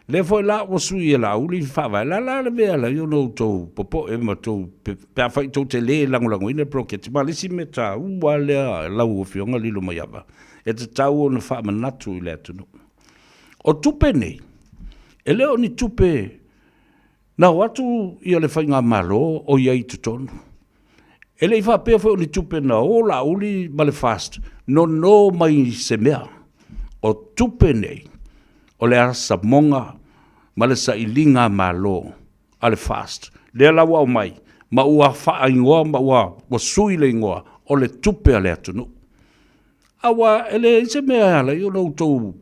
Lea foi la ua sui e Laauli le faavae, la la le mea la i ona outou popoe ma tou pe afai tou te le lagolagoina le poloketi. Ma le isi mea taua lea lau Afioga Lilomaiava, e tatau ona faamanatu i le atunuu. O tupe nei, e le o ni tupe na o atu ia le faigamalo o i ai i totonu. E le i faapea foi o ni tupe na o Laauli ma le FAST nono mai se mea. O tupe nei, o le asamoga ma le sailiga malo a le FAST. Lea la ua aumai ma ua faaigoa ma ua sui le igoa o le tupe a le atunuu. Aua e leai se mea e ala ai ona outou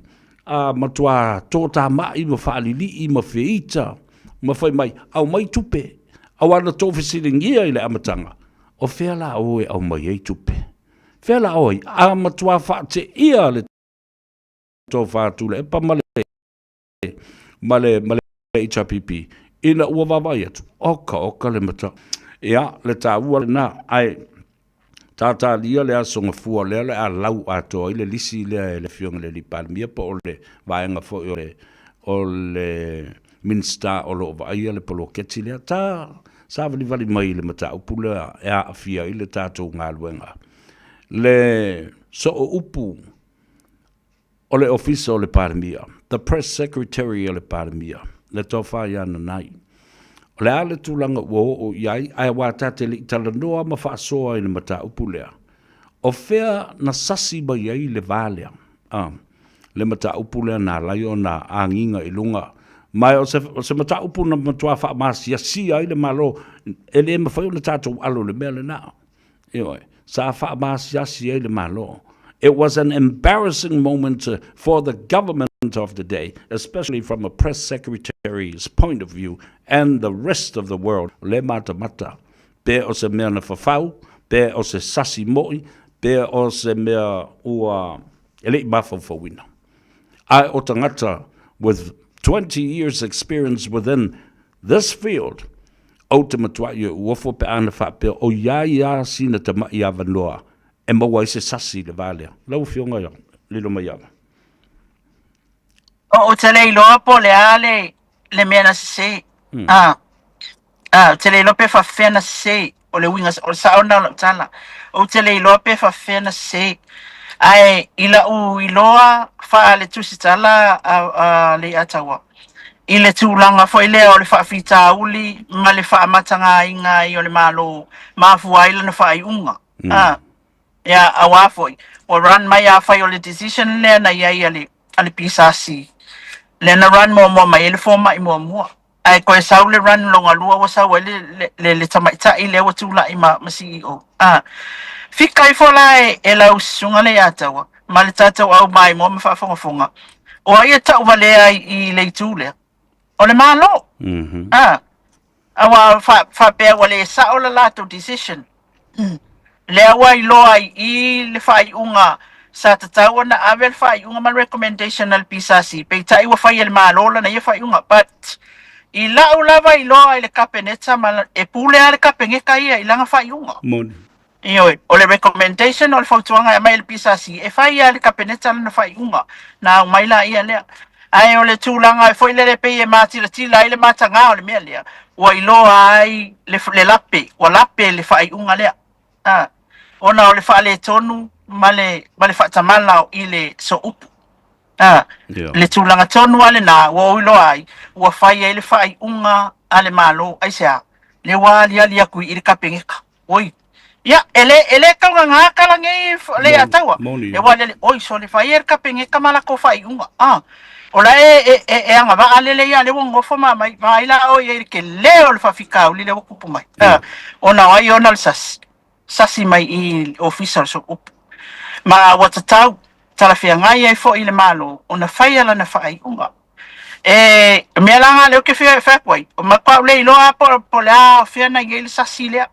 matua toatamai ma faalilii ma feita ma fai mai, aumai tupe. Aua na tou fesiligia i le amataga, o fea la oe e aumai ai tupe? Fea la oe? A matua faateia le tofa Tuilaepa ma le ma le ma le HRPP ina ua vaavaai atu, oka oka le mata. Ia, le taua lena, ae tatalia le aso gafua lea o le a lau atoa ai le lisi lea e le Afioga i le Alii Palemia po o le vaega foi o le o le Minisita o lo o vaaia le poloketi lea. Ta savalivali mai i le mataupu lea e aafia ai le tatou galuega. Le sooupu O le Ofisa o le Palemia, the Press Secretary o le Palemia, le Tofa ia Nanai. O le a le tulaga ua oo i ai, ae aua ta te le i talanoa ma faasoa i le mataupu lea, o fea na sasi mai ai le va lea, a, le mataupu lea na ala ai ona agiga i luga, ma o se, o se mataupu na matua faamasiasia ai le Malo, e le mafai ona tatou alo i le mea lena. Ioe, sa faamasiasi ai le Malo. It was an embarrassing moment for the government of the day, especially from a press secretary's point of view and the rest of the world le matamata, pe o se mea na fafau, pe o se sasi moi, pe o se mea ua e le i mafaufauina. Ae o tagata with 20 years experience within this field, Ou te matuai e uofo pe ana faapea o ia ia sina tama'i avanoa e maua ai se sasi i le va lea. Lau Afioga ia Lilomaiava. Ou te le iloa po o le a le, le mea na sese. Ah, ah, ou te le iloa pe faafefea na sese. O le uiga, o le sao lena o lau tala. Ou te le iloa pe faafefea na sese. Ae i lau iloa faale-tusitala a, a Leiataua, i le tulaga foi lea o le faafitauli ma le faamatagaina ai o le Malo, mafua ai lana faaiuga. Ah, ia, auā foi, ua run mai afai o le decision lea na i ai a le, a le PSRC, lea na run muamua mai ai le fomai muamua. Ae toe sau le run lona lua ua sau ai le, le, le, le tamaitai lea ua tulai ma, ma CEO. Ah, fika ifo la e, e lau susuga Leiataua ma le tatou au maimoa ma faafogafoga, o ai e tauvalea ai i le itu lea? O le Malo. Mm -hmm. Ah, aua faapea ua le sao la latou decision. Lea ua iloa ai i le faaiuga sa tatau ona ave le faaiuga ma le recommendation a le PSRC, peitai ua fai e le Malo lana ia faaiuga. But i lau lava iloa i le Kapeneta ma e pule lava le Kapeneta ia i lana faaiuga. Moni. Ioe, o le recommendation o le fautuaga e aumai e le PSRC, e fai lava e le Kapeneta lana faaiuga, na aumai laia lea. Ae o le tulaga foi lele pei e matilatila ai le mataga o le mea lea, ua iloa ai le, le lape, ua lape le faaiuga lea. A, ona o le faaletonu ma le, ma le faatamala i le sooupu. A, Yeah. le tulaga tonu lava lena ua ou iloa ai, ua fai ai le faaiuga a le Malo, aisea? Lea ua aliali atu i i le Kapeneta. Oi. Ia, e le, e le taugagā tala nei le Ataua. Moni. E ua lele, oi, sole fai e le Kapeneta ma latou faaiuga. Ah. O la e, e, e, e agavaa lele ia lea ua nofo ma mai, vaai la oi ai le tele o le faafitauli lea ua tupu mai. Ah. Ona o ai ona le sasi, sasi mai i ofisa o le Sooupu. Ma ua tatau, talafeagai ai foi le Malo ona faia lana faaiuga. E mea la lena lea ou te fia fai atu ai, o matua au le iloa po, po le a o fea na i ai le sasi lea.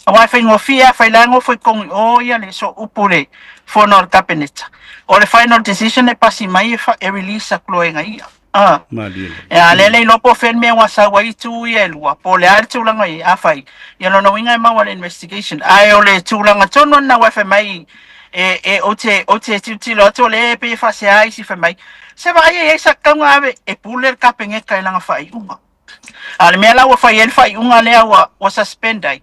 Aua e faigofie a fai la e nofo i totonu i o ia le sooupu le fono a le Kapeneta. O le final decision e pasi mai e, fa, e release atu loa e na ia. Ah. Malie lava. E a lea le iloa po o fea le mea ua sau ai itu ia e lua, po o le a le tulaga i ai, afai, ia lona uiga e maua le investigation. Ae o le tulaga tonu lena ua e fai mai E, e, ou te, ou te tilotilo atu o lea e pei e faasea isi fai mai, se vaai e i ai sa tatau ona ave e pule le Kapeneta i lana faaiuga. A o le mea la ua fai ai le faaiuga lea ua, ua suspend ai,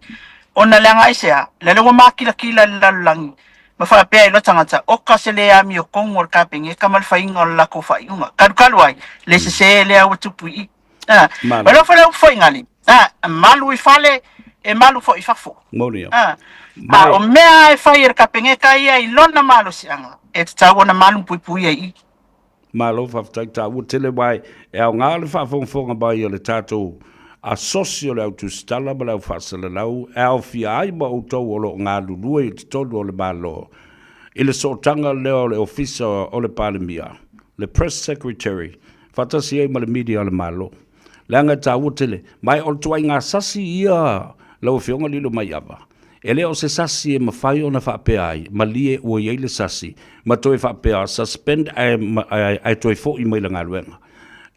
ona leaga aisea? Lele ua makilatila i le lalolagi ma faapea ai loa tagata, oka se le amiotonu o le Kapeneta ma le faiga o le latou faaiuga. Kalukalu ai, le sese lea ua tupu i i. Ah, Malo. o lea foi le upu foi ah, malu i fale, e malu foi i fafo. Moni au. Ah, Mai. a o mea e fai e le Kapeneta ia i lona malosiaga, e tatau ona malu puipuia i i. Malo faafetai taua tele aua e aoga le faafogafoga mai a le tatou Asosi o le Au Tusitala ma le Au Faasalalau e aofia ai ma outou o lo o galulue i totonu o le Malo i le sootaga lea o le Ofisa o le Palemia, le Press Secretary, faatasi ai ma le media a le Malo. Leaga e taua tele, ma o le tuaiga sasi ia lau Afioga Lilomaiava, e le o se sasi e mafai ona faapea ai, malie ua i ai le sasi, ma toe faapea suspend ae, ae, ae toe foi mai le galuega.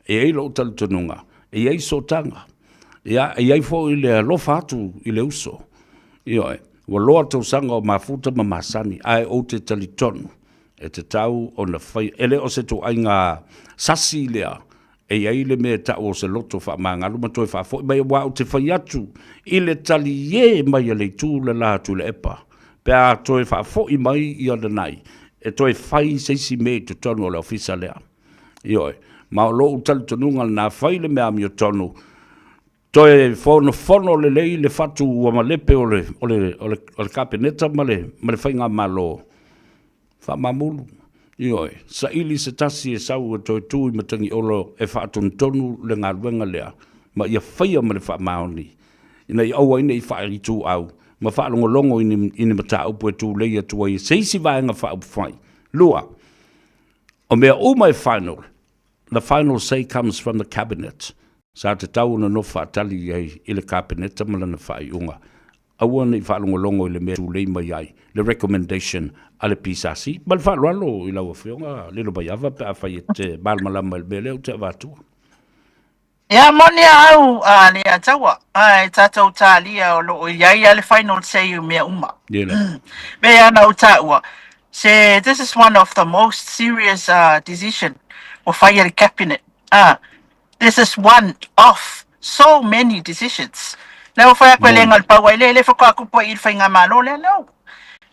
E i ai lou talitonuga, e i ai sootaga, ia, e i ai foi le alofa atu i le uso. Ioe, ua loa tausaga o mafuta ma masani, ae ou te talitonu, e tatau ona fai, e le o se tuaiga sasi lea, E i ai le mea e tau o se loto faamagalo ma toe faafoi mai aua ou te fai atu i le taliē mai a le itu le la Tuilaepa pe a toe faafoi mai ia lanai e toe fai se isi mea i totonu o le ofisa lea. Ioe, ma o lou talitonuga lena fai le mea amiotonu toe fonofono lelei le fatu ua malepe o le, o le, o le, o le Kapeneta ma le, ma le Faigamalo Faamamulu, ioe, saili se tasi e sau e toe tu i Matagiolo e faatonutonu le galuega lea ma ia faia ma le faamaoni ina ia aua ai ne i faaituau ma faalogologo i ni, i ni mataupu e tulei atu ai e se isi vaega faaupufai. 2. O mea uma e final, the final say comes from the Cabinet. Sa tatau ona nofo faatali i ai i le Kapeneta ma lana faaiuga. Aua ne i faalogologo i le mea e tulei mai ai le recommendation a le PSC. Ma le faaaloalo i lau Afioga Lilomaiava pe afai e te malamalama i le mea lea ou te avatua. Ia moni a au a le Ataua, ae tatou talia o lo o i ai a le final say i mea uma. Ia la. Pei ona ou taua, se this is one of the most serious decision ua fai e le Cabinet. This is one of so many decisions. Lea ua fai atu e le Moni. ga le pau ai lea, e le faatoa tupu ai i le faigamalo lea, no.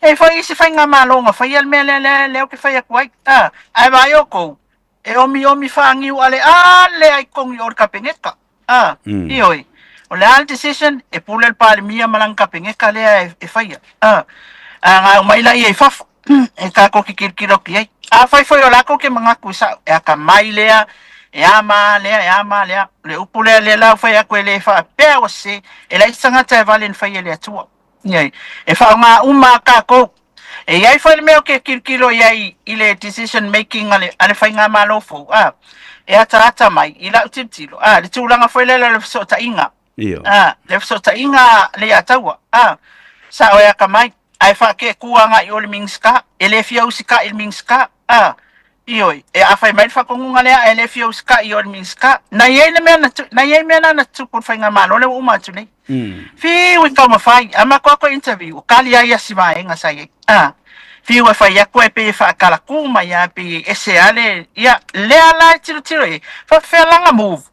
E fai isi faigamalo na faia le mea lea, lea, lea ou te fai atu ai. Ah, ae vaai outou, e omiomi faaniu ale ale ai totonu i o le Kapeneta. Ah, ioe. O le a le decision, e pule le Palemia ma lana Kapeneta lea e, e faia. Ah, a na aumai laia i fafo. e tatou te tilotilo atu i ai. Afai foi o latou te manatu e sao, e atamai lea, e a ma lea, e a ma lea. O le upu lea, lea la ua fai atu e le faapea ua sese, e leai se tagata e vale na fai e le Atua. Ioe. E faaaoga uma a tatou. E i ai foi le mea ou te tilotilo i ai i le decision making a le, a le faigamalo fou, a, e ataata mai i lau tilotilo, a, le tulaga foi lea o le fesootaiga. Ioe. A, le fesootaiga le Ataua, a, sao e atamai, ae faakeeku agai i o le Minisita, e le fia usitai i le Minisita, a, ioe, e afai mai le faatonuga lea ae le fia usitai i o le Minisita. Na i ai le mea na, na i ai mea na na tupu i le faigamalo lea ua uma atu nei. Fiu i taumafai, a matou atu interview, o kali ai ia si vaega sa i ai. A, fiu e fai atu e pei e faatalatu mai lava, pei e ese lava le, ia, lea la e tilotilo i ai, faapefea la ona move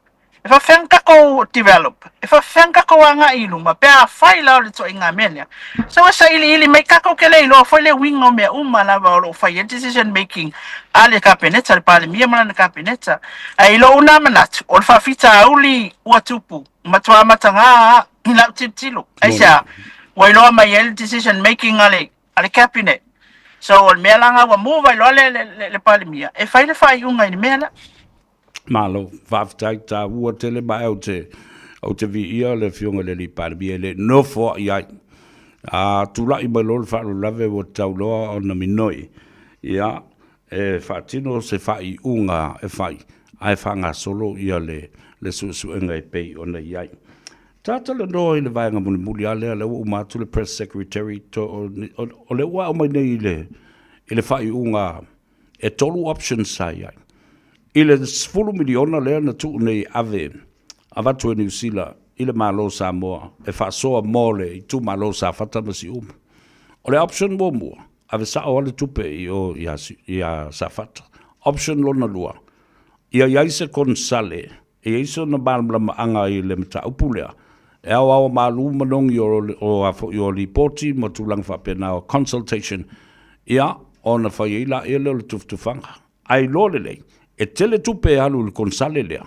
E faapefea ona tatou develop? E faapefea ona tatou agai i luma pe afai la o le ituaiga mea lea? So e sailiili mai tatou te le iloa foi le uiga o mea uma lava o lo o fai ai decision making a le Kapeneta, le Palemia ma lana Kapeneta. Ae i lou na manatu, o le faafitauli ua tupu, matua mataga lava i lau tilotilo. Aisea? Ua iloa mai ai le decision making a le a le Cabinet. So o le mea la lena ua move ai loa le, le, le, le Palemia e fai le faaiuga i le mea lea. Malo, faafetai taua tele ma ou te, ou te viia le Afioga i le Alii Palemia e le nofoa'i ai. A tula'i mai loa le faalavelave ua tatau loa ona minoi, ia, e faatino se faaiuga e fai, ae faagasolo ia le, le suesuega e pei ona i ai. Ta talanoa i le vaega mulimuli lava lea, lea ua uma atu le Press Secretary, to, o, o, o lea ua aumai nei i le, i le faaiuga E tolu options sa i ai. I le $10 miliona lea na tuu nei e ave avatu e Niu Sila i le Malo o Samoa e faasoa mo le itumalo o Safata ma Siumu. O le option muamua, Ave sa'o lava le tupe i o iā iā Safata. Option lona lua, ia i ai se konesale e i ai sona malamalamaaga i le mataupu lea, e aoao malu manogi o o a foi o lipoti ma tulaga faapena o consultation, ia, ona fai ai laia lea o le tufatufaga. Ae iloa lelei, e tele tupe e alu i le konesale lea.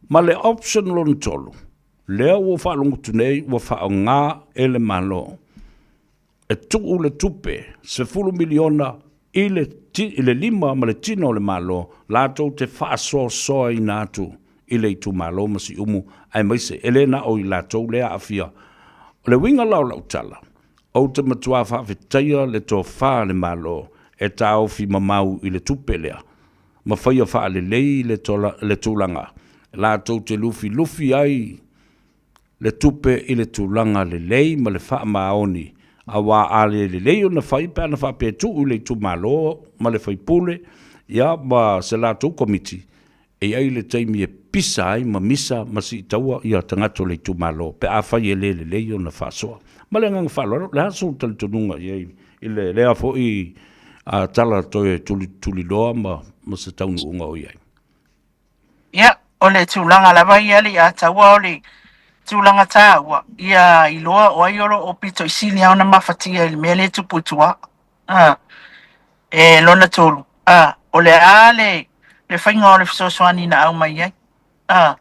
Ma le option lona tolu, lea ua ou faalogo atu nei ua faaaoga e le Malo e tuu le tupe $10 miliona i le i le lima ma le tino o le Malo latou te faasoasoaina atu i le itumalo ma Siumu aemaise e le na o i latou lea aafia. O le uiga la o lau tala, ou te matua faafetaia le tofa a le Malo e taofi mamau i le tupe lea ma faia faalelei le le tulaga latou te lufilufi ai le tupe i le tulaga lelei ma le faamaoni, aua a le lelei ona fai pe ana faapea e tuu i le itumalo ma le faipule ia ma se latou komiti, e i ai le taimi e pisa ai ma misa ma siitaua ia tagata o le itumalo pe afai e le lelei ona faasoa. Ma le agaga faaaloalo, o le a sou talitonuga i ai i le lea foi tala toe tuliloa ma se taunuuga o i ai? Ia, o le tulaga lava ia le ia taua o le tulaga tāua, ia iloa o ai o lo o pito i sili ona mafatia i le mea lea e tupu i tua. A, e lona tolu, a, o le a le, le faiga o le fesoasoani na aumai ai. A,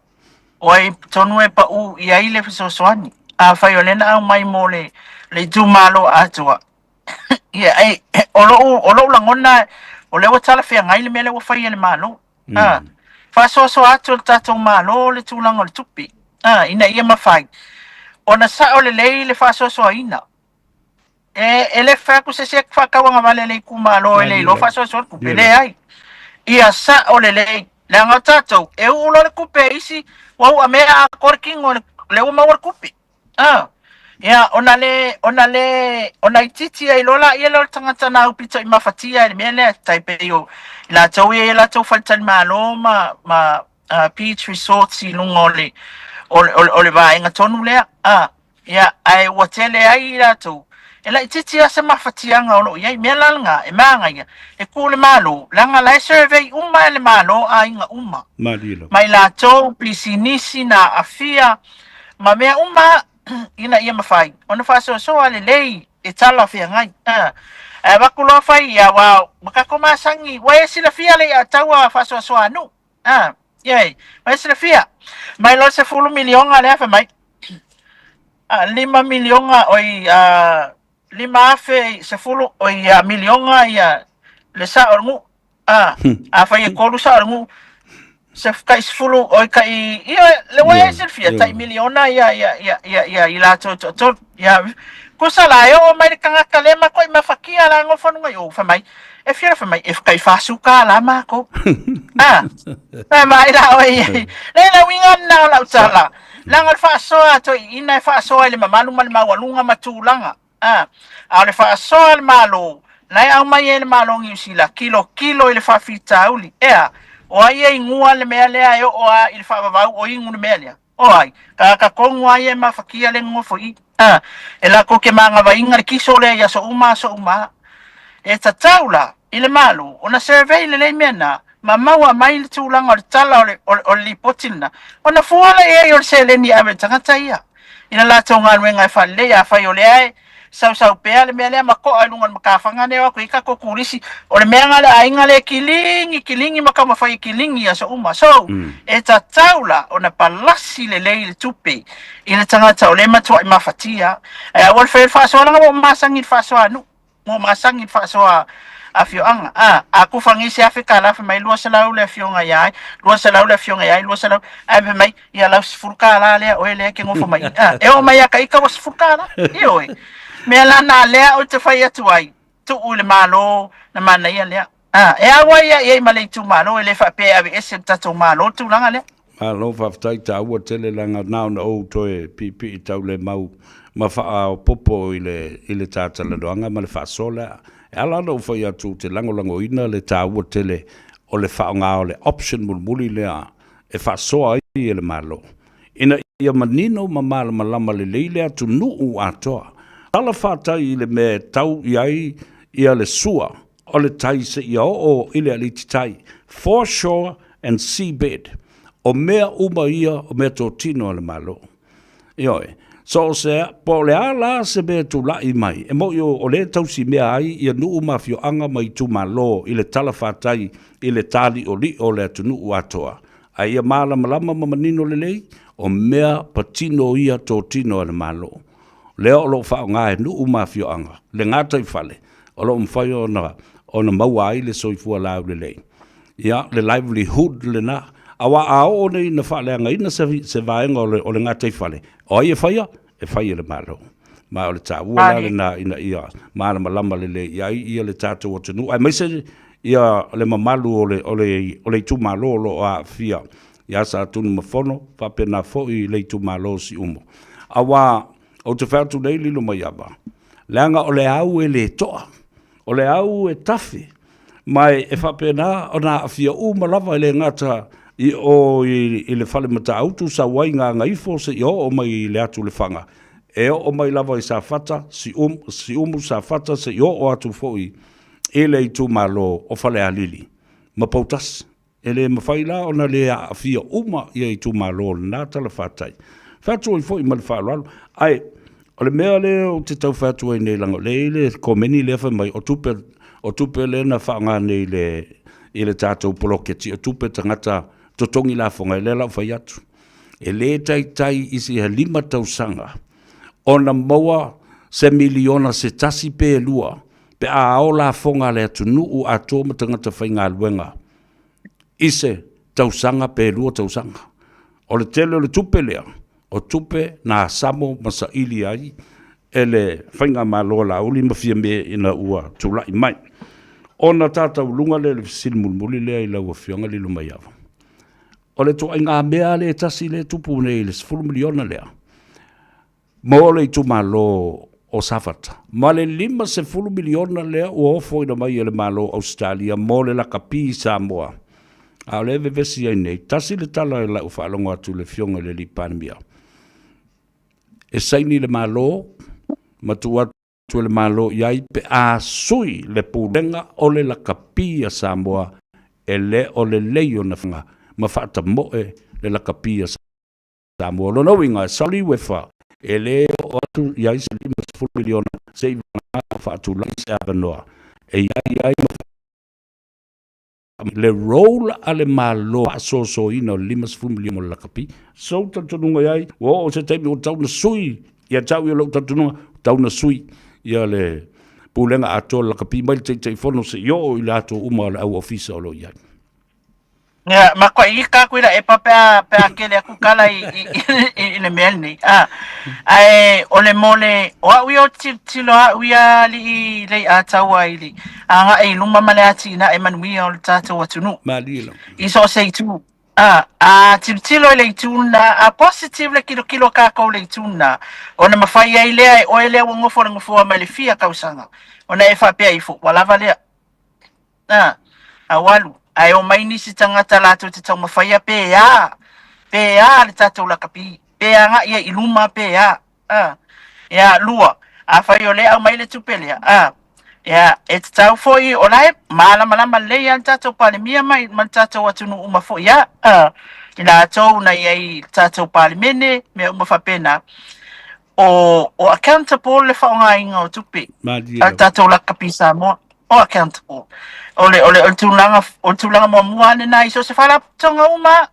o ai tonu e paʻu i ai le fesoasoani. Afai o lea na aumai mo le, le itumalo atoa, ia, e, o lou, o lou lagona, o lea ua talafeagai le mea lea ua fai e le Malo. A, faasoasoa atu e le tatou Malo le tulaga o le tupe, a, ina ia mafai ona sao lelei le faasoasoaina. E, e le fai atu se isi e faatauagavale a le itumalo e le iloa faasoasoa le tupe, leai. Ia sao lelei, leaga o tatou, e uu loa le tupe e isi, ua uamea atoa le tino, lea ua maua le tupe. Ah, ia, ona le, ona le, ona itiiti ai loa laia lea o le tagata na aupito i mafatia i le mea lea, tai pei o i latou ia i latou faletalimalo ma, ma beach resorts i luga o le, o le, o le, o le vaega tonu lea. Ah, ia, ae ua tele ai i latou, e laitiiti lava se mafatiaga o lo o i ai. Mea la lena, e manaia, e tu le Malo, leaga la e survey uma e le Malo aiga uma. Malie lava. Ma i latou, pisinisi na aafia, ma mea uma ina ia mafai ona faasoasoa lelei e talafeagai. Ae avatu loa fai ia aua ua tatou masani, ua e silafia le iataua faasoasoa a nuu. Ioe, ua e silafia. Mai loa le 10 miliona lea fai mai, 5 miliona oi 5,000 10 oi miliona ia le sao o le nuu. A, afai e tolu sao o le nuu, se tai sefulu oi tai ia le ua e silafia tai miliona ia ia ia ia ia i latou e toatolu. Ia tusa la e oo mai le tagata lea matou i mafatia la e nofo i luga i o fai mai e fia fai mai e tai $40 matou. A, fai mai la oe i le le uiga lena o lau tala. Leaga o le faasoa a toeaiina e faasoa i le mamalu ma le maualuga ma tulaga. A, a o le faasoa a le Malo, na e aumai ai e le Malo o Niu Sila, tilotilo i le faafitauli. Ea, o ai e inua le mea lea e oo a i le faavavau o inu le mea lea? O ai? Tagata tonu a ia e mafatia le nonofo i i. A, e latou te magavaina le kiso lea i aso uma aso uma. E tatau la i le Malo ona survey lelei mea na, ma maua mai le tulaga o le tala o le, o le, o le lipoti lena, ona fua lea i ai o le seleni e ave i le tagata ia, i le latou galuega e faalelei. Afai o lea e sausau pea le mea lea ma to'a i luga o le matafaga lea o atu i ai tatou turisi, o le mea lena a le aiga lea e kiligi, kiligi ma taumafai e kiligi i aso uma. So, e tatau la ona palasi lelei le tupe i le tagata o lea e matuai mafatia. Ae aua le faia le faasoa leaga ua ou masani i le faasoa a nuu. Mo masani i le faasoa afioaga. A, a kufa nei se $1,000 fai mai 200 le afioga ia ai, 200 le afioga ia ai, 200, ae fai mai, ia lau $10 lea oe lea e te nofo mai i. A, e oo mai ia ka ita ua $10. Ioe. Mea la na lea ou te fai atu ai, tuu i le Malo na manaia lea. A, e au ai ia i ai ma le itumalo, e le faapea e aveese le tatou Malo le tulaga lea. Malo faafetai taua tele leaga na ona ou toe piipii taulemau ma faaopoopo i le i le ta talanoaga ma le faasoa lea. E ala ona ou fai atu ou te lagolagoina le taua tele o le faaaoga o le option mulimuli lea e faasoa ai e le Malo ina ia manino ma malamalama lelei le atunuu atoa. Tala fatai i le mea e tau i ai. ia le sua o le tai seia oo i le alititai, foreshore and seabed, o mea uma ia o meatotino a le Malo. Ioe. So o se, po o le a la se mea e tulai mai, e moni o lea e tausimea ai ia nuu ma afioaga ma itumalo i le talafatai i le tāliʻoliʻo o le atunuu atoa, a ia malamalama ma manino lelei, o mea patino ia totino a le Malo. Lea o lo o faaaoga e nuu ma afioaga le gataifale o lo o mafai ona ona maua ai le soifua laulelei. Ia, le livelihood lena. Aua a oo nei ina faaleagaina se, se vaega o le, o le gataifale, o ai e faia? E fai e le Malo. Ma o le taua la lena ina ia malamalama lelei i ai ia le tatou atunuu, aemaise ia le mamalu o le, o le, o le itumalo o lo o aafia ia Satunumafono, faapena foi le itumalo o Siumu. Aua ou te fai atu nei Lilomaiava, leaga o le au e le toa, o le au e tafe, ma e faapena ona aafia uma lava e le gata i o i le fale Matautu sau ai Gagaifo seia oo mai i le atu Lefaga, e oo mai lava i Safata, Siumu, Safata seia oo atu foi i le itumalo o Falealili ma Poutasi. E le mafai la ona le aafia uma ia itumalo o lena talafatai. Fai atu ai foi ma le faaaloalo. Ae o le mea lea ou te tau fai atu ai nei, leaga o lea e i ai le komeni lea fai mai o tupe, o tupe lea na faaaoga nei i le, i le tatou poloketi, o tupe tagata totogi lafoga, lea la ua fai atu. E le taitai i se 5 tausaga ona maua se miliona se tasi pe lua pe a ao lafoga a le atunuu atoa ma tagata faigaluega i se tausaga pe 2 tausaga. O le tele o le tupe lea, o tupe na asamo ma saili ai e le faigamalo a Laauli ma Fiame ina ua tulai mai. Ona tatauluga lea i le fesili mulimuli lea i lau Afioga Lilomaiava, o le ituaiga mea lea e tasi lea e tupu nei i le $10 miliona lea, mo le itumalo o Safata, ma le $50 miliona lea ua ofoina mai e le Malo o Ausetalia mo le lakapi i Samoa. A o lea e vevesi ai nei, tasi le tala i lau faalogo atu i le Afioga i le alii Palemia, e saini le Malo ma tuu atu e le Malo i ai pe a sui le pulega o le lakapi a Samoa, e le o lelei ona faiga ma faatamoe le lakapi a Samoa. O lona uiga, e sao Liuefa, e le oo atu i ai se $50 miliona seiavagana faatulai se avanoa e i ai ai ma le role a le Malo faasoasoaina o le $50 miliona mo le lakapi. Sou talitonuga i ai, ua oo i se taimi ua tatau ona sui, ia te au ia lou talitonuga, ua tatau ona sui ia le Pulega atoa o le lakapi mai le Taitaifono seia oo i le ato uma o le au ofisa o lo o i ai. Ia, ma koe i ka koe e pa pea pea kele aku kala i i i, i le mea nei. Ah. Ae o le mole o au ia o tilotilo au ia alii lei a taua i le aga e luma ma le atina e manuia o le tatou atunuu. Malie lava. I so o se itu. Ah, a tilotilo i le itu na, a positive le kilokilo kākou le itu na, ona mawhai ai lea e oe lea ua ngofo le ngofoa mai le fia kausaga. Ona e whapea ifo, ua lava lea. A, a ua alu, ae omai nisi tagata latou te taumafaia pe a, pe a le tatou lakapi, pe agai ai i luma pe a, a. Ia, lua, afai o lea e aumai le tupe lea, a, ia, e tatau foi, o la e malamalama lelei lava le tatou Palemia ma, ma le tatou atunuu uma foi a, a, i latou na i ai i le tatou Palemene, mea uma faapena, o, o accountable le faaaogaina o tupe Malie a le lava. tatou lakapi Samoa. O accountable. O le, o le, o le tulaga, o le tulaga muamua lena i so o se faalapotopotoga uma.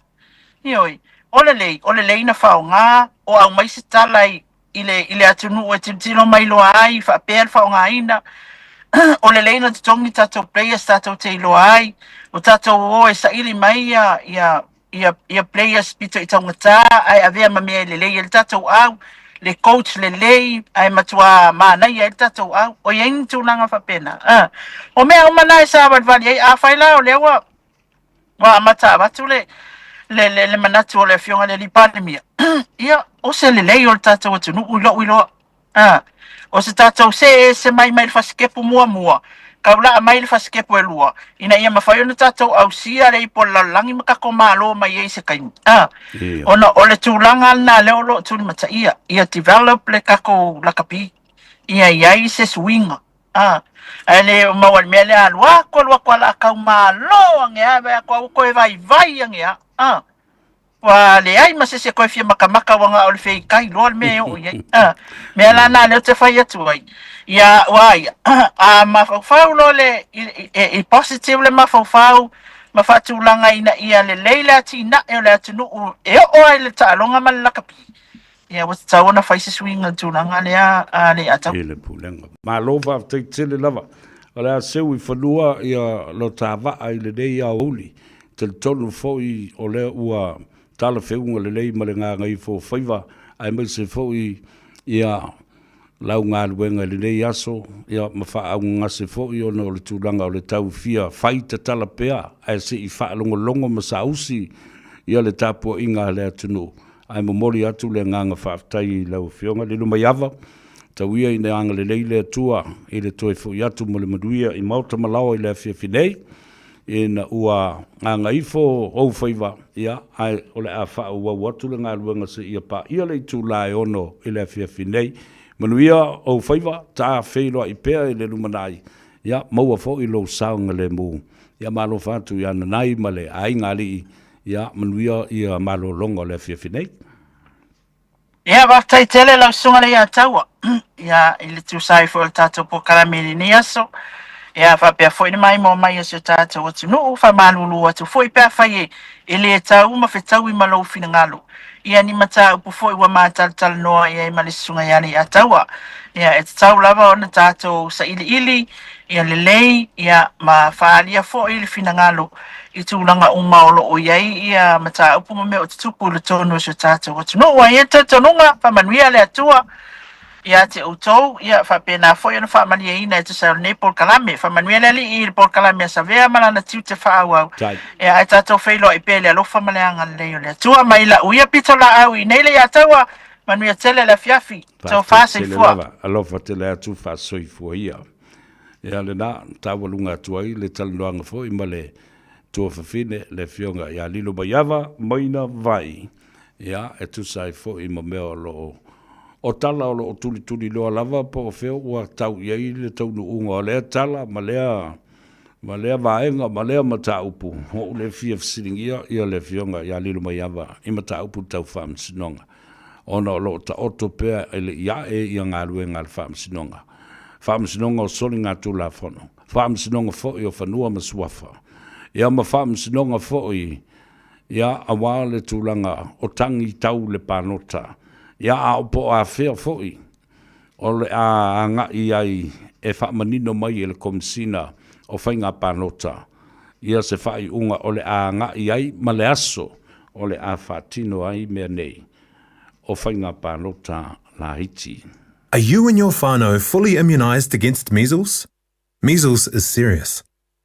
Ioe, o lelei, o lelei na faaaoga, o aumai se tala i, i le, i le atunuu e tilotilo mai loa ai, faapea le faaaogaina. O lelei na totogi tatou players tatou te iloa ai, o tatou o e saili mai ia, ia, ia, ia players pito i taugata ae avea ma mea e lelei ai le tatou au, le coach lelei ae matua manaia ai le tatou au. O i ai ni tulaga faapena. Ah. O mea uma na e savalivali ai, afai la o lea ua, ua amata avatu le, le, le, le manatu o le Afioga i le alii Palemia, ia, o se lelei o le tatou atunuu i lou iloa. A, o se tatou see ese mai mai le fasikepu muamua, kaula'a mai le fasikepu e lua, ina ia mafai ona tatou ausia le ipu o le lalolagi ma tatou malo mai ai i se taimi. A, Ia. ona o le tulaga lena lea o lo o tulimataia, ia develop le tatou lakapi, ia i ai se suiga. A, ae le o maua i le mea lea alu atu alu atu a o le a tau malo ane a vaai atu a ua toe vaivai ane a. A, ua leai ma se isi e toe fia matamata ua na o le feitai loa le mea e oo i ai. A, mea la na lea ou te fai atu ai, ia ua ia, a mafaufau loa le, i, i, i positive le mafaufau ma faatulaga ina ia lelei le atinae o le atunuu e oo ai le taaloga ma le lakapi, Ia ua tatau ona fai se suiga i le tulaga lea a le Atau. I le pulega. Malo faafetai tele lava. O le a seu i fanua ia lo ta vaa i lenei aoauli. Talitonu foi o lea ua talafeuga lelei ma le gagaifo faiva aemaise foi ia lau galuega i lenei aso ia ma faaaaugagase foi ona o le tulaga o le tau fia fai tatala pea ae se i faalogologo ma saausi ia le tapuaiga a le atunuu. Ae momoli atu le agaga faafetai i lau Afioga Lilomaiava, tau ia ina agalelei le Atua i le toe foi atu mo le manuia i maota ma laoa i le afiafi nei, ina ua gagaifo ou faiva, ia, ae o le a faaauau atu le galuega seia paia le itula e 6 i le afiafi nei. Manuia ou faiva, ta feiloai pea i le lumanai, ia, maua foi lou saogalemu. Ia malo atu ia Nanai ma le aiga alii Ia, manuia ia malologa o le afiafi nei. Ia, faafetai tele lau susuga Leiataua, ia, i le tusa ai foi o le tatou polokalame i lenei aso. Ia, faapea foi le maimoa mai o si o tatou atunuu, faamalulu atu foi pe afai e, e le tau ma fetaui ma lou finagalo. Ia, ni mataupu foi ua matalatalanoa i ai ma le susuga ia Leiataua. Ia, e tatau lava ona tatou sailiili, ia lelei, ia, ma faaalia foi le finagalo i tulaga uma o lo o i ai ia mataupu ma mea o tutupu i totonu o si o tatou atunuu. Ae i ai le talitonuga, faamanuia le Atua ia te outou, ia faapena foi ona faamalieina e tusa ai o lenei polokalame. Faamanuia le Alii i le polokalame a Savea ma lana tiute faaauau. Ia ae tatou feiloai pea i le alofa ma le agalelei o le Atua. Mai lau ia pitolaau i nei le Ataua, manuia tele le afiafi. Tofa soifua. Alofa tele atu faasoifua ia. Ia lena, taualuga atu ai le talanoaga foi ma le tuafafine, le Afioga ia Lilomaiava Maina Vai, ia, e tusa ai foi ma mea o lo o, o tala o lo o tulituliloa lava po o fea ua tau i ai le taunuuga o lea tala ma lea, ma lea vaega ma lea mataupu. Ua ou le fia fesiligia ia le Afioga ia Lilomaiava i mataupu tau faamasinoga. ona o lo o taoto pea e le i ae ia galuega a le Faamasinoga, Faamasinoga o Soligatulafono, Faamasinoga foi o Fanua ma Suafa, ia ma Faamasinoga foi ia aua le tulaga o tagi tau le palota, ia a o po o afea foi o le a agai ai e faamanino mai e le Komesina o Faiga Palota ia se faaiuga o le a agai ai ma le aso o le a faatino ai mea nei o Faiga Palota laiti. Are you and your whānau fully immunised against measles? Measles is serious.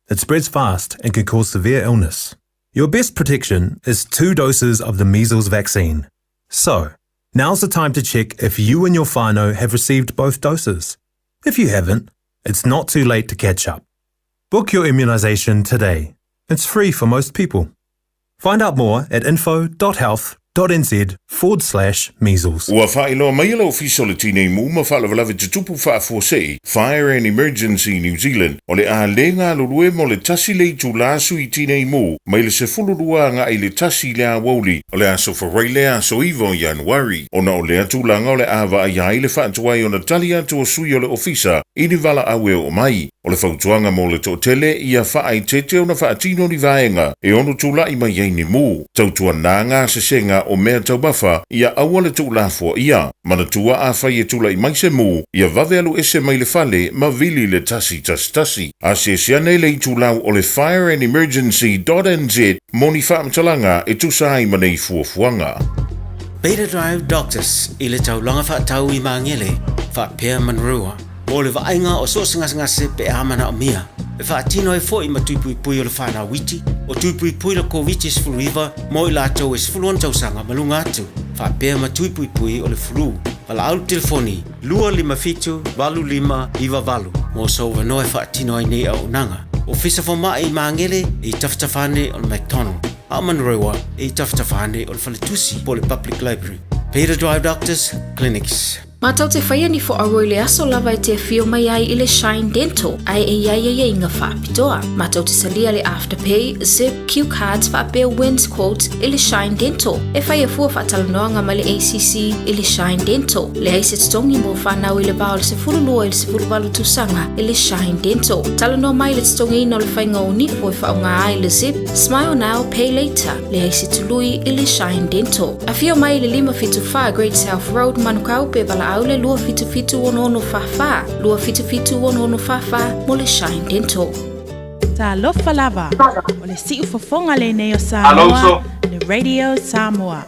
It spreads fast and can cause severe illness. Your best protection is two doses of the measles vaccine. So, now's the time to check if you and your whānau have received both doses. If you haven't, it's not too late to catch up. Book your immunisation today. It's free for most people. Find out more at info.health.nz forward slash measles. Ua faailoa mai e le Ofisa o le Tinei Mu ma Faalavelave Tutupu Faafuasei, Fire and Emergency New Zealand, o le a le galulue mo le tasi le itula sui Tinei Mu mai le 12 agai i le 1 i le aoauli o le aso Faraile aso 9 o Ianuari, ona o lea tulaga o le a vaaia ai le faatuai ona tali atu o sui o le Ofisa i ni valaau e oo mai. O le fautuaga mo le toatele, ia faaeteete ona faatino ni vaega e ono tulai mai ai ni mu. Tautuana gasesega o mea taumafa, ia aua le tuulafoaia. Manatua afai e tulai mai se mu, ia vave alu ese mai le fale ma vili le 111. Asiasi ane i le itulau o le fireandemergency.nz mo ni faamatalaga e tusa ai ma nei fuafuaga. Beta Drive Doctors i le taulaga faatau i Magele, faapea Manurewa. Mo le vaaiga o so o se gasegase pe a manaomia, e faatino ai foi ma tui puipui o le whanau iti, o tui puipui le Koviti-19 mo i latou e 16 tausaga ma luga atu, faapea ma tui puipui o le flu. Valaau le telefoni 257 8598 mo sou avanoa e faatino ai nei auaunaga. Ofisa Fomai i Magele e i tafatafa ane o le McDonald, a o Manurewa e i tafatafa ane o le Faletusi po o le Public Library. Peter Drive Doctors Clinics. Mātou te whaia ni whoaroa i le aso lava e te afio mai ai i le Shine Dental ae e iai aiaiga faapitoa. Mātou te salia le Afterpay, Zip, Cue Cards faapea Wins Quotes i le Shine Dental. E whaia fua faatalanoaga ma le ACC i le Shine Dental. Leai se totogi mo whanau i le va o le 12 i le 18 tausaga i le Shine Dental. Talanoa mai le totogiina o le whainga o nipo e whaonga ai le Zip, Smile Now, Pay Later. Leai se tului i le Shine Dental. Afio mai i le 574 Great South Road, Manukau, pe valaau le 277 6644, 277 6644 mo le Shine Dental. Talofa lava, o le siufofoga lenei o Samoa, le Radio Samoa.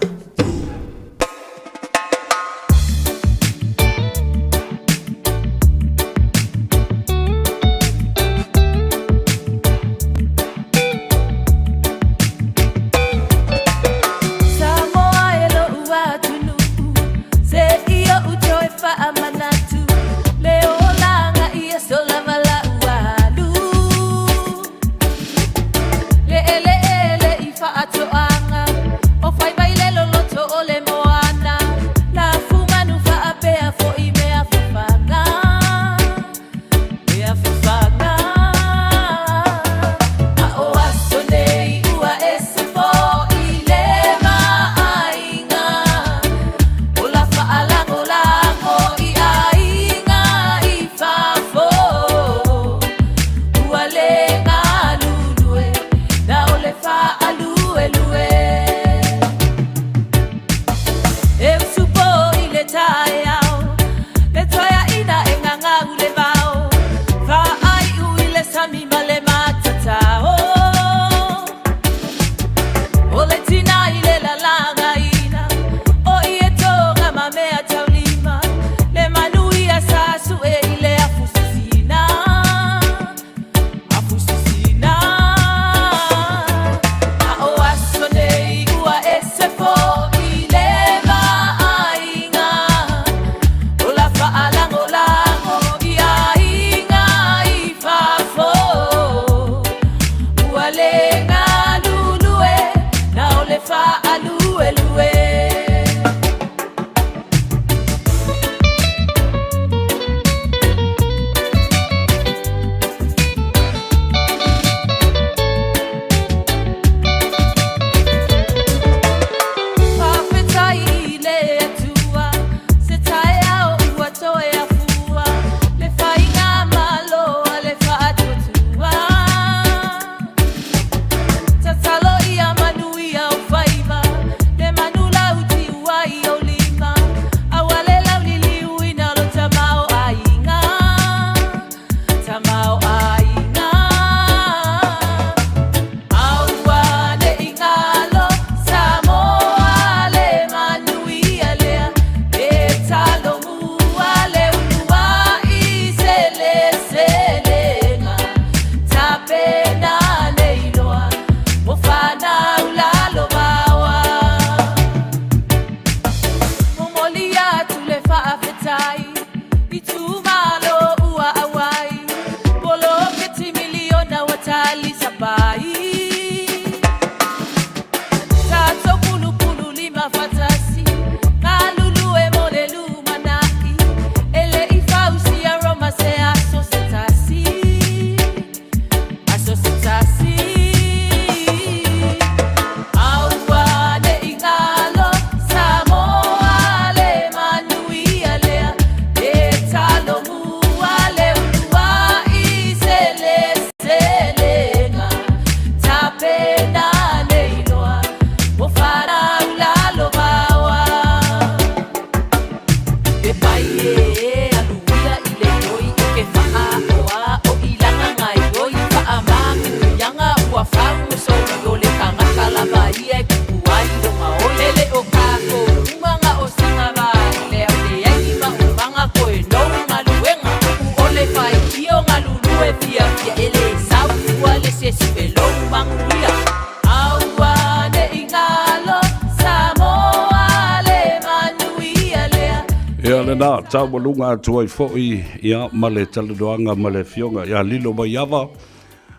Ia lena, taualuga atu ai foi ia ma le talanoaga ma le Afioga ia Lilo Maiava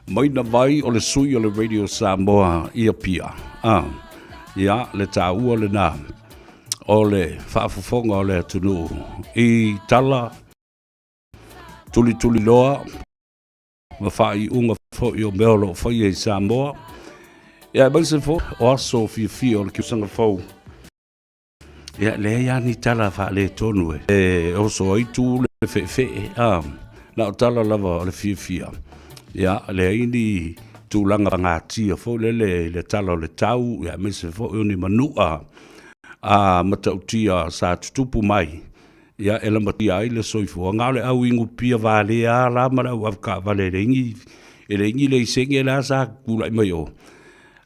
mai na vai o le sui o le Radio Samoa i Apia. Ah, ia le taua lena. o le faafofoga o le atunuu i tala tulituliloa ma faaiuga foi o mea o lo o faia i Samoa, ia aemaise foi o aso fiafia o le tausaga fou. Ia, leai lava ni tala faaletonu e oso ai tu le feefee, a, na o tala lava o le fiafia. Ia, leai ni tulaga gatia foi lele i le tala o le tau, ia, aemaise foi o ni manua a matautia sa tutupu mai, ia, e lamatia ai le soifuaga. A o le au inupia valea la ma le au avetaavale e leai ni, e leai ni laisene la sa tulai mai o.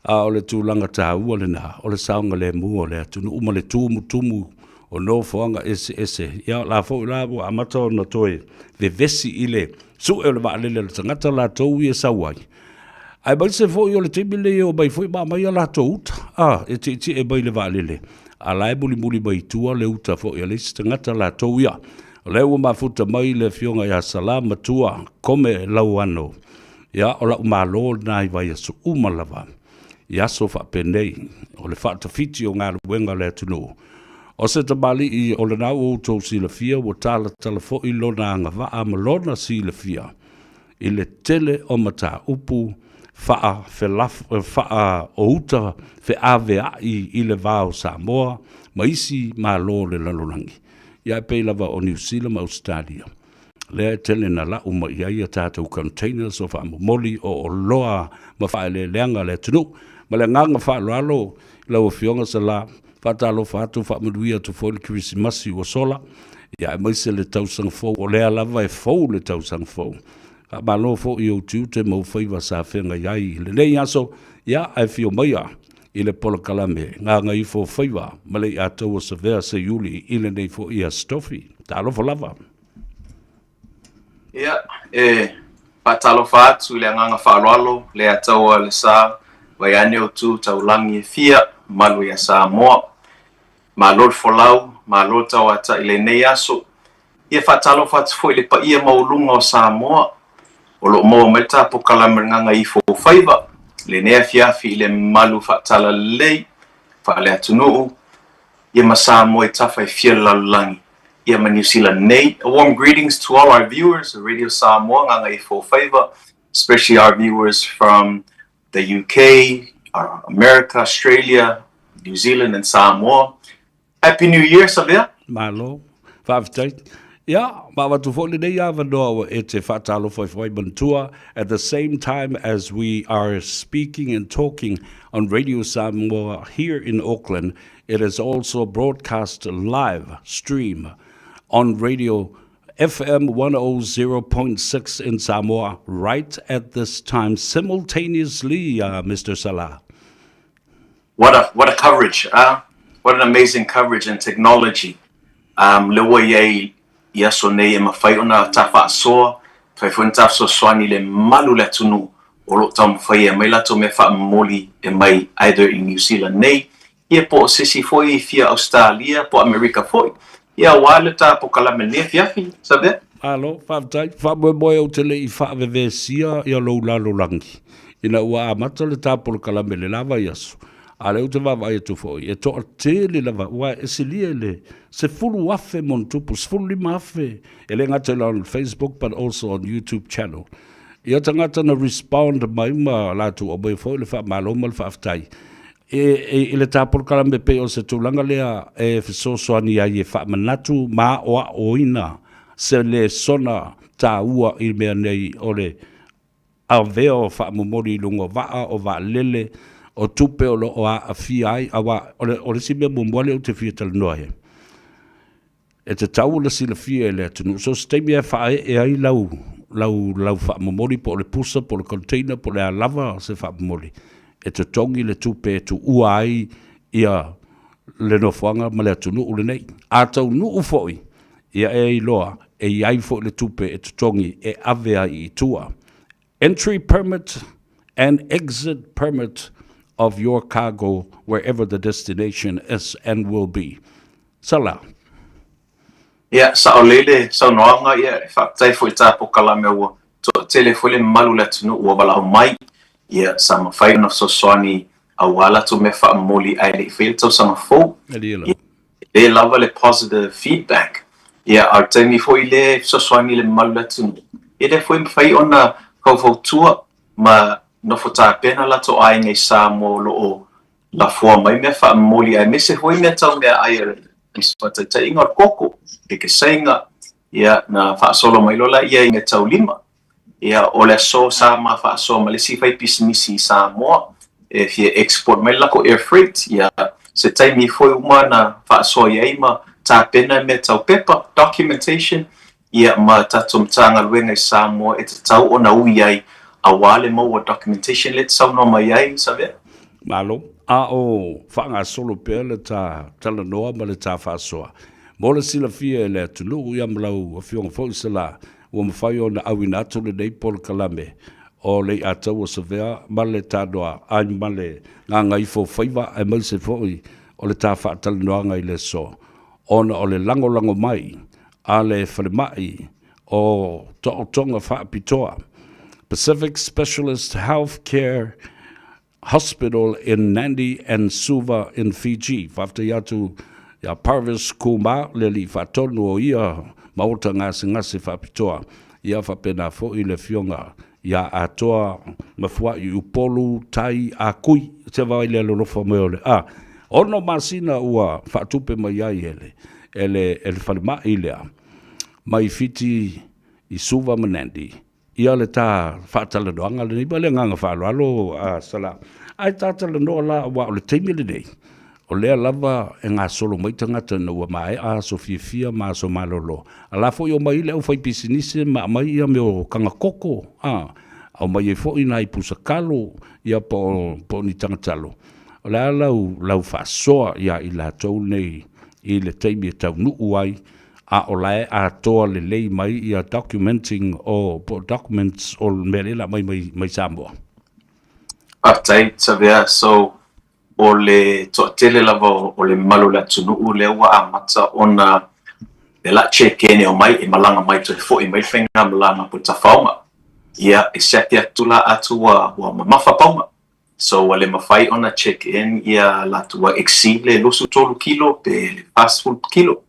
A o le tulaga taua lena, o le saogalemu o le atunuu ma le tumutumu o nofoaga eseese. Ia, o la foi la ua amata ona toe vevesi i le sue o le vaalele a le tagata latou ia e sau ai. Aemaise foi o le taimi lenei e omai foi ma aumai a latou uta, a, e tietie mai le vaalele, a la e mulimuli mai i tua le uta foi a le isi tagata latou ia. O lea ua mafuta mai le Afioga ia Sala Matua Kome Lauano. Ia, o la'u malo lena i vaiaso uma lava, i aso faapenei, o le faatafiti o galuega a le atunuu. O se tamalii o lena ua outou silafia ua talatala foi lona agavaa ma lona silafia i le tele o mataupu faa-o uta feaveai i le va o Samoa ma isi Malo o le lalolagi, ia e pei lava o Niu Sila ma Ausetalia. Lea e tele na lau mai ai a tatou containers o faamomoli o oloa ma faaeleeleaga a le atunuu. Ma le agaga faaaloalo i lau Afioga Sala, faatalofa atu, faamanuia atu foi le Kerisimasi ua sola, ia aemaise le tausaga fou, o lea lava e fou le tausaga fou. Faamalo foi i ou tiute ma ou faiva sa feagai ai i lenei aso, ia ae afio maia i le polokalame Gagaifo Faiva ma Leiataua Savea Seiuli i lenei foi Aso Tofi. Talofa lava! Ia, e faatalofa atu i le agaga faaaloalo le Ataua le Sa, vaeane o tu taulagi e fia, malu ia Samoa. Malo le folau, malo le tauatai i lenei aso. Ia faatalofa atu foi i le paia maualuga o Samoa o lo o maua mai le tapokalame o le Gagaifo Faiva i lenei afiafi i le malu faatalalelei faale-atunuu ia ma Samoa i tafa e fia le lalolagi ia ma Niu Sila nei. A warm greetings to all our viewers of Radio Samoa Gagaifo Faiva, especially our viewers from the UK, America, Australia, New Zealand and Samoa. Happy New Year, Savea. Malo. Faafetai. Ia, ma avatu foi lenei avanoa ua e te faatalofa ifo ai manatua, at the same time as we are speaking and talking on Radio Samoa here in Auckland, it is also broadcast live stream on Radio FM 100.6 in Samoa right at this time simultaneously, Mr. Salah. What a what a coverage, ah. What an amazing coverage and technology. Um, le ua i ai i aso nei e mafai ona ta faasoa, mafai foi ona ta fesoasoani i le mamalu o le atunuu o lo o taumafai e aumai latou mea faamomoli e mai either i New Zealand nei, ia po o se isi foi fia Ausetalia po o Amerika foi, ia aua le ta polokalame lenei afiafi, Savea. Malo, faafetai. Faamoemoe ou te le i faavevesia ia lou lalolagi ina ua amata le ta polokalame i le la vaiaso, a o lea ou te vaavaai atu foi, e toatele lava, aua e silia i le 10,000 ma ona tupu, 15,000, e le gata i lona Facebook but also on YouTube channel. Ia tagata na respond mai ma latou aumaia foi le faamalo ma le faafetai e, e, i le ta polokalame pei o se tulaga lea e fesoasoani ai e faamanatu ma aoaoina se lesona taua i mea nei o le avea o faamomoli i luga o vaa, o vaalele, o tupe o lo o aafia ai, aua o le, o le isi mea muamua lea ou te fia talanoa ai, e tatau ona silafia e le atunuu, so se taimi e faaee ai lau, lau, lau faamomoli po o le pusa, po o le container, po o le a lava se faamomoli, e totogi le tupe e tuua ai ia le nofoaga ma le atunuu lenei. A taunuu foi, ia e iloa e i ai foi le tupe e totogi e ave ai i tua. Entry permit and exit permit of your cargo wherever the destination is and will be. Sala. Ia, sao lelei le saunoaga, ia, e faafetai foi i ta polokalame ua toatele foi le mamalu o le atunuu ua valaau mai, ia, sa mafai ona fesoasoani aua latou mea faamomoli ae le i faia le tausaga fou. Ia. Lea lava le positive feedback. Ia, a o le taimi foi lea e fesoasoani i le mamalu o le atunuu, ia lea foi e mafai ona faufautua ma nofo tapena latou aiga i Samoa o lo o lafoa mai mea faamomoli aemaise foi mea tau meaai a le faataitaiga o le koko, pekesaiga, ia, na faasolo mai loa laia i mea tau lima. Ia, o le aso sa ma faasoa ma le isi faipisinisi i Samoa e fia export mai le lako air freight, ia, se taimi foi uma na faasoa i ai ma tapena mea tau pepa, documentation, ia, ma tatou Matagaluega i Samoa e tatau ona ui ai aua le maua documentation lea e te saunoa mai ai, Savea. Malo. A o faagasolo pea le ta talanoa ma le ta faasoa mo le silafia e le atunuu, ia ma lau Afioga foi Sala, Ua mafai ona auina atu lenei polokalame o le Iataua Savea ma le Tanoa ai ma le Gagaifo Faiva aemaise foi o le ta faatalanoaga i le aso ona o le lagolago mai a le falemai o Taotoga Faapitoa, Pacific Specialist Health Care Hospital in Nandi and Suva in Fiji. Faafetai atu ia Parvis Kumar, le alii faatonu o ia maota gasegase faapitoa. Ia faapena foi le afioga ia Atoa Mafua'i Upolu Tai Akui, se vaai le alolofa mai o le a 6 masina ua faatupe mai ai e le, e le, e le falemai lea mai Fiti i Suva ma Nandi. Ia le ta faatalanoaga lenei ma le agaga faaaloalo a Sala. Ae ta talanoa la aua o le taimi lenei, o lea lava e gasolo mai tagata ina ua maea aso fiafia ma aso malolo. A la foi omai le aufaipisinisi ma aumai ia mea o kaga koko, a, aumai ai foi nai pusa kalo, ia po o, po o ni tagatalo. O le a lau, lau faasoa ia i latou nei i le taimi e taunuu ai a o la e atoa lelei mai ia documenting o po o documents o le mea lea la mai mai mai Samoa. Faafetai Savea, so o le toatele lava o le mamalu o le atunuu lea ua amata ona e la check in e omai e malaga mai toe foi mai le faigamalaga po o le tafaoga. Ia e siaki atu la atu ua ua mamafa pauma. So ua le mafai ona check in ia latou ua exceed le 23 kilo pe le 40 kilo.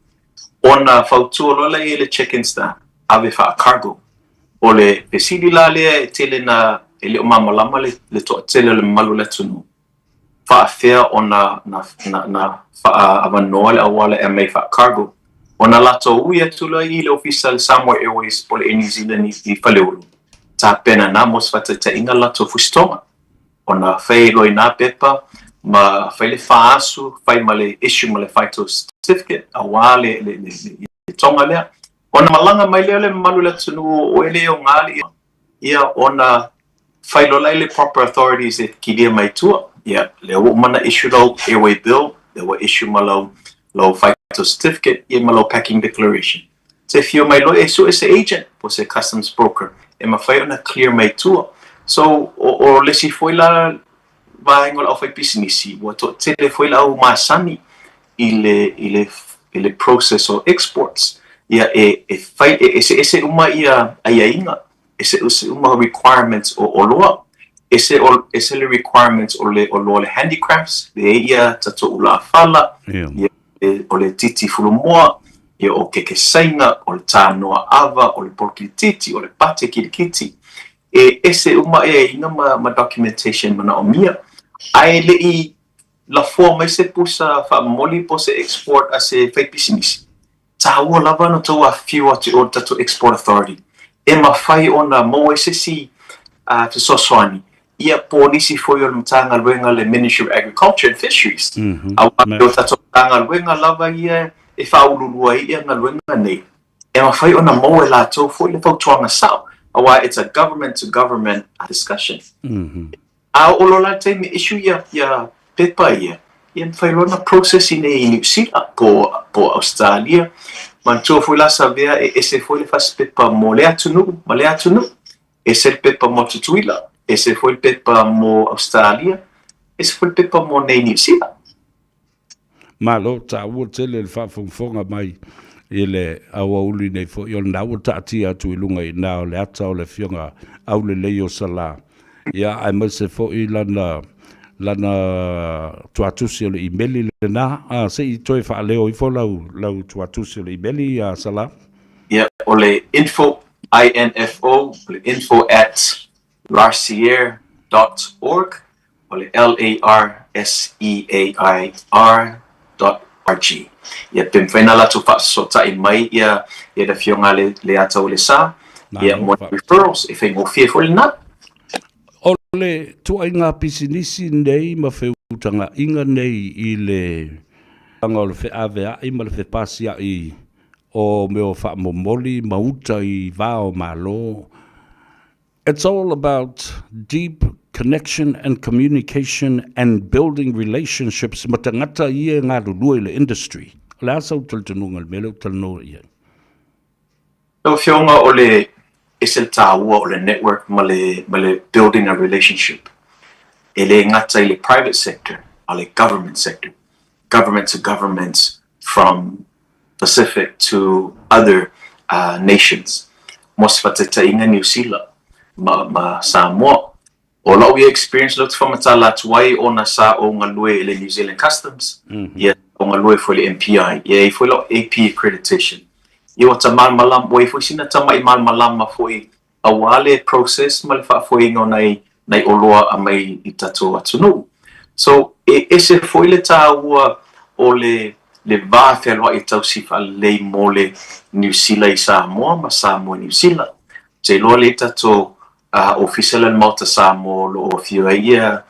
Ona fautua loa lea i le check in staff, ave faa-cargo. O le fesili la lea e tele na e le o malamalama le le toatele o le mamalu o le atunuu, faafefea ona na na na faaavanoa le auala e aumai faa-cargo. Ona latou ui atu loa i le ofisa le Samoa Airways po o le Air New Zealand i i Faleolo, tapena na mo se faataitaiga le latou fusitoga. Ona fai loa i nā pepa ma fai le faasu, fai ma le issue ma le phyto certificate aua le, le, le, le, le toga lea. Ona malaga mai lea o le mamalu o le atunuu o oe le oga le ia ona fai loa la i le proper authorities e kilia mai tua. Ia, lea ua uma ona issue lau airway bill, lea ua issue ma lau, lau phyto certificate, ia ma lau packing declaration. Se fio mai loa e sue se agent po se customs broker e mafai ona clear mai tua. So, o, o le isi foi la vaega o le aufaipisinisi, ua toatele foi le au masani i le, i le, i le process o exports. Ia, e, e fai, e eseese uma ia aiaiga, eseese uma requirements o oloa, ese, o, ese le requirements o le oloa o le handicrafts, le ia tatou ulaafala, yeah. ia, e, o le titi fulumoa, ia o keke saina, o le tānoa ava, o le polokilititi, o le pate kilikiti. E ese uma aiaiga ma, ma documentation manaomia. Ae le i lafoa mai se pusa faamomoli po o se export a se faipisinisi, taua lava ona outou afifio atu i o i le tatou Export Authority e mafai ona maua ai se isi fesoasoani, ia po o nisi foi o le Matagaluega le Ministry of Agriculture and Fisheries, aua o tatou Matagaluega lava ia e faauluulua ai ia galuega nei, e mafai ona maua e latou foi le fautuaga sao, aua it's a government to government discussion. A oo loa la le taimi e issue ia, ia pepa ia, ia mafai loa ona process i nei i Niu Sila po, po Ausetalia. Manatua foi la Savea e ese foi le fasipepa mo lea atunuu ma lea atunuu. Ese le pepa mo Tutuila, ese foi le pepa mo Ausetalia, ese foi le pepa mo nei Niu Sila. Malo, taua tele le faafogafoga mai i le aoauli nei foi, o lena ua taatia atu i luga i ina o le ata o le Afioga Aulelei o Salā, ia aemaise foi lana lana tuatusi o le imeli lena. A, se i toe faaleo ifo lau, lau tuatusi o le imeli, a Sala. Ia, o le info, I-N-F-O, o le info at larseair dot org, o le L-A-R-S-E-A-I-R dot R-G. Ia, pe mafai ona latou faafesootai mai ia ia le Afioga a le Leataulesa, ia, mo ni referrals, e faigofie foi lena. O le tuaiga pisinisi nei ma feutagaiga nei i le tulaga o le feaveai ma le fepasiai o mea o faamomoli ma uta i va o Malo, it's all about deep connection and communication and building relationships ma tagata ia e galulue i le industry. O le a sau talitonuga i le mea lea ou te talanoa i ai? Lau Afioga, o le ese le taua o le network ma le, ma le building a relationship. E le gata i le private sector, a o le government sector. Government to government from Pacific to other nations. Mo se faataitaiga Niu Sila ma, ma Samoa. O lau ia experience lea ou te faamatala atu ai ona sa ou galue i le New Zealand Customs, ia sa ou galue foi i le MPI, ia e i ai foi lau AP accreditation. Ia ua ta malamalama, ua i ai foi sina tama'i malamalama foi aua le process ma le faafoeina o nai nai oloa aumai i tatou atunuu. So, e ese foi le taua o le le va fealoai e tausi faalelei mo le Niu Sila i Samoa ma Samoa i Niu Sila. Ou te iloa lea i tatou Ofisa lea o le Maota Samoa o lo o afio ai ia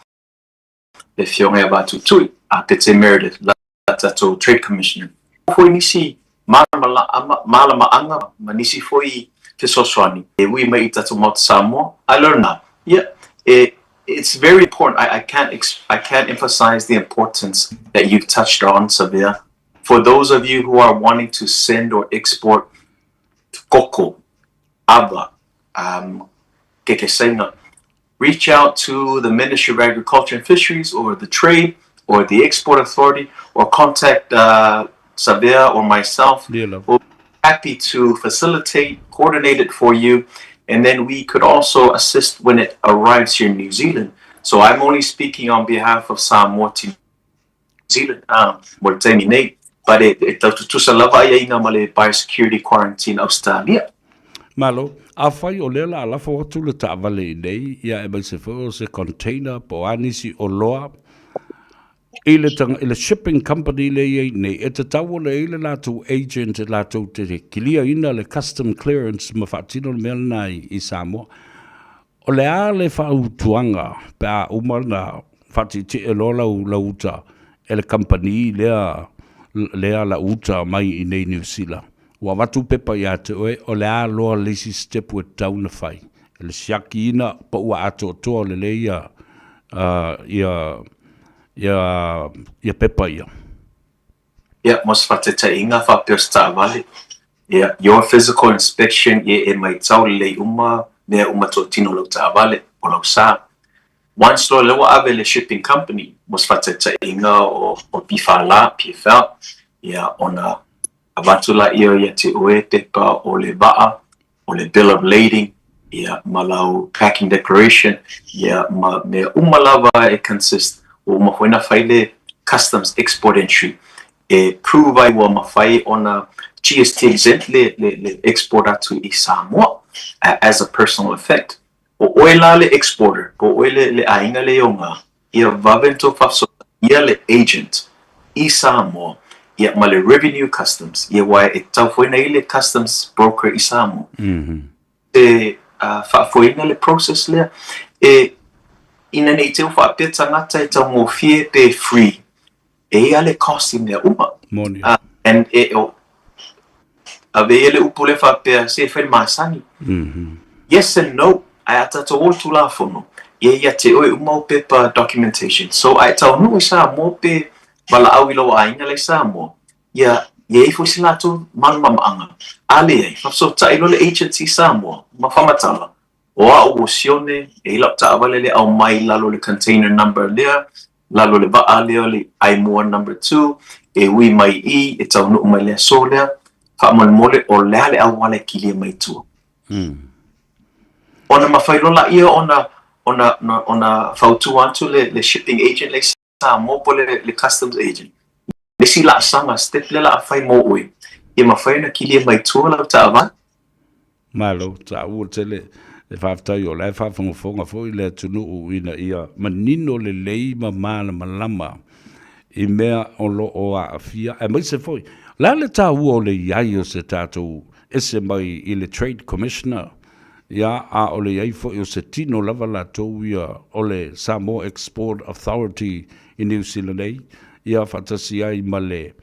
le Afioga ia Vatuitui, a Pete Meredith, la tatou Trade Commissioner. Foi nisi malamaaga ma nisi foi fesoasoani e ui mai i tatou Maota Samoa. I learn now. Yeah, it's very important. I, I can't I can't emphasize the importance that you've touched on, Savea. For those of you who are wanting to send or export koko, ava, kekesaina, reach out to the Ministry of Agriculture and Fisheries or the Trade or the Export Authority or contact Savea or myself. We'll be happy to facilitate, coordinate it for you, and then we could also assist when it arrives here in New Zealand. So I'm only speaking on behalf of Samoa to New Zealand mo le taimi nei, but e tau tutusa lava aiaiga ma le biosecurity quarantine Australia. Malo, afai o lea la a lafo atu le taavale i nei, ia aemaise foi o se container po o a nisi oloa i le, i le shipping company lea i ai nei, e tatau ona i ai le latou agent e latou te kiliaina le custom clearance ma faatino le mea lena i, i Samoa. O le a le fautuaga pe a uma ona faatietie loa lau, lau uta e le kamupani lea, lea lau uta mai i nei Niu Sila? Ua avatu pepa ia te oe, o le a loa le isi step ua tatau ona fai? Le siakiina po ua atoatoa lelei ia, ia, ia, ia pepa ia? Ia, mo se faataitaiga faapea o se taavale, ia, your physical inspection, ia e maitau lelei uma mea uma totino o lau taavale, o lau sa. Once loa lea ua ave i le shipping company, mo se faataitaiga o PFL, PFL, ia, ona avatu laia ia te oe pepa o le vaa, o le bill of lading, ia, ma lau packing declaration, ia, ma mea uma lava e consist, ua uma foi ona fai le customs export entry e prove ai ua mafai ona GST exempt le, le, le export atu i Samoa as a personal effect. O oe la le exporter, po o oe le, le aiga le ioga, ia vave ona tou faasoa ia le agent i Samoa ia ma le Revenue Customs ia aua e tatau foi ona i ai le customs broker i Samoa te faafoeina le process lea e ina nei te i ua faapea tagata e taugofie pe free e i ai le cost i mea uma. Moni. And e o ave ia le upu lea faapea se e fai le masani. Yes and no, ae a tatou o i le Tulafono, ia ia te oe uma au pepa documentation. So a e taunuu i Samoa pe valaau i lou aiga la i Samoa, ia ia i ai foi se latou malamalamaaga. A leai, faafesootai loa le agency i Samoa ma faamatala, o au o Sione, e i ai lau taavale lea aumai i lalo o le container number lea, lalo o le vaa lea o le Aimoa number 2, e ui mai i, e taunuu mai le aso lea, faamolemole o le a le auala e kilia mai tua. Ona mafai loa laia ona Ona ona fautua atu le le shipping agent lea i Samoa po o le le customs agent, le isi laasaga, step lea o le a fai mo oe, ia mafai ona kilia mai tua lau taavale. Malo, taua tele le faafetai o la e faafogafoga foi le atunuu ina ia manino lelei ma malamalama i mea o lo o aafia, aemaise foi, o le a le taua o le i ai o se tatou ese mai i le Trade Commissioner, ia, a o le i ai foi o se tino lava latou ia o le Samoa Export Authority i Niu Sila nei, ia faatasi ai ma le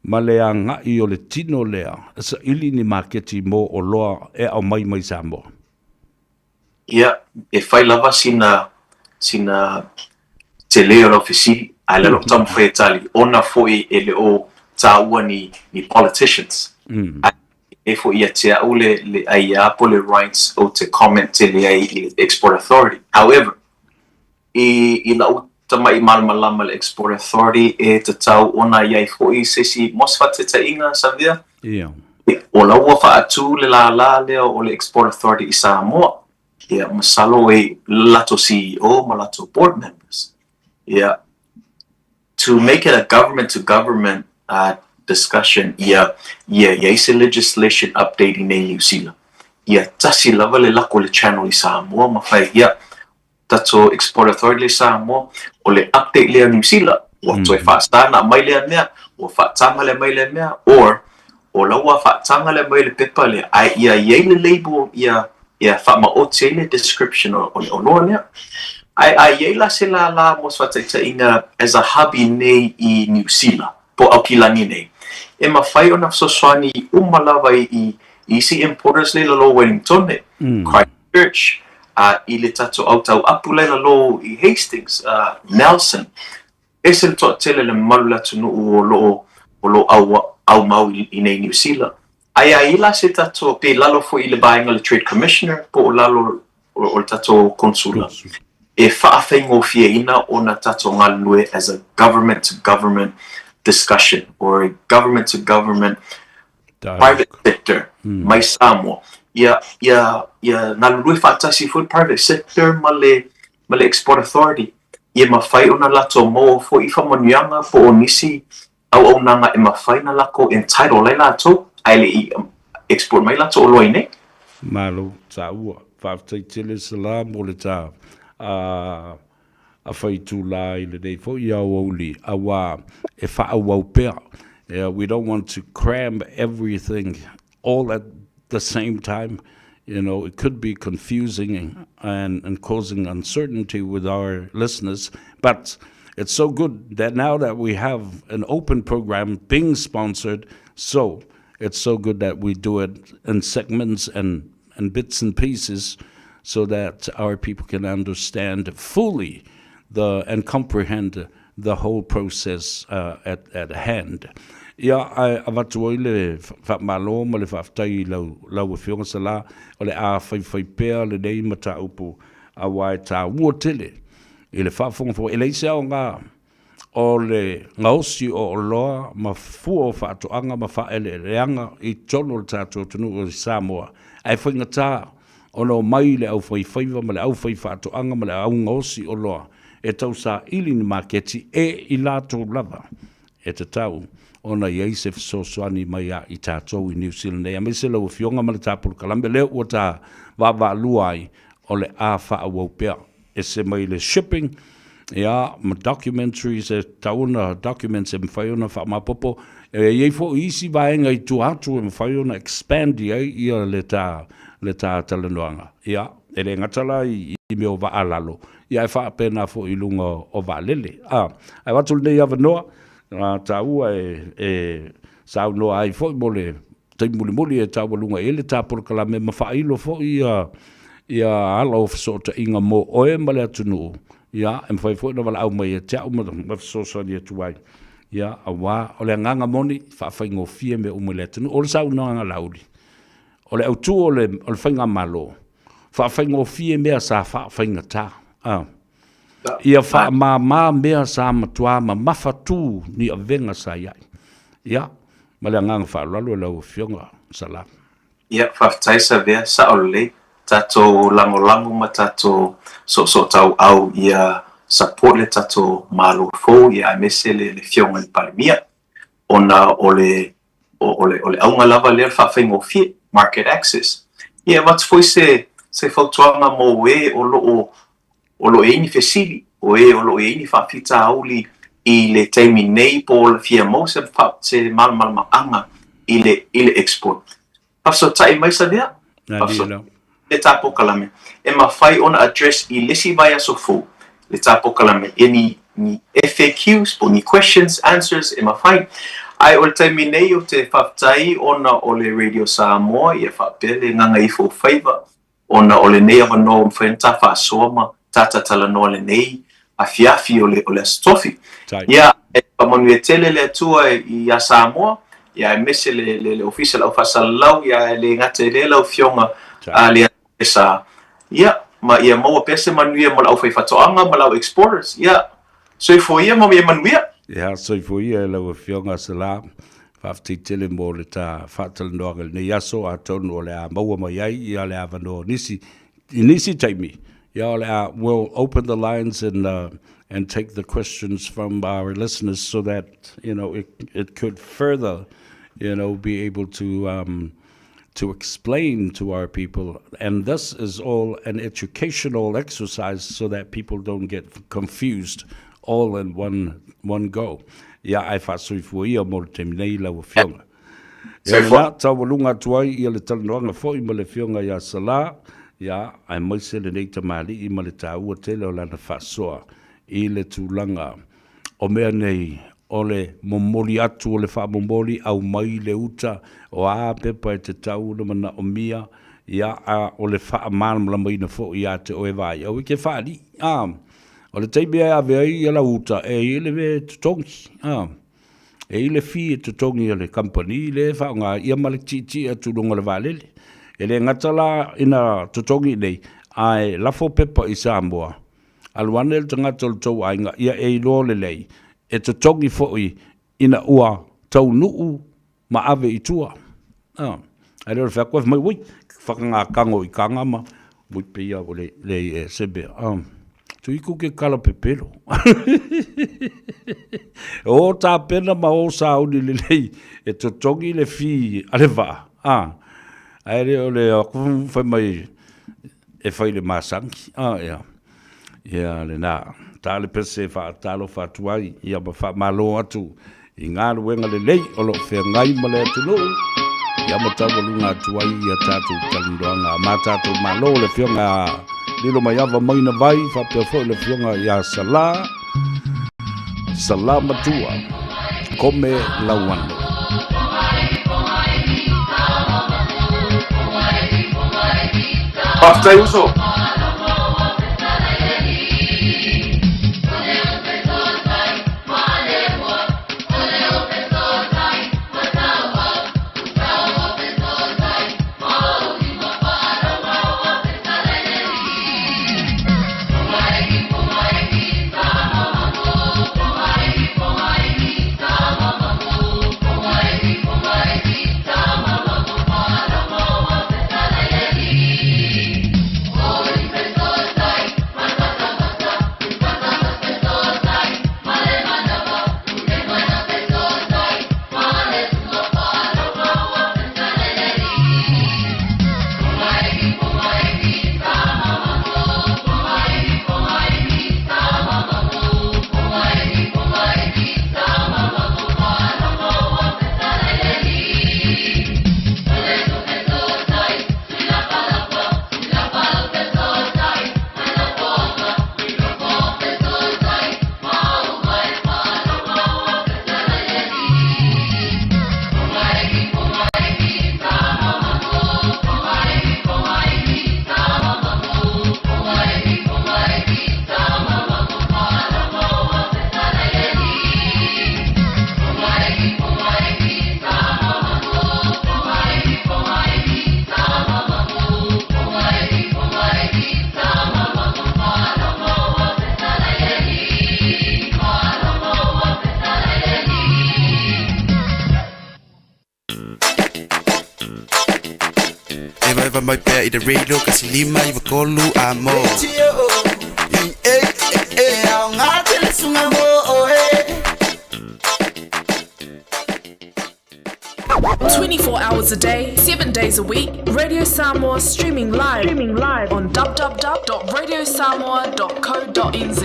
ma le agai o le tino lea e saili ni maketi mo oloa e aumai mai Samoa. Ia, e fai lava sina, sina tele o lau fesili, ae o lea ou te taumafai e tali, ona foi e le o taua ni, ni politicians. Ae e foi ia te au le, le aia po le rights ou te comment tele ai i le Export Authority. However, i, i la'u tama'i malamalama le Export Authority e tatau ona i ai foi se isi mo se faataitaiga, Savea, Ia. O la ua faatu le lālā lea o le Export Authority i Samoa, ia, masalo e latou CEO ma latou board members. Ia, to make it a government to government uh, discussion, ia, ia i ai se legislation update i nei Niu Sila. Ia tasi lava le lako le channel i Samoa ma fai, ia, tatou Export Authority lea i Samoa, o le update lea o Niu Sila, ua toe faasā ona aumai lea mea, ua faataga lea mai lea mea, or o la ua faataga lea mai le pepa lea, ae ia i ai le label ia ia faamaoti ai le description o le oloa lea. Ae a i ai la se lālā mo se faataitaiga as a hub i nei i Niu Sila, po o Aukilani nei, e mafai ona fesoasoani uma lava i i isi importers lea i lalo o Wellingtone, Christchurch, a i le tatou au tauapu la i lalo i Hastings, Nelson, ese le toatele le mamalu o le atunuu o lo o o lo o aumau i nei Niu Sila. Ae a i la se tatou, pe lalo foi i le vaega o le Trade Commissioner po o lalo o le tatou Konsula, e faafaigofieina ona tatou galulue as a government to government discussion or a government to government private sector mai Samoa, ia, ia, ia galulue faatasi foi le private sector ma le, ma le Export Authority, ia mafai ona latou maua foi i faamanuiaga po o nisi auaunaga e mafai ona lakou entitle ai latou ae le i export mai latou oloa i nei. Malo, taua. Faafetai tele Sala mo le ta a faitulā i lenei foi aoauli auā e faaauau pea. We don't want to cram everything all at the same time. You know, it could be confusing and, and causing uncertainty with our listeners, but it's so good that now that we have an open program being sponsored, so it's so good that we do it in segments and, and bits and pieces so that our people can understand fully the and comprehend the whole process uh, at, at hand. Ia, ae avatu ai le faamalo ma le faafetai i lau, lau Afioga Sala, o le a faifai pea lenei mataupu aua e tāua tele i le faafogafoga. E leai se aoga o le gaosi o oloa ma fua o faatoaga ma faaeleeleaga i totonu o le tatou atunuu o Samoa, ae faigata ona omai le aufaifaiva ma le aufaifaatoaga ma le augaosi oloa e tausaili ni maketi e i latou lava e tatau ona i ai se fesoasoani mai ia i tatou i Niu Sila nei, aemaise lau Afioga ma le ta polokalame lea ua ta vaavaalua ai o le a faaauau pea. Ese mai le shipping, ia, ma documentaries e tatau ona, documents e mafai ona faamaopoopo. E i ai foi isi vaega i tua atu e mafai ona expand i ai ia le ta, le ta talanoaga. Ia, e le gata la i, i mea o vaa lalo, ia ae faapena foi i luga o vaalele. A, ae avatu lenei avanoa, a taua e, e saunoa ai foi mo le taimi mulimuli e taualuga i ai le ta polokalame ma faailo foi ia, ia ala o fesootaiga mo oe ma le atunuu, ia, e mafai foi ona valaau mai ia te au ma, ma fesoasoani atu ai. Ia, auā, o le agaga moni, faafaigofie mea uma i le atunuu. O le saunoaga Laauli, o le autu o le, o le faigamalo, faafaigofie mea sa faafaigatā. A. Ia faamāmā mea sa matuā mamafa tū ni avega sa i ai. Ia, ma le agaga faaaloalo i lau Afioga. Salam. Ia, faafetai Savea, sao lelei. tatou lagolago ma tatou soosootauau ia support le tatou Malo fou ia aemaise le le Afioga i le Palemia ona o le o le o le auga lava lea o le faafaigofie, market access. Ia e avatu foi se se fautuaga mo e o lo o o lo o i ai ni fesili, o e o lo o i ai ni faafitauli i le taimi nei po o le fia maua se se malamalamaaga i le i le export. Faafesootai mai Savea, faafesootai le ta polokalame e mafai ona address i le isi vaiaso fou le ta polokalame ia ni ni FAQs po o ni questions, answers e mafai. Ae o le taimi nei ou te faafetai ona o le Radio Samoa ia faapea le Gagaifo Faiva ona o lenei avanoa ua mafai ona ta faasoa ma ta tatalanoa lenei afiafi o le o le Aso Tofi. Ia, e faamanuia tele le Atua iā Samoa, ia aemaise le le le Ofisa o le Au Faasalalau, ia e le gata i lea lau Afioga a le sa, ia, ma ia maua pea se manuia mo le aufaifaatoaga ma le au exporters. Ia, soifua ia ma ia manuia. Ia, soifua ia e lau Afioga Sala. Faafetai tele mo le ta faatalanoaga i lenei aso, atonu o le a maua mai ai ia le avanoa o nisi i nisi taimi. Ia o le a we'll open the lines and uh, and take the questions from our listeners so that you know it it could further you know be able to um, to explain to our people. And this is all an educational exercise so that people don't get confused all in one, one go. Ia ae faasoifua ia mo le taimi nei lau afioga. Ia lena, taualuga atu ai ia le talanoaga foi ma le afioga ia Salā, ia aemaise lenei tamalii ma le taua tele o lana faasoa i le tulaga o mea nei o le momoli atu o le faamomoli, aumai le uta, o a pepa e tatau ona manaomia, ia, a o le faamalamalamaina foi ia te oe vaai, aua e te faalii, a. O le taimi e ave ai ia lau uta, e i ai le mea e totogi, a. E i ai le fee e totogi a le kamupani lea e faaaoga ai, ia ma le tietie atu i luga o le vaalele. E le gata la ina totogi i inei, ae lafo pepa i Samoa, Alu ane le tagata o le tou aiga, ia e iloa lelei, e totogi foi ina ua taunuu ma ave i tua. A, ae le o le fai atu ai, fai mai, ui, whakangākango i kanga ma, ui, pei a o le, le e se mea, a, tuiku ke kala pepelo. O tāpena ma o sauni lelei, e totogi le fee a le vaa, a, ae le o le aku fai mai, e fai le masani. A, ia. Ia, lena. Ta le pese e faatalofa atu ai, ia ma faamalo atu i galuega lelei o lo o feagai ma le atunuu, ia ma taualuga atu ai ia tatou talanoaga a ma tatou Malo, le Afioga ia Lilomaiava Maina Vai, faapea foi le Afioga ia Salā, Salā Matua, Kome Lauano. Faafetai uso. Fai mai pea i le radio 1 5 9 3 a mo. E aoga tele suga mo oe. 24 hours a day, 7 days a week, Radio Samoa streaming live on www.radiosamoa.co.nz.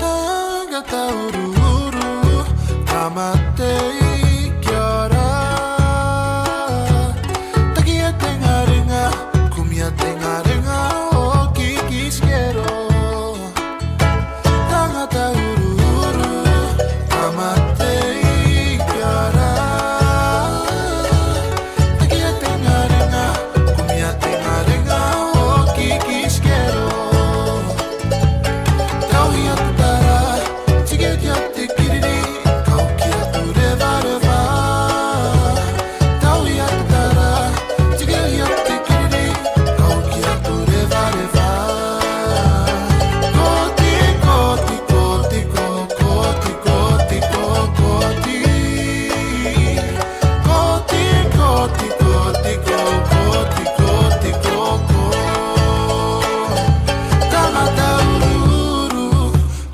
Tangata uruuru ka mate i kia ora. Takia te ngarenga, kumia te ngarenga o kikiskero. Tangata uruuru ka mate i kia ora. Takia te ngarenga, kumia te ngarenga o kikiskero. Tau ia te tara, tike kia te kiriri, kau kia tu reva reva. Tau ia te tara, tike ia te kiriri, kau kia tu reva reva. Koti, koti, koti, ko, koti, koti, ko, koti. Koti, koti, koti, ko, koti, koti, ko, ko. Tangata uruuru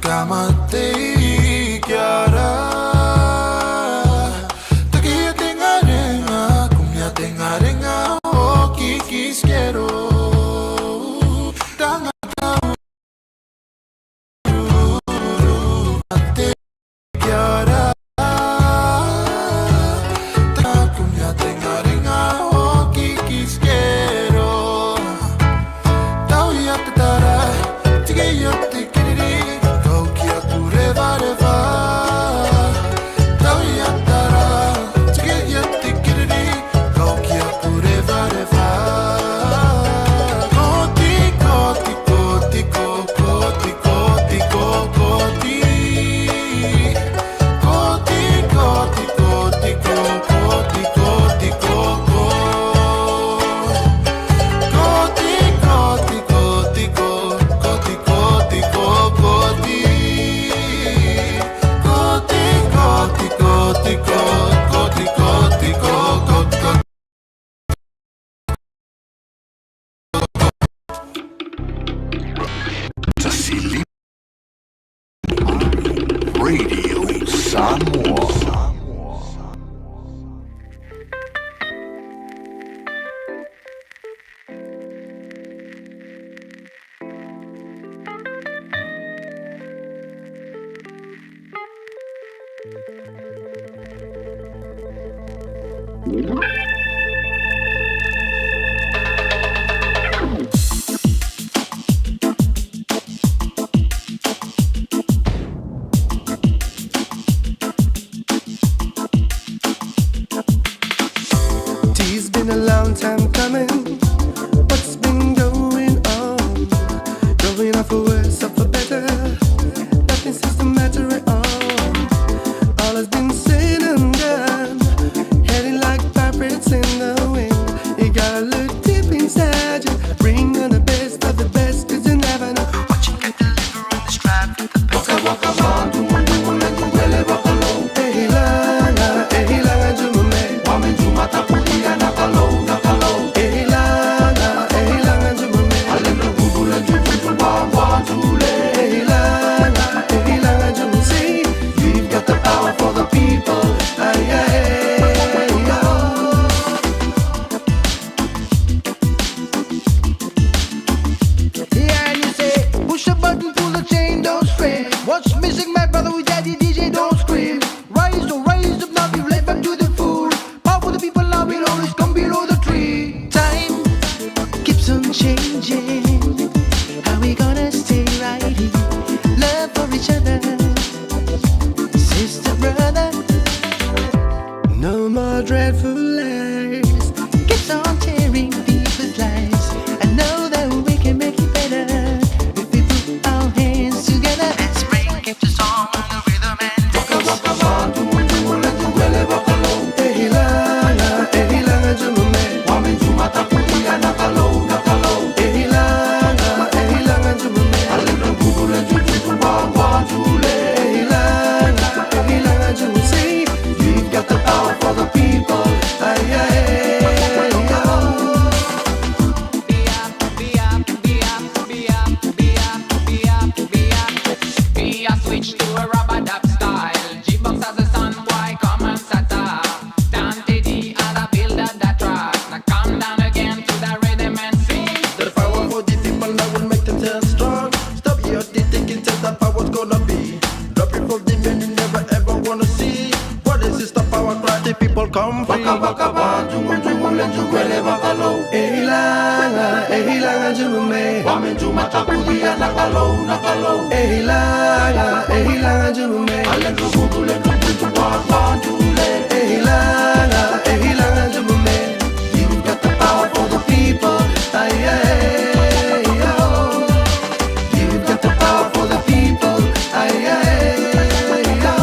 ka mate i kia ora. Takia te ngarenga, kumia te ngarenga o kikiskero. Tangata uruuru mate kia ora. Kumia te ngarenga o kikiskero. Tau ia te tara, tike ia te kiriri, kau kia tu reva reva. Tau ia tara, tike ia te kiriri, kau kia tu reva reva. Koti, koti, koti, ko, koti, koti, ko, koti. Koti, koti, koti, ko, koti, koti, ko, ko. Koti, koti, koti, ko, koti, koti, ko, koti. Koti, koti, koti, ko, koti, koti, ko, ko, ko. 1 Radio Samoa. Tis been a long time coming. What's been going on? Going on for worse or for better. Nothing seems to matter at all. All has been said and done. Heading like vibrations. people demanding never ever wanna see. What is this the power cry? The people come free. Waka waka wa, jungu jungu le junguele waka lo. Ehilanga, ehilanga jumume. Wame juma takudia nakalo nakalo. Ehilanga, ehilanga jumume. Ale jungu le jungu wa wa jule. Ehilanga, ehilanga jumume. You got the power for the people. Ay ay oh. You got the power for the people. Ay ay oh.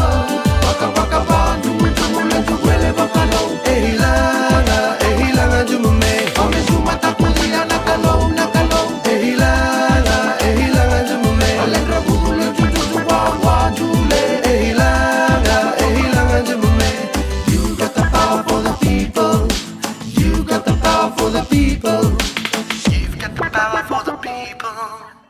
Waka waka wa, jungu jungu le junguele waka lo. Ehilanga, ehilanga jumume. Ome juma takudia nakalo nakalo. Ehilanga, ehilanga jumume. Alendra gugule juju wa wa jule. Ehilanga, ehilanga jumume. You got the power for the people. You got the power for the people. You've got the power for the people.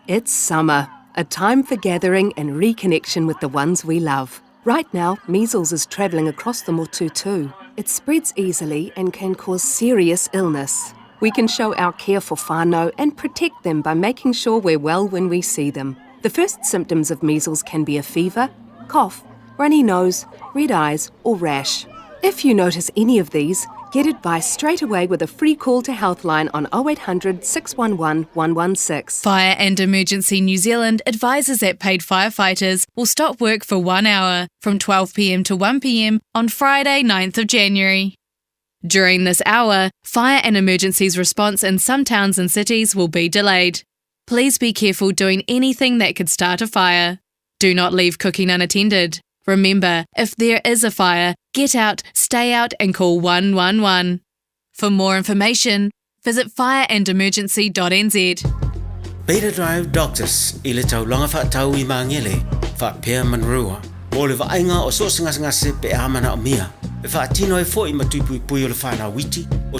It's summer, a time for gathering and reconnection with the ones we love. Right now, measles is travelling across the Motu too. It spreads easily and can cause serious illness. We can show our care for whānau and protect them by making sure we're well when we see them. The first symptoms of measles can be a fever, cough, runny nose, red eyes, or rash. If you notice any of these, get advice straight away with a free call to Healthline on 0800 611 116. Fire and Emergency New Zealand advises that paid firefighters will stop work for one hour from 12pm to 1pm on Friday, 9th of January. During this hour, fire and emergencies response in some towns and cities will be delayed. Please be careful doing anything that could start a fire. Do not leave cooking unattended. Remember, if there is a fire, get out, stay out, and call 111. For more information, visit fireandemergency.nz. Beta Drive Doctors i le taulaga fa'atau i Magele, fa'apea Manurewa, mo le va'aiga o so o se gasegase pe a mana'omia, e fa'atino ai fo'i ma tuipuipui o le fanau iti, o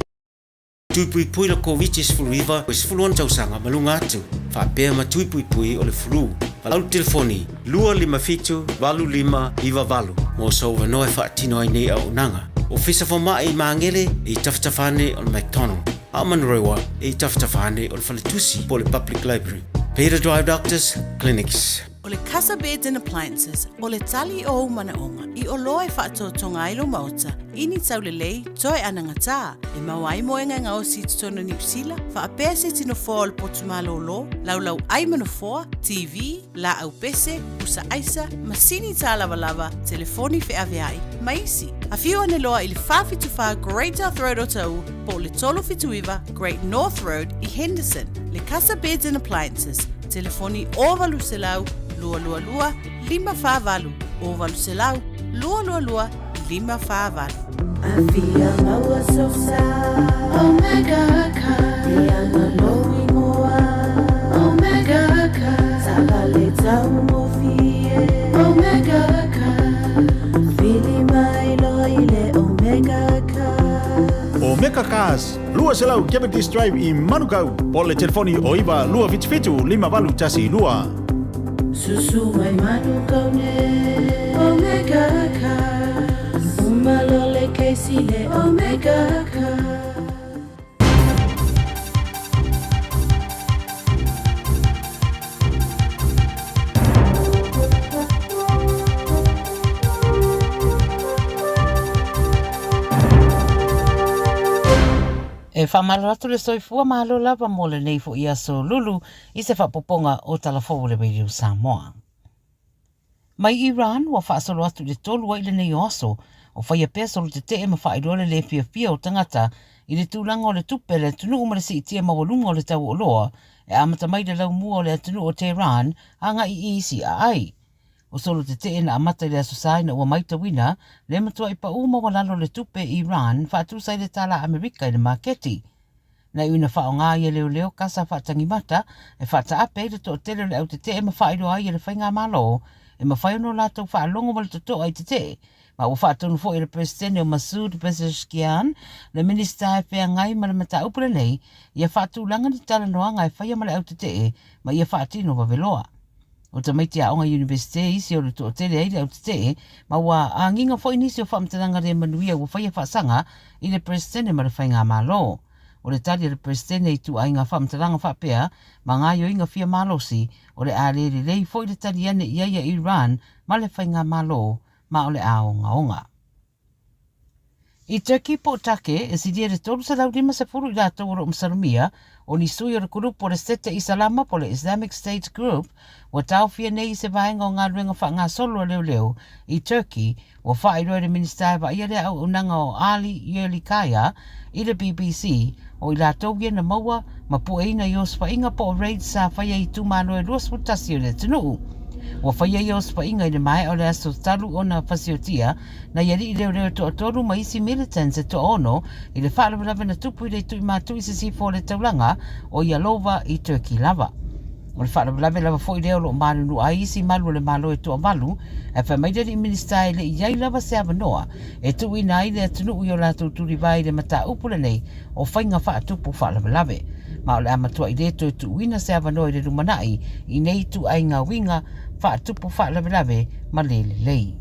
tuipuipui le Koviti-19 o 16 tausaga ma luga atu, fa'apea ma tuipuipui o le fulu. Valaau le telefoni 257 8598 mo sou avanoa e fa'atino ai nei auaunaga. Ofisa Foma'i i Magele e i tafatafa ane o le McDonald, a o Manurewa e i tafatafa ane o le Faletusi po o le Public Library. Beta Drive Doctors Clinics. O le Casa Beds and Appliances, o le tali o ou manaoga i oloa e faatoatoga ai lou maota i ni taulelei toe anagatā, e maua ai moega e gaosi i totonu o Niu Sila, faapea se tino foa o le potu malōlō, laulau ai ma nofoa, TV, laau pese, pusa aisa, masini tālavalava, telefoni feaveai, ma isi. Afio ane loa i le 474 Great South Road o Taʻu po o le 379 Great North Road i Henderson. Le Casa Beds and Appliances, telefoni 0800 222 548, 0800 222 548. Afia maua sosa Omega Car Leaga lou ingoa Omega Car Taavale taugofie Omega Car Vili mai loa i le Omega Car Omega Cars, 200 Cavendish Drive i Manukau, po o le telefoni o 9 277 5812. Susu mai Manukau nei Omega Cars Uma loa le kesi le Omega Cars. E faamalo atu le soifua malo lava mo lenei fo'i aso lulu i se faapopoga o Tala Fou o le Radio Samoa. Mai Iran ua faasolo atu i le tolu ai lenei o aso o faia pea solo tete'e ma faailoa le lē fiafia o tagata i le tulaga o le tupe a le atunuu ma le siitia maualuga o le tau o oloa e amata mai le laumua o le atunuu o Tehran agai i isi aai. O solo tete'e na amata i le Aso Sa ina ua maitauina le matua'i pa'ū maualalo o le tupe i Iran faatusa i le tālā Amerika i le maketi. Na iu ina faaaoga ai e leoleo kasa faatagimata e faataape ai le toatele o le au tete'e ma faailoa ai e le faigamalo e mafai ona o latou faalogo ma le toto'a i tete'e ma ua faatonu foi e le Peresetene o Masoud Pezeshkian le Minisita e feagai ma le mataupu lenei ia faatulaga ni talanoaga e faia ma le au tete'e ma ia faatino vaveloa. O tamaiti aoga Iunivesite isi o le toatele ai le au tete'e ma ua agiga foi nisi o faamatalaga le manuia ua faia faasaga i le Peresetene ma le Faigamalo. O le tali a le Peresetene i ituaiga faamatalaga faapea ma gaoioiga fia malosi, o le a le lelei foi le tali ane i ai a Iran ma le faigamalo ma o le a ogaoga. I Turkey po o Take, e silia i le 350 i latou o lo o masalomia, o ni sui o le kulupu o le Sete Isalama po o le Islamic State Group, ua taofia nei i se vaega o galuega faagasolo a leoleo i Turkey, ua faailoa e le Minisita e vaaia lea auaunaga o Ali Yerlikaya i le BBC, o i latou ia na maua ma pueina i osofaiga po o raids sa faia i itumalo e 21 o le atunuu. Ua faia ia osofaiga i le maea o le aso talu ona fasiotia nai alii leoleo e toatolu ma isi militants e toaono i le faalavelave na tupu i le ituimatui sisifo o le taulaga o Yalova i Turkey lava. O le faalavelave lava foi lea o lo o malulu ai isi malu o le Malo e toavalu, ae fai mai le alii Minisita e le i i ai lava se avanoa e tuuina ai le atunuu i o latou tulivae i le mataupu lenei o faiga faatupu faalavelave. Ma o le a matuai le toe tuuina se avanoa i le lumanai i nei ituaiga uiga faatupu faalavelave ma le lelei.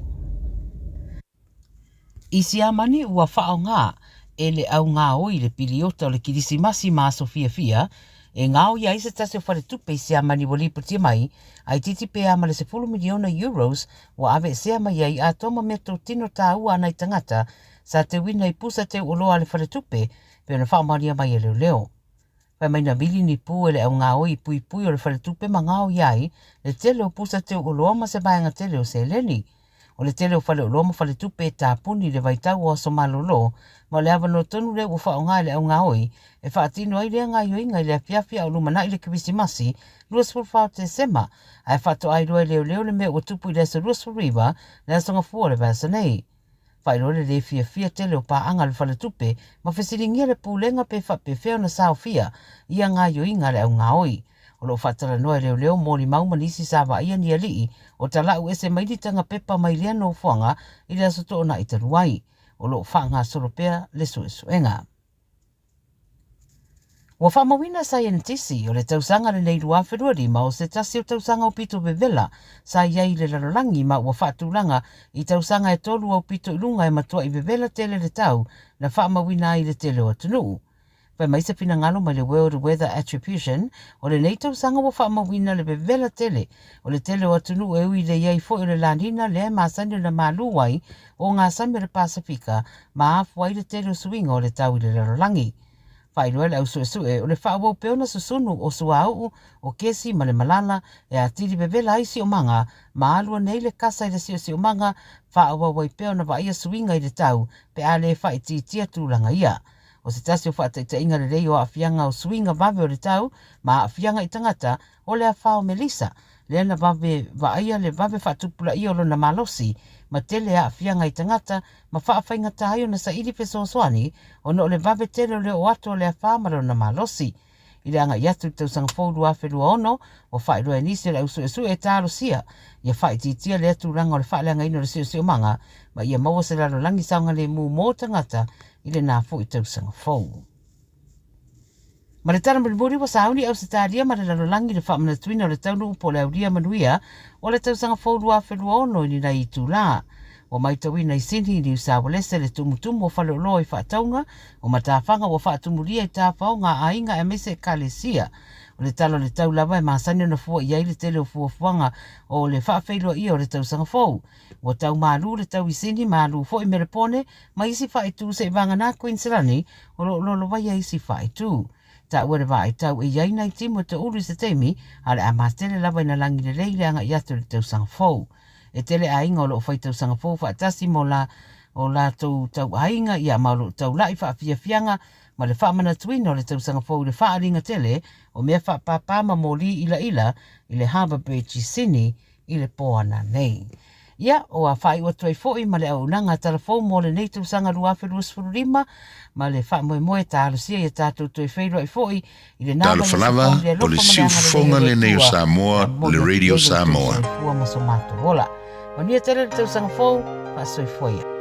I Siamani ua faaaoga e le au gaoi le piliota o le Kilisimasi ma aso fiafia e gaoia ai se tasi o faletupe i Siamani ua lipotia mai a itiiti pe a ma le 10 miliona euros ua aveesea mai ai atoa ma meatotino taua a nai tagata sa teuina i pusa teu oloa a le faletupe pei ona faamaonia mai e leoleo. Fai mai na vili ni pū e le au gaoi i puipui o le faletupe ma gaoi ai le tele o pusa teu oloa ma se vaega tele o seleni. O le tele o faleoloa ma faletupe e tapuni i le vaitau o aso malolo, ma o le avanoa tonu lea ua faaaoga e le au gaoi e faatino ai lea gaoioiga i le afiafi a o lumanai le Kerisimasi, 24 o Tesema, ae faatoa iloa e leoleo le mea ua tupu i le aso 29, le aso Gafua o le vaiaso nei. Faailoa le le fiafia tele o paaga a le faletupe ma fesiligia le Pulega pe faapefea ona saofia ia gaoioiga a le au gaoi. O lo o faatalanoa e leoleo molimau ma nisi sa vaaia ni alii o talau ese mai ni taga pepa mai lea nofoaga i le aso Toonai talu ai. O lo o faagasolo pea le suesuega. Ua faamauina saienitisi o le tausaga lenei 2025 o se tasi o tausaga aupito vevela sa i ai i le lalolagi ma ua faatulaga i tausaga e tolu aupito i luga e matuai vevela tele le tau na faamauina ai i le tele o atunuu. Fai mai se finagalo mai le World Weather Attribution, o lenei tausaga ua faamauina le vevela tele o le tele o atunuu e ui i le i ai foi o le La Nina lea e masani ona malū ai o ngā sami o le Pasefika ma afua ai le tele o suiga o le tau i le lalolagi. Faailoa e le au suesue o le faaauau pea ona susunu o suauu, o kesi ma le malala e atili vevela ai siomaga ma alua nei le kasa i le siosiomaga, faaauau ai pea ona vaaia suiga i le tau pe a le faaitiitia tulaga ia. O se tasi o faataitaiga lelei o aafiaga o suiga vave o le tau ma aafiaga i tagata, o le afa o Melissa, lea na vave vaaia le vave faatupulaia o lona malosi ma tele aafiaga i tagata ma faafaigata ai ona saili fesoasoani ona o le vave tele o le oo atu o le afa ma lona malosi. I le agai atu i le tausaga fou 2026, ua faailoa e nisi o le au suesue e talosia ia faaitiitia lea tulaga o le faaleagaina o le siosiomaga ma ia maua se lalolagi saogalemu mo tagata i lena foi tausaga fou. Ma le tala mulimuli, ua sauni Ausetalia ma le lalolagi i le faamanatuina o le taunuu po o le aulia manuia o le tausaga fou 2026 i ni nai itulā. Ua maitauina i Sini, Niu Saualese le tumutumu o faleoloa i faatauga o matafaga ua faatumulia i tafa o ngā aiga aemaise ekalesia. O le tala o le tau lava e masani ona fua i ai le tele o fuafuaga o le faafeiloaia o le tausaga fou. Ua tau malū le tau i Sini, malū foi Melepone ma isi faaitu seivagana Queensland o lo o lolovaia isi faaitu. Taua le vaai tau e i ai nai timu e toulu i se taimi, a o le a matele lava ina lagi lelei le agai atu i le tausaga fou. E tele aiga o lo o fai tausaga fou faatasi mo la o latou tauaiga, ia ma o lo o taula'i faafiafiaga ma le faamanatuina o le tausaga fou i le faaaliga tele o mea faapāpā ma moli ilaila i le Harbour Bridge i Sydney i le pō ananei. Ia, ua faaiu atu ai foi ma le auaunaga a Talafou mo lenei tausaga 2025 ma le faamoemoe talosia ia tatou toe feiloai foi i lena Talofa vaiaso lava, fou i le o le alofa ma le siufofoga agalelei o le lenei o Atua e Samoa, momoli le atu Radio nei lo outou Samoa. soifua ma so matou ola. Manuia tele le tausaga fou, faasoifua ia.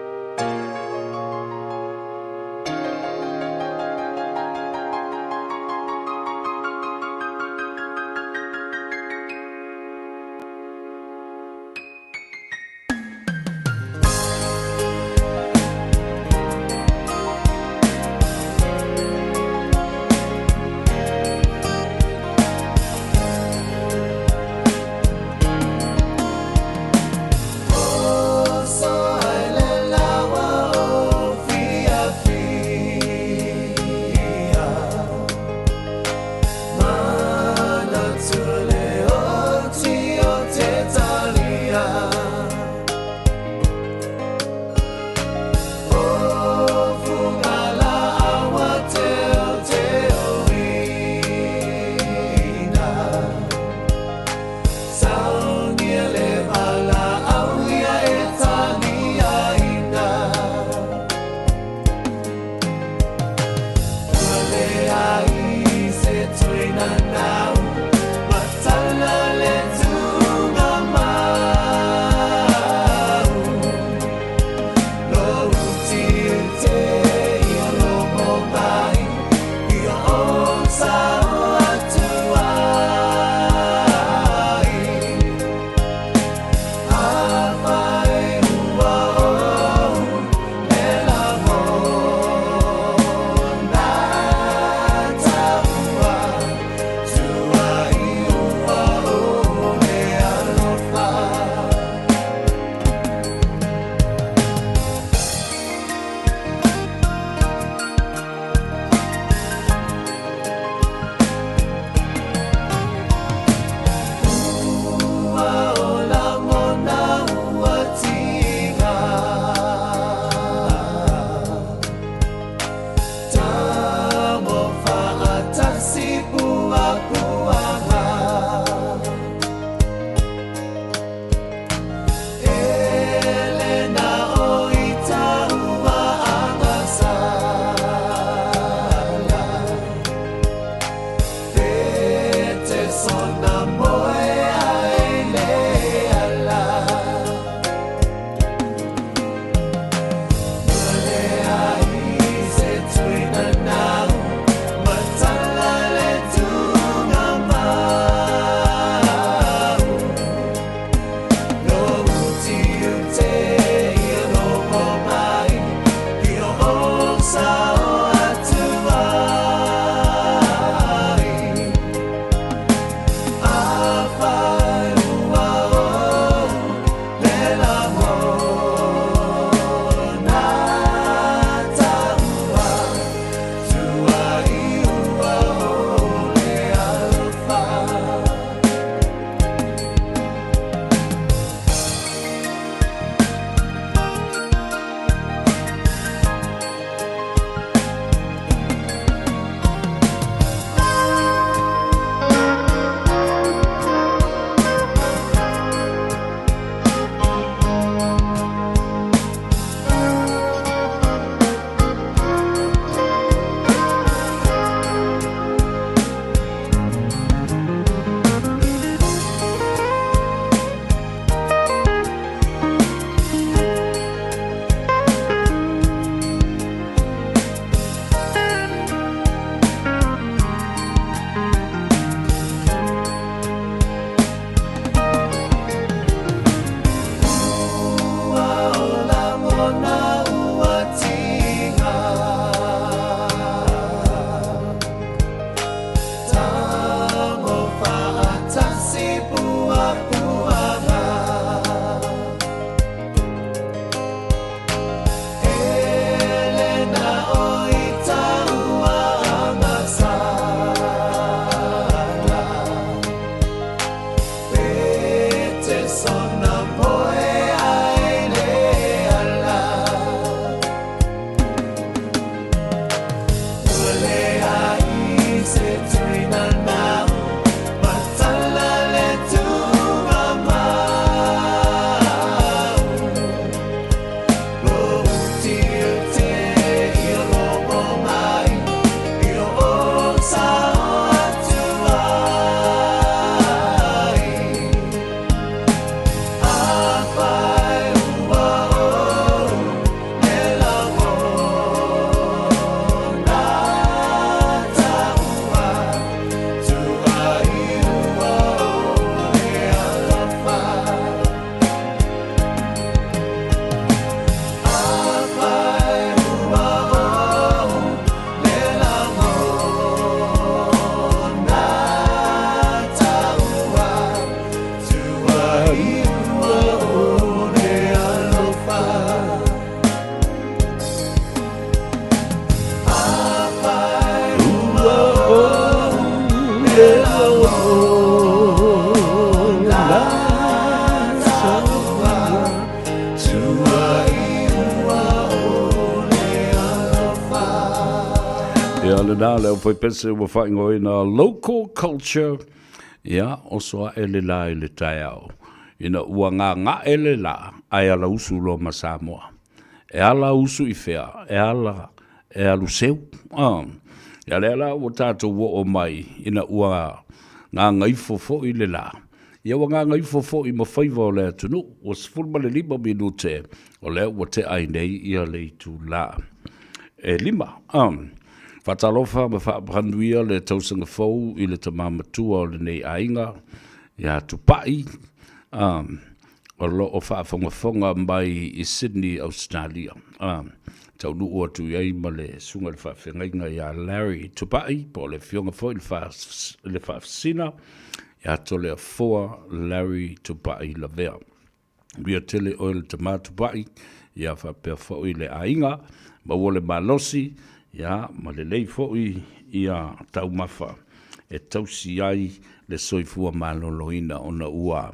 Ia lena le aufaipese ua faaigoaina Local Culture, ia oso ae le la i le taeao ina ua gaga'e le la ae ala usu loa ma Samoa. E ala usu i fea? E ala e alu seu. Ia lea la ua tatou oo mai ina ua gagaifo foi le la. Ia ua gagaifo foi ma faiva o le atunuu, ua 15 minute o lea ua tea ai nei ia le itula e 5. Faatalofa ma faamanuia le tausaga fou i le tama matua o lenei aiga ia Tupai, o lo o faafogafoga mai i Sydney, Ausetalia. Taunuu atu i ai ma le susuga i le faafeagaiga ia Larry Tupai, po o le afioga foi i le Faafesina ia Toleafoa Larry Tupai Lavea. Manuia tele oe le tama Tupai, ia faapea foi le aiga, maua le malosi, ia ma lelei foi ia taumafa e tausi ai le soifua maloloina ona ua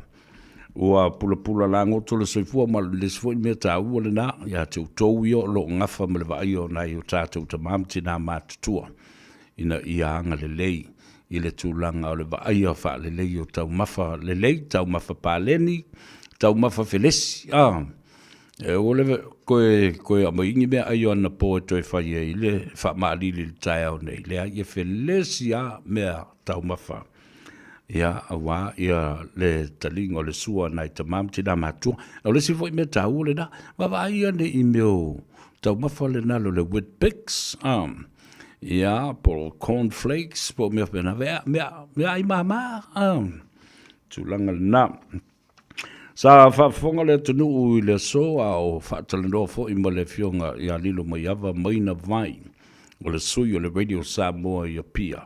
ua pulapula lagoto le soifua ma le isi foi mea taua lena ia te outou ia o lo o gafa ma le vaaia o nai o tatou tama ma tina matutua ina ia agalelei i le tulaga o le vaaia faalelei o taumafa lelei, taumafa paleni, taumafa felesi. A, e ua le koe, koe aumai ni meaai o anapo e toe fai ai le faamaalili i le taeao nei. Leai, e felesi lava mea taumafa. Ia, aua ia le taliga o le sua a nai tama ma tina matua. O le isi foi mea taua lena, vaavaai ane i mea o taumafa lena o le Weet-Bix, a, ia, po o corn flakes, po o mea faapena, mea, mea, meaai mama, a, tulaga lena. Sa faafofoga le atunuu i le aso a o faatalanoa foi ma le Afioga ia Lilomaiava Maina Vai, o le sui o le Radio Samoa i Apia.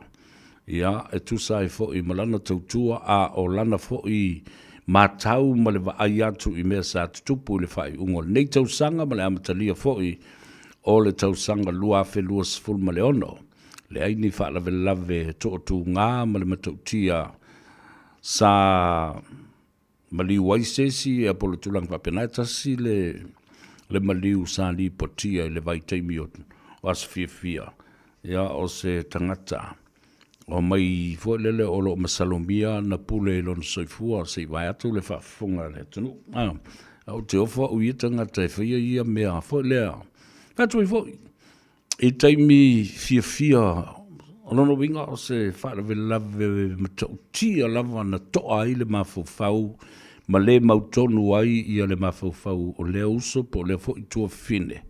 Ia, e tusa ai foi ma lana tautua a o lana foi matau ma le vaai atu i mea sa tutupu i le faaiuga o lenei tausaga ma le amatalia foi o le tausaga 2026. Leai ni faalavelave toatuga ma le matautia sa maliu ai se isi, ia po o le tulaga faapena, e tasi le, le maliu sa lipotia i le vaitaimi o, o aso fiafia, ia, o se tagata o mai foi lele o lo o masalomia na pule i lona soifua se i vae atu le faafofoga a le atunuu. A, ou te ofo au i ia tagata e faia ia mea foi lea. Fai atu ai foi, I taimi fiafia, o lona uiga o se faalavelave matautia lava na toa ai le mafaufau ma le mautonu ai ia le mafaufau o lea uso po o lea foi tuafafine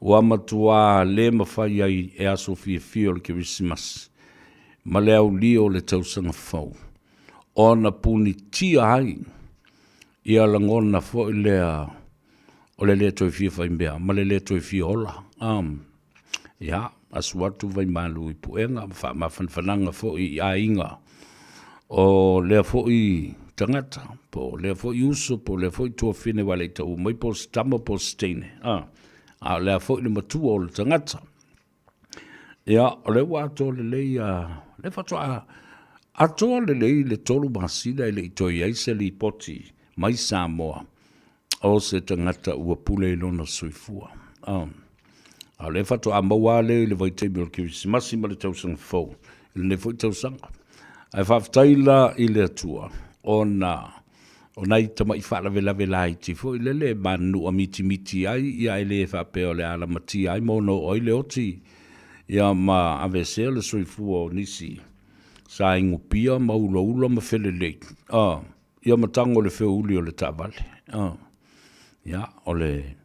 ua matuā le mafai ai e aso fiafia o le Kerisimasi ma le aulia o le tausaga fou ona punitia ai ia lagona foi lea o le le toe fia fai mea ma le le toe fia ola. Ia, asu atu vaimalu i puega ma faamafanafanaga foi i aiga o lea foi tagata, po o lea foi uso, po o lea foi tuafine ua le i taua mai, po o se tama po o se teine, a o lea foi le matua o le tagata. Ia, o lea ua atoa lelei a, lea faatoa atoa lelei le 3 masina e le i toe i ai se lipoti mai Samoa o se tagata ua pule i lona soifua. A o lea faatoa maua lava lea i le vaitaimi o le Kerisimasi ma le tausaga fou, i lenei foi tausaga. Ae faafetai la i le Atua ona o nai tamai faalavelave laiti foi lele e manunua mitimiti ai, ia e le faapea o le a lamatia ai ma ono oo ai le oti, ia ma aveesea le soifua o nisi sa igupia ma ulaula ma felelei. A. Ia ma tago le feuli o le taavale. Ia, o le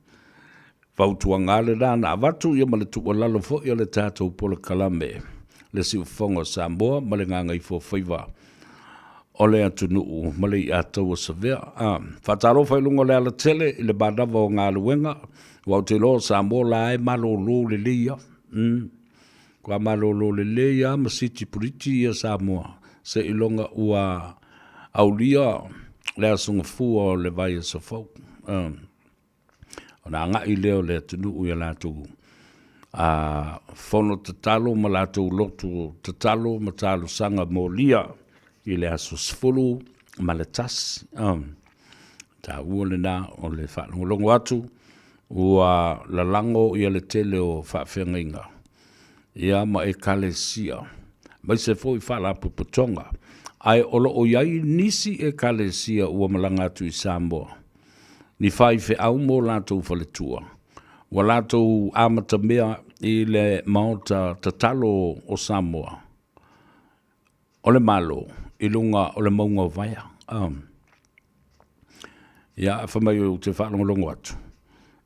fautuaga lava lena na avatu, ia ma le tuualalo foi a le tatou polokalame le Siufofoga o Samoa ma le Gagaifofaiva o le atunuu ma le iataua Savea. Faatalofa i luga o le alatele i le manava o galuega, aua ou te iloa o Samoa la e malolo lelei lava. Ua malolo lelei lava ma siti puliti ia Samoa seiloga ua aulia le aso gafua o le vaiaso fou. Ona agai lea o le atunuu i a latou fono tatalo ma latou lotu tatalo ma talosaga molia i le aso 11. Taua lena o le faalogologo atu ua lalago ia le tele o faafeagaiga. ia ma Ekalesia, aemaise foi Faalapotopotoga, ae o lo o i ai nisi Ekalesia ua malaga atu i Samoa, ni faifeau mo latou faletua, ua latou amatamea i le Maota Tatalo o Samoa, o le Malo, i luga o le mauga o Vaea. Ia, fai mai ou te faalogologo atu,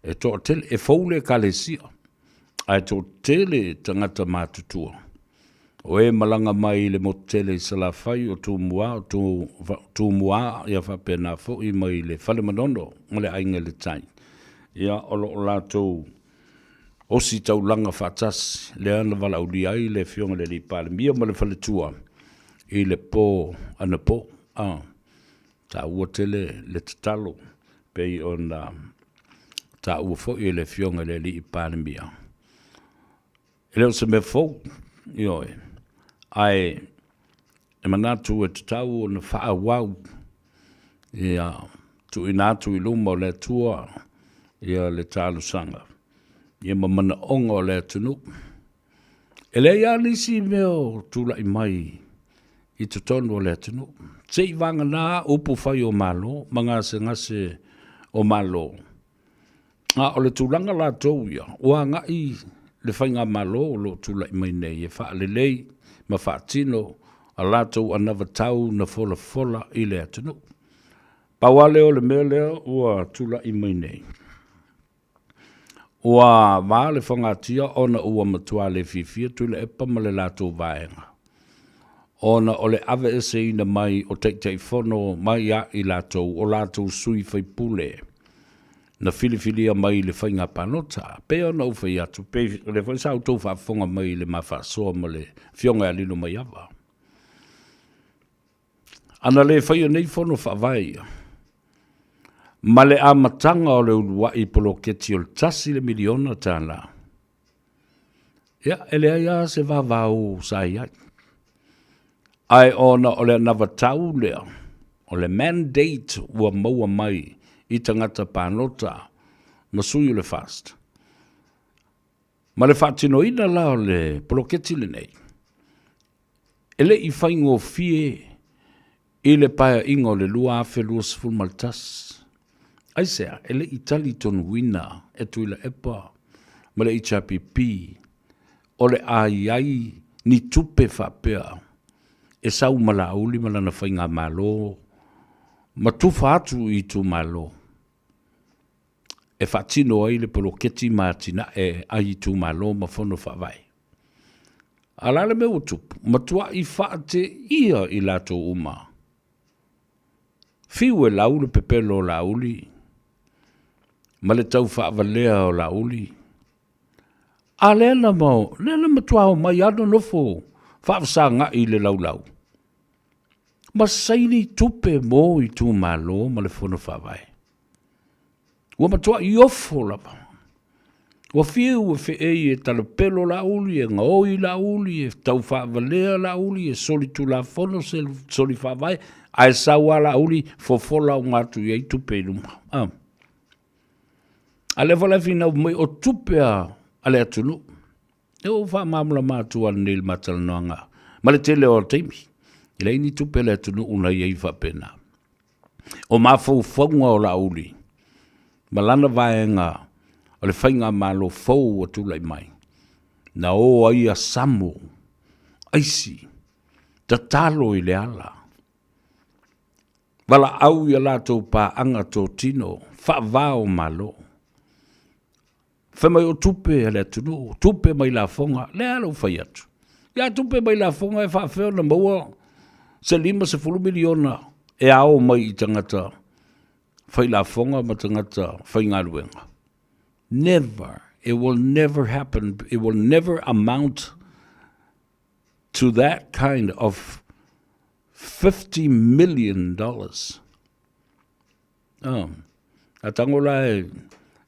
e toatele, e fou le Ekalesia, ae toatele tagata matutua, o e malaga mai i le motu tele i Salafai, o Tumua, o Tumua, ia faapena foi mai le Fale Manono ma le Aiga i le Tai. Ia, o lo o latou ositaulaga faatasi, lea na valaaulia ai le Afioga i le Alii Palemia ma le faletua i le po anapo. A, taua tele le tatalo pei ona taua foi e le Afioga i le Alii Palemia. E le o se mea fou, ioe, ae e manatu e tatau ona faaauau, ia tuuina atu i luma o le Atua ia le talosaga, ia ma manaoga o le atunuu. E leai lava nisi mea o tulai mai i totonu o le atunuu, se i vagana upu fai o Malo ma gasegase o Malo. A o le tulaga latou ia, ua agai le faigamalo o lo o tulai mai nei e faalelei ma faatino a latou anavatau na folafola i le atunuu. Pau lava lea o le mea lea ua tulai mai nei, ua va le fogatia ona ua matua le fiafia Tuilaepa ma le latou vaega, ona o le aveeseina mai o Taitaifono mai ia i latou o latou sui faipule na filifilia mai i le faiga palota. E pei ona ou fai atu, pei o lea foi sa outou faafofoga mai i le ma faasoa ma le Afioga ia Lilomaiava. A na le faia nei fono faavae ia, ma le amataga o le uluai poloketi o le $1 miliona, ia, e leai lava se vavao sa i ai. Ae ona o le anavatau lea, o le mandate ua maua mai i tagata palota ma sui o le FAST, ma le faatinoina la o le poloketi lenei, e le i faigofie i le paeaiga o le 2021. Aisea? E le i talitonuina e Tuilaepa ma le HRPP o le a i ai ni tupe faapea e sau ma Laauli ma lana faigamalo ma tufa atu i itumalo e faatino ai le poloketi ma atinae ai itumalo ma fono faavae. A o le a le mea ua tupu? Matuai faateia i latou uma. Fiu e lau le pepelo o Laauli ma le tau faavalea o Laauli. A lea na, lea na matua omai lava nonofo faafesagai i le laulau ma saini tupe mo itumalo ma le fono faavae. Ua matuai ofo lava. Ua fiu e feei e talapelo Laauli, e gaoi Laauli, e tau faavalea Laauli, e soli tulafono, soli faavae, ae sau lava Laauli, fofola uma atu i ai tupe i luma. Ah. A lea foi la e finau mai o tupe a le atunuu. E ou faamalamalama atu ananei i le ma talanoaga ma le tele o taimi. E leai ni tupe a le atunuu na i ai faapena. O mafaufauga o Laauli ma lana vaega o le faigamalo fou ua tulai mai, na o ai a samo, aisi, tatalo i le ala, valaau i a latou paaga totino, faava o Malo. Fai mai o tupe a le atunuu, tupe mai lafoga, lea la ou fai atu. Ia tupe mai lafoga e faafefea ona maua se $50 miliona e ao mai i tagata fai lafoga ma tagata faigaluega. Never, it will never happen, it will never amount to that kind of $50 million. Ah, a tango la e,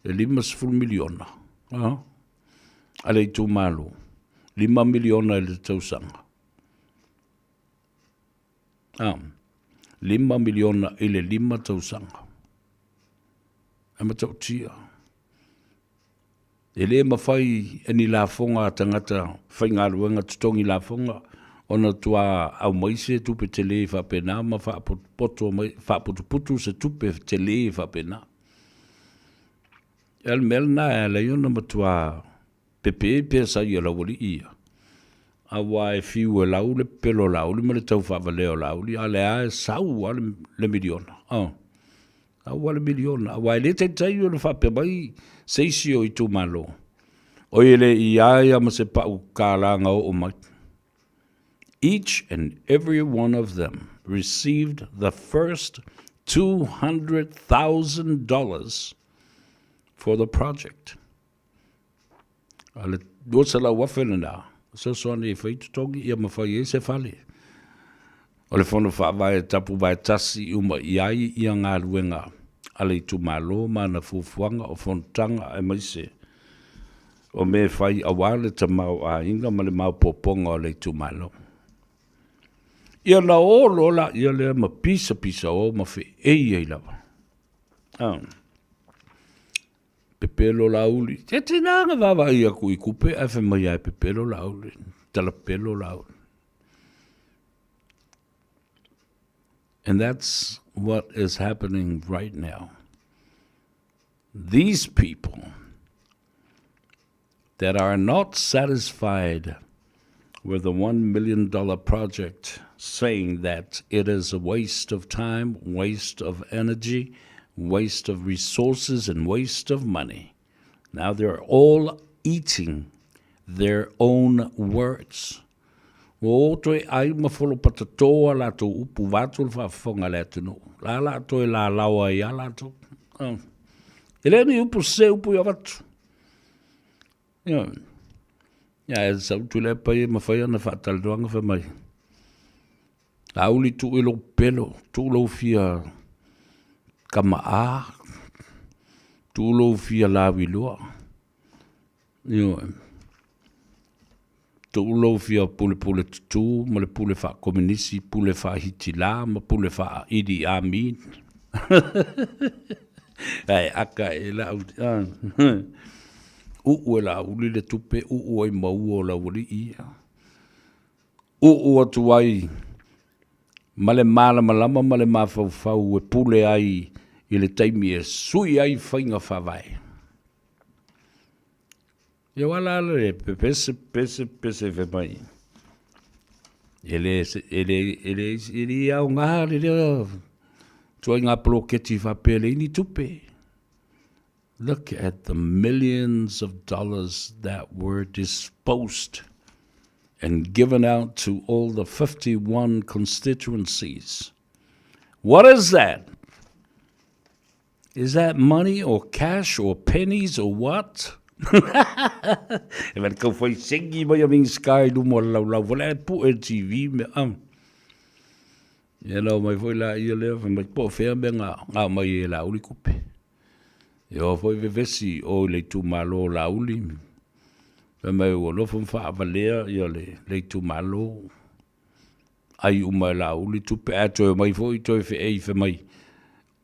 e 50 miliona ah, a le itumalo, 5 miliona i le tausaga. Ah, 5 miliona i le 5 tausaga. E matautia. E le mafai e ni lafoga a tagata faigaluega totogi lafoga ona tuā aumai se tupe telē faapena ma faapotopoto mai, faaputuputu se tupe telē faapena. O le mea lena e ala ai ona matuā pepe pea sai a laualii ia, auā e fiu e lau le pepelo o Laauli ma le tau faavalea o Laauli, a o lea e sau lava le miliona. Oh. Sau lava le miliona, auā e le taitai ona faapea mai se isi o itumalo, oi e le i aia ma se pau kālā na oo mai. Each and every one of them received the first $200,000 for the project. A le 200,000 lena, fesoasoani e fai totogi ia ma fai ai se fale. O le fono faavae e tapu vae tasi uma i ai ia galuega a le itumalo ma ana fuafuaga o fonotaga aemaise o mea e fai aua le tamaoaiga ma le maopoopoga o le itumalo. Ia na o loa laia lea ma pisapisa o ma feei ai lava. Ah. Pepelo Laauli. E tina na vaavaai atu i kupe ae fai mai lava e pepelo Laauli. Talapelo Laauli. And that's what is happening right now. These people that are not satisfied with the $1 million project, saying that it is a waste of time, waste of energy, waste of resources, and waste of money. Now they're all eating their own words. Ua o toe ai ma folopatatō a latou upu vaeatu le faafofoga a le atunuu. La la toe lalao ai a latou. Oh. E le ni upu se upu i avatu. Ia, ia e sau Tuilaepa ia e mafai ona faatalanoaga fai mai, Laauli tuu i lou pelo, tuu lou fia kama'a, tuu lou fia lauiloa, ioe, tuu lou fia pulepule tutū ma le pule faakominisi, pule faa-Hitila ma pule faa-Idi Amin. Ae aka e Laauli, uu e Laauli le tupe, uu ai ma ua o Laualii ia. Uu atu ai ma le malamalama ma le mafaufau e pule ai i le taimi e sui ai faiga faavae. Ia ua la le pepese, pepese, pepese fai mai. E le, e le, e le, e le aoga le lea tuaiga poloketi faapea leai ni tupe. Look at the millions of dollars that were disposed and given out to all the 51 constituencies. What is that? Is that money or cash or pennies or what? E whare kau whai sengi mai a Minisita i luma o le laulau whale e pu e TV me am. E lau mai foi la ia lea whai mai po whea me ngā, ngā mai e la uli kupe. E o foi vevesi o i le itumalo o Laauli. Fai mai ua nofo ma faavalea ia le, le itumalo. Ai uma e Laauli tupe ae toe omai foi toe feei fai mai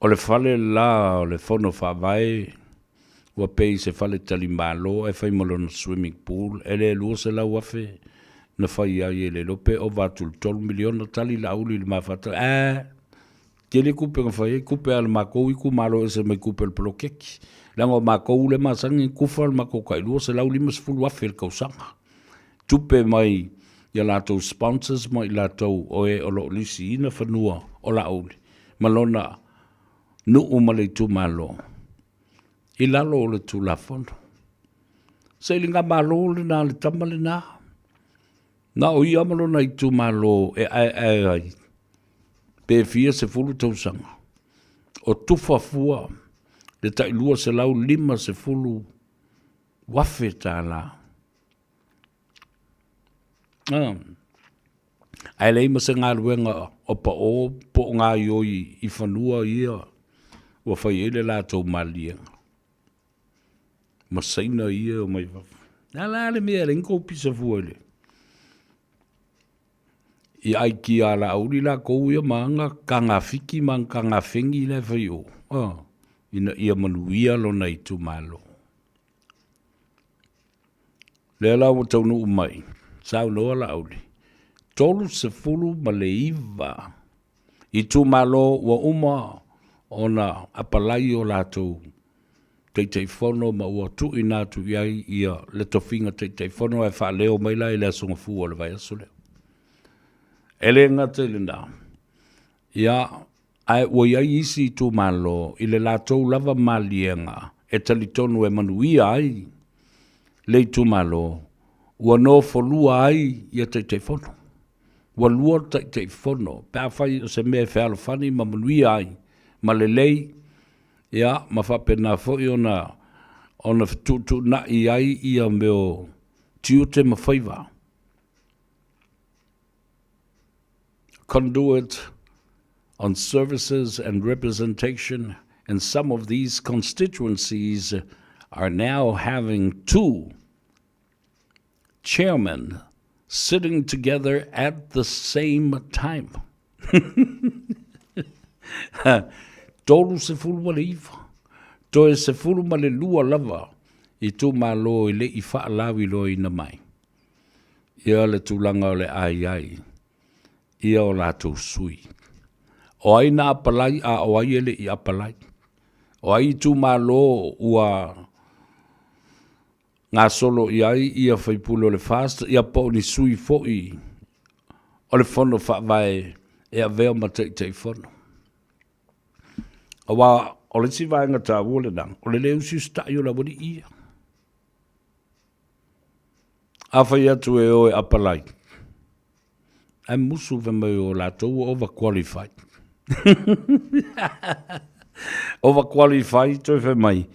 o le fale la o le fono faavae ua pei se fale talimalo ae fai ma lona swimming pool e le 200,000 na fai ai e le iloa pe ova atu i le $3 miliona tali Laauli i le mafatalai ae tele kupe na fai ai kupe a le makou itumalo ese mai kupe o le poloketi leaga o makou le masani kufa le makou tai 250,000 i le tausaga tupe mai ia latou sponsors ma i latou o e o lo o lisiina fanua o Laauli ma lona nuu ma le itumalo i lalo o le Tulafono. Sailigamalo lena a le tama lena, na o ia ma lona itumalo e aeae ai pe fia sefulu tausaga, o tufa fua le tai $250,000. Ah. Ae leai ma se galuega o paʻō po o gaoioi i fanua ia ua fai ai le latou maliega. Ma Saina ia e omai fafo. Le a la le mea e leai ni kou pisa fua i le i aikia a Laauli lakou ia ma ana kagafiki ma ana kagafegi la e fai i o, ina ia manuia lona itumalo. Lea la ua taunuu mai, saunoa Laauli, 39 itumalo ua uma ona apalai o latou Taitaifono ma ua tuuina atu i ai ia le tofiga Taitaifono ae faaleo mai la i le Aso Gafua o le vaiaso lea. E le gata i lena, ia, ae ua i ai isi itumalo i le latou lava maliega e talitonu e manuia ai le itumalo, ua nofolua ai ia Taitaifono. Ua lua Taitaifono pe afai o se mea e fealofani ma manuia ai ma lelei, ia, ma faapena foi ona ona fetuutuunai ai ia mea o tiute ma faiva. Conduit on services and representation in some of these constituencies are now having two chairmen sitting together at the same time. 39, toe 12 lava itumalo e le i faalauiloaina mai ia le tulaga o le a i ai ia o latou sui. O ai na apalai a o ai e le i apalai? O ai itumalo ua gasolo i ai ia faipule o le FAST ia po o ni sui foi o le Fono Faavae e avea ma Taitaifono. Aua o le isi vaega taua lena, o le le usiusitai o le aualii ia. A fai atu e o e apalai, ae musu fai mai o latou ua overqualified. Overqualified toe fai mai,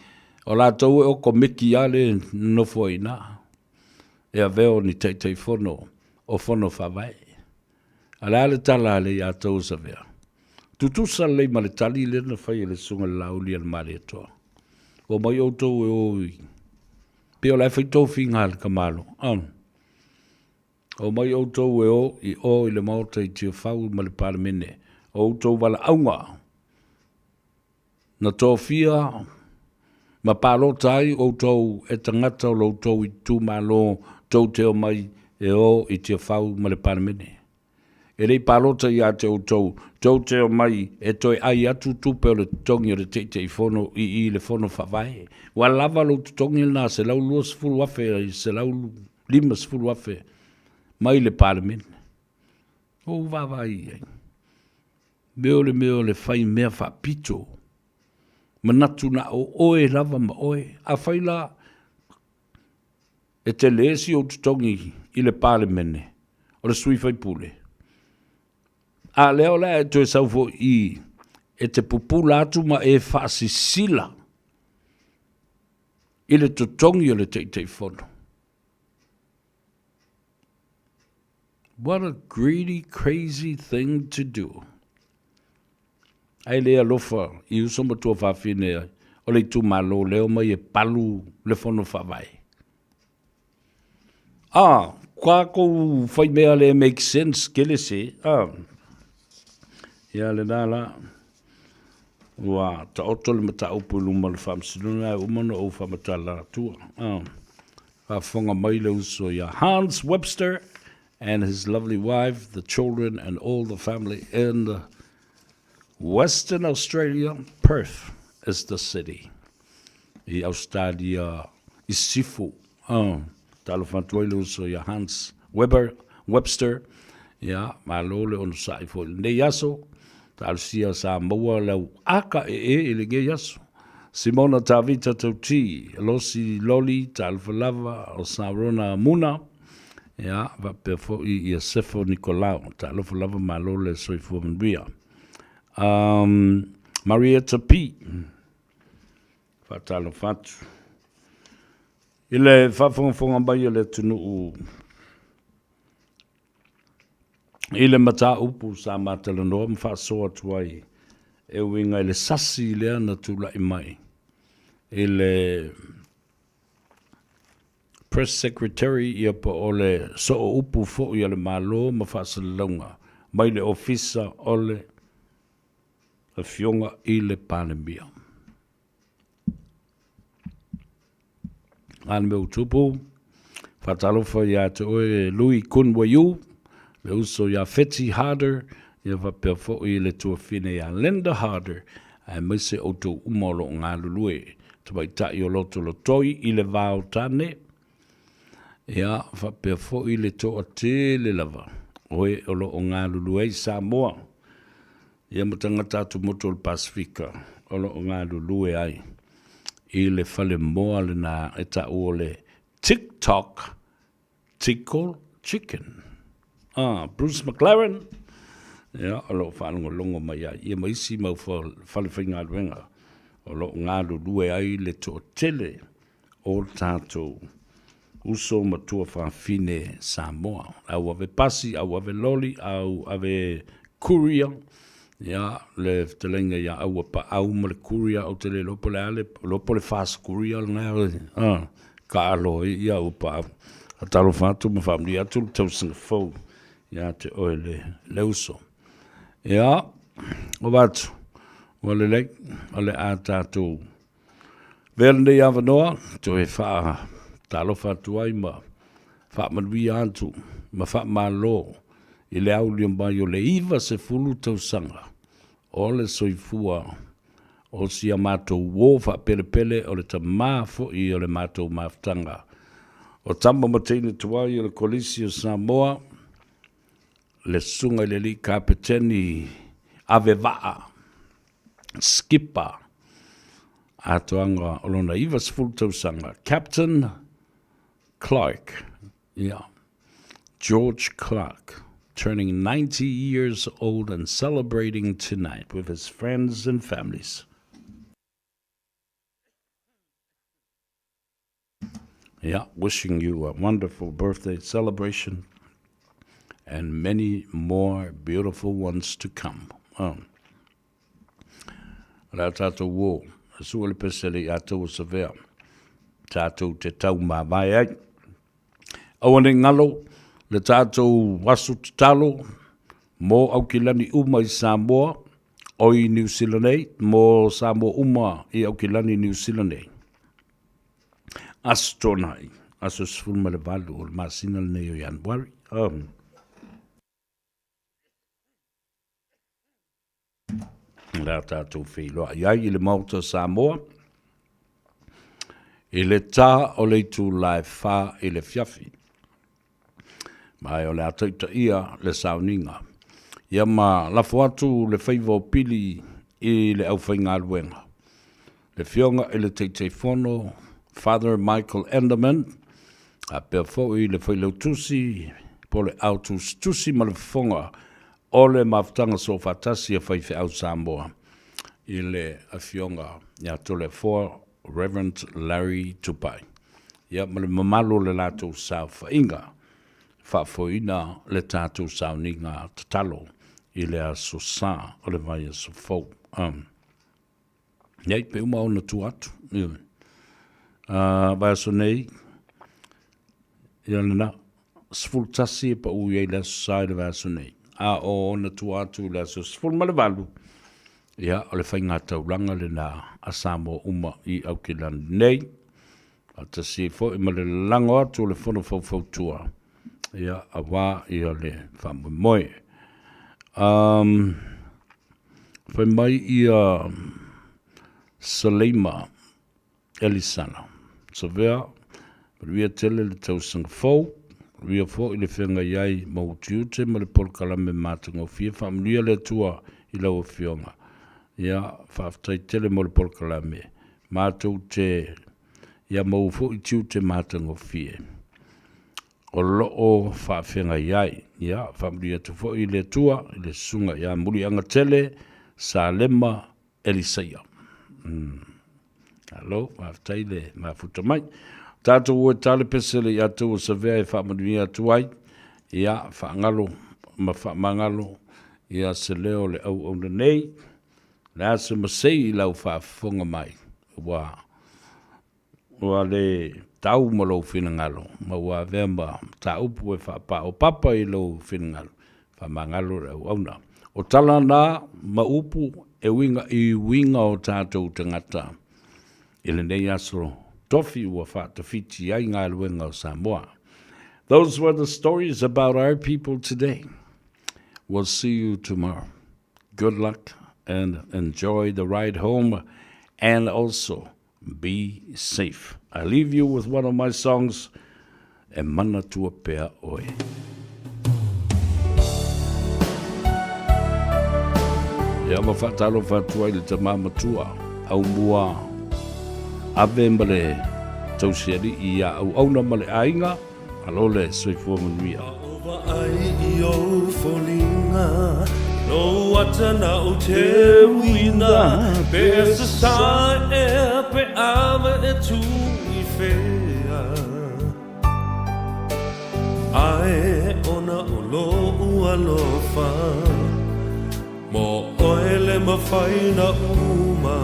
o latou e okomeki lava le nonofo ai i ina, e avea o ni Taitaifono o Fono Faavae. A o le a le tala a le ia outou o Savea? Tutusa lelei ma le tali lea na fai e le Susuga i le Laauli a le Malietoa. Ua omai outou e o i, pei o la e fai tofiga a le tamaloa. Omai outou e o i o i le Maota i Tiafau ma le Palemene, o outou valaauga na tofia ma palota ai outou e tagata o lo outou itumalo tou te omai e o i Tiafau ma le Palemene. E le i palota ia te outou, tou te omai e toe ai atu tupe o le totogi o le Taitaifono i i le Fono Faavae. Ua lava lou totogi lena $120,000 i $150,000 mai le Palemene. Ou vaavaai i ai. Mea o le mea o le fai mea faapito. Manatu na o oe lava ma oe. Afai la e tele si ou totogi i le Palemene, o le sui faipule, a lea o le a e toe sau foi i i e te pupula atu ma e faasisila i le totogi o le Taitaifono. What a greedy, crazy thing to do. Ae le alofa i uso ma tuafafine o le itumalo lea omai e palu le fono faavae. Ah, kākou fai mea le make sense kele se, ah. Ia lena la, ua taoto le mataupu i luma o le faamasinoga ae uma ona ou faamatala atua. Ah. Faafofoga mai le uso ia Hans Webster and his lovely wife, the children and all the family in Western Australia, Perth is the city. I Australia i Sisifo. Oh, talofa atu ai le uso ia Hans Weber, Webster. Ia, malo le onosai foi i lenei aso. Talosia sa maua lau aka e e i lenei aso. Simona Tavita Tauti, Losi Loli, talofa lava o Sarona Muna, ia, faapea foi ia Sefo Nikolao, talofa lava malo le soifua manuia. Um, Marietta P. Faatalofa atu. I le faafogafoga mai a le atunuu i le mataupu sa matalanoa ma faasoa atu ai e uiga i le sasi lea na tulai mai i le Press Secretary ia po o le sooupu foi a le Malo ma faasalalauga mai le Ofisa o le Afioga i le Palemia. A le mea ua tupu, Faatalofa iā te oe Louis Kun Waiu, le uso iā Feti Harder, ia faapea foi le tuafine iā Linda Harder, aemaise outou uma o lo o galulue tamaitai o loto lotoi i le va o tane, ia faapea foi le toatele lava o e o lo o galulue ai Samoa, ia ma tagata atumotu o le Pasefika o lo o galulue ai i le falemoa lena e taua o le TikTok Tickle Chicken. Ah, Bruce McLaren, ia, o lo o faalogologo mai ai, ia ma isi mau fale faigaluega o lo o galulue ai le toatele o tatou uso ma tuafafine Samoa. Au ave pasi, au ave loli, au ave courier, ia, le fetalaiga ia Aua Paau ma le courier, ou te le iloa po o le a le, iloa po o le fast courier lena, ah, Kaalo ai ia ua paau. Talofa atu ma faamanuia atu le tausaga fou ia te oe le, le uso. Ia, o atu, ua lelei, o le a tātou vea lenei avanoa, toe wha talofa atu ai ma faamanuia atu ma faamalo i le aulia mai o le 90 tausaga o le soifua o si a matou uō faapelepele o le tamā foi o le matou mafutaga o tama ma teine tuai o le Kolisi o Samoa, le Susuga i le Alii Kapeteni ave vaa, skipper, atoaga o lona 90 tausaga, Captain Clark, ia, George Clark, turning 90 years old and celebrating tonight with his friends and families. Yeah, wishing you a wonderful birthday celebration and many more beautiful ones to come. Um, O le a tātou ō, e sua le pese le i a tau o Savea, tātou te tau māvae ai. Aua nei ngalo, le tātou aso tatalo, mō Aukilani uma i Samoa, o i Niu Sila nei, mō Samoa uma i Aukilani Niu Sila nei. Aso tōnai, aso 18 o le masina lenei o Ianuari. Um. Le a tātou feiloai ai i le Maota o Samoa, i le tā o le itulā e whā i le fiafi. Ma e o le a taitaia le sauniga. Ia ma lafo atu le faiva o pili i le aufaigaluega. Le Afioga i le Taitaifono Father Michael Enderman, faapea foi le Failautusi po o le Ao Tusitusi ma le Fofoga o le Mafutaga Soofaatasi a Faifeau Samoa i le Afioga ia Toleafoa Reverend Larry Tupai. Ia ma le mamalu o le latou saofaiga, faafoeina le tatou sauniga tatalo i le Aso Sa o le vaiaso fou. Um. Nei, pe uma ona tua atu. Ioe. Vaiaso nei, ia lena, 11 e paʻu i ai le aso sa i le vaiaso nei. A o ona tua atu i le aso 18, ia, o le faigataulaga lena a Samoa uma i Aukilani nei. Faatasi ai foi ma le lalago atu o le Fono Faufautua, ia, auā ia le faamoemoe. Um, fai mai ia Saleima Elisana, Savea, manuia tele le tausaga fou, manuia foi le feagai ai ma utiute ma le polokalame matagofie, faamanuia le Atua i lau Afioga. Ia, faafetai tele mo le polokalame. Matou te ia maua foi tiute matagofie o lo o faafeagai ai. Ia, faamanuia atu foi i le Atua i le Susuga ia Muliagatele Salema Elisaia. Mm. Alo, faafetai le mafuta mai. Tatou o e tale pese le ia tou o Savea e faamanuia atu ai, ia faagalo ma faamagalo ia se leo o le auauna nei. Le a se masei i lau faafofoga mai, ua, ua le tau ma lou finagalo, ma ua avea ma mataupu e faapaopapa i lou finagalo, faamagalo le auauna. O tala na ma upu e uiga i uiga o tatou tagata i lenei aso tofi ua faatafiti ai galuega o Samoa. Those were the stories about our people today. We'll see you tomorrow. Good luck and enjoy the ride home and also be safe. I leave you with one of my songs, E Manatua Pea Oe. Ia ma faatalofa atu ai le tamā matua, Aumua Ave ma le tausialii ia Auauna ma le aiga, malo le soifua manuia. Vaai i ou foliga, lou ata na ou te uina, Pe sasae ea pe ave e tu i whea. Ae ona o lou alofa, Mo oe le mawhai na uma.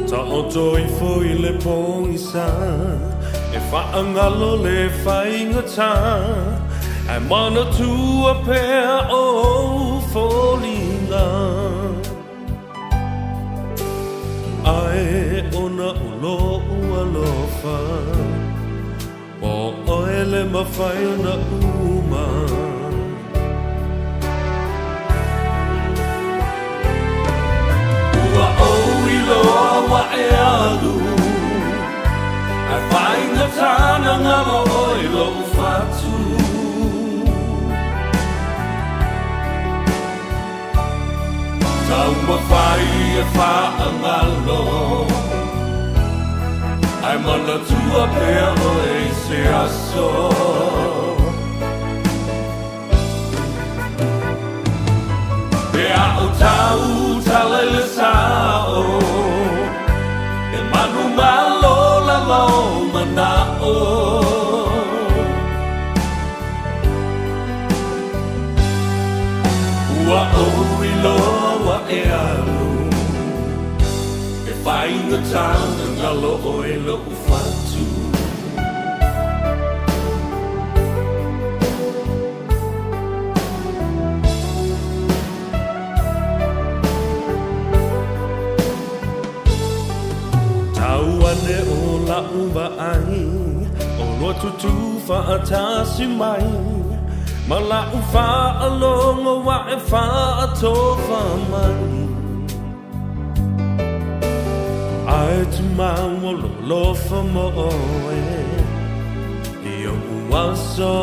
Taoto ifo i le pogisa, E whaangalo le whaingata, Ae manatua pea ou foliga. Ae ona o lou alofa, O oe le mawhai ona uma. Ua ou iloa ua e alu, Ae faigata na ngalo oe lou fatu. Taumafai e whaangalo, Ae manatua pea oe i se aso. Pe a o tau tala i le sao, E manu malo lava o manao. Ua ou iloa ua e alu, E faigata na ngalo oe lou fatu. Tau ane o la'u vaai, O lua tutu fa'atasi mai, Ma la'u fa'alogo ua e fa'atofa mai. Ae tumau o lou alofa mo oe, I o'u aso.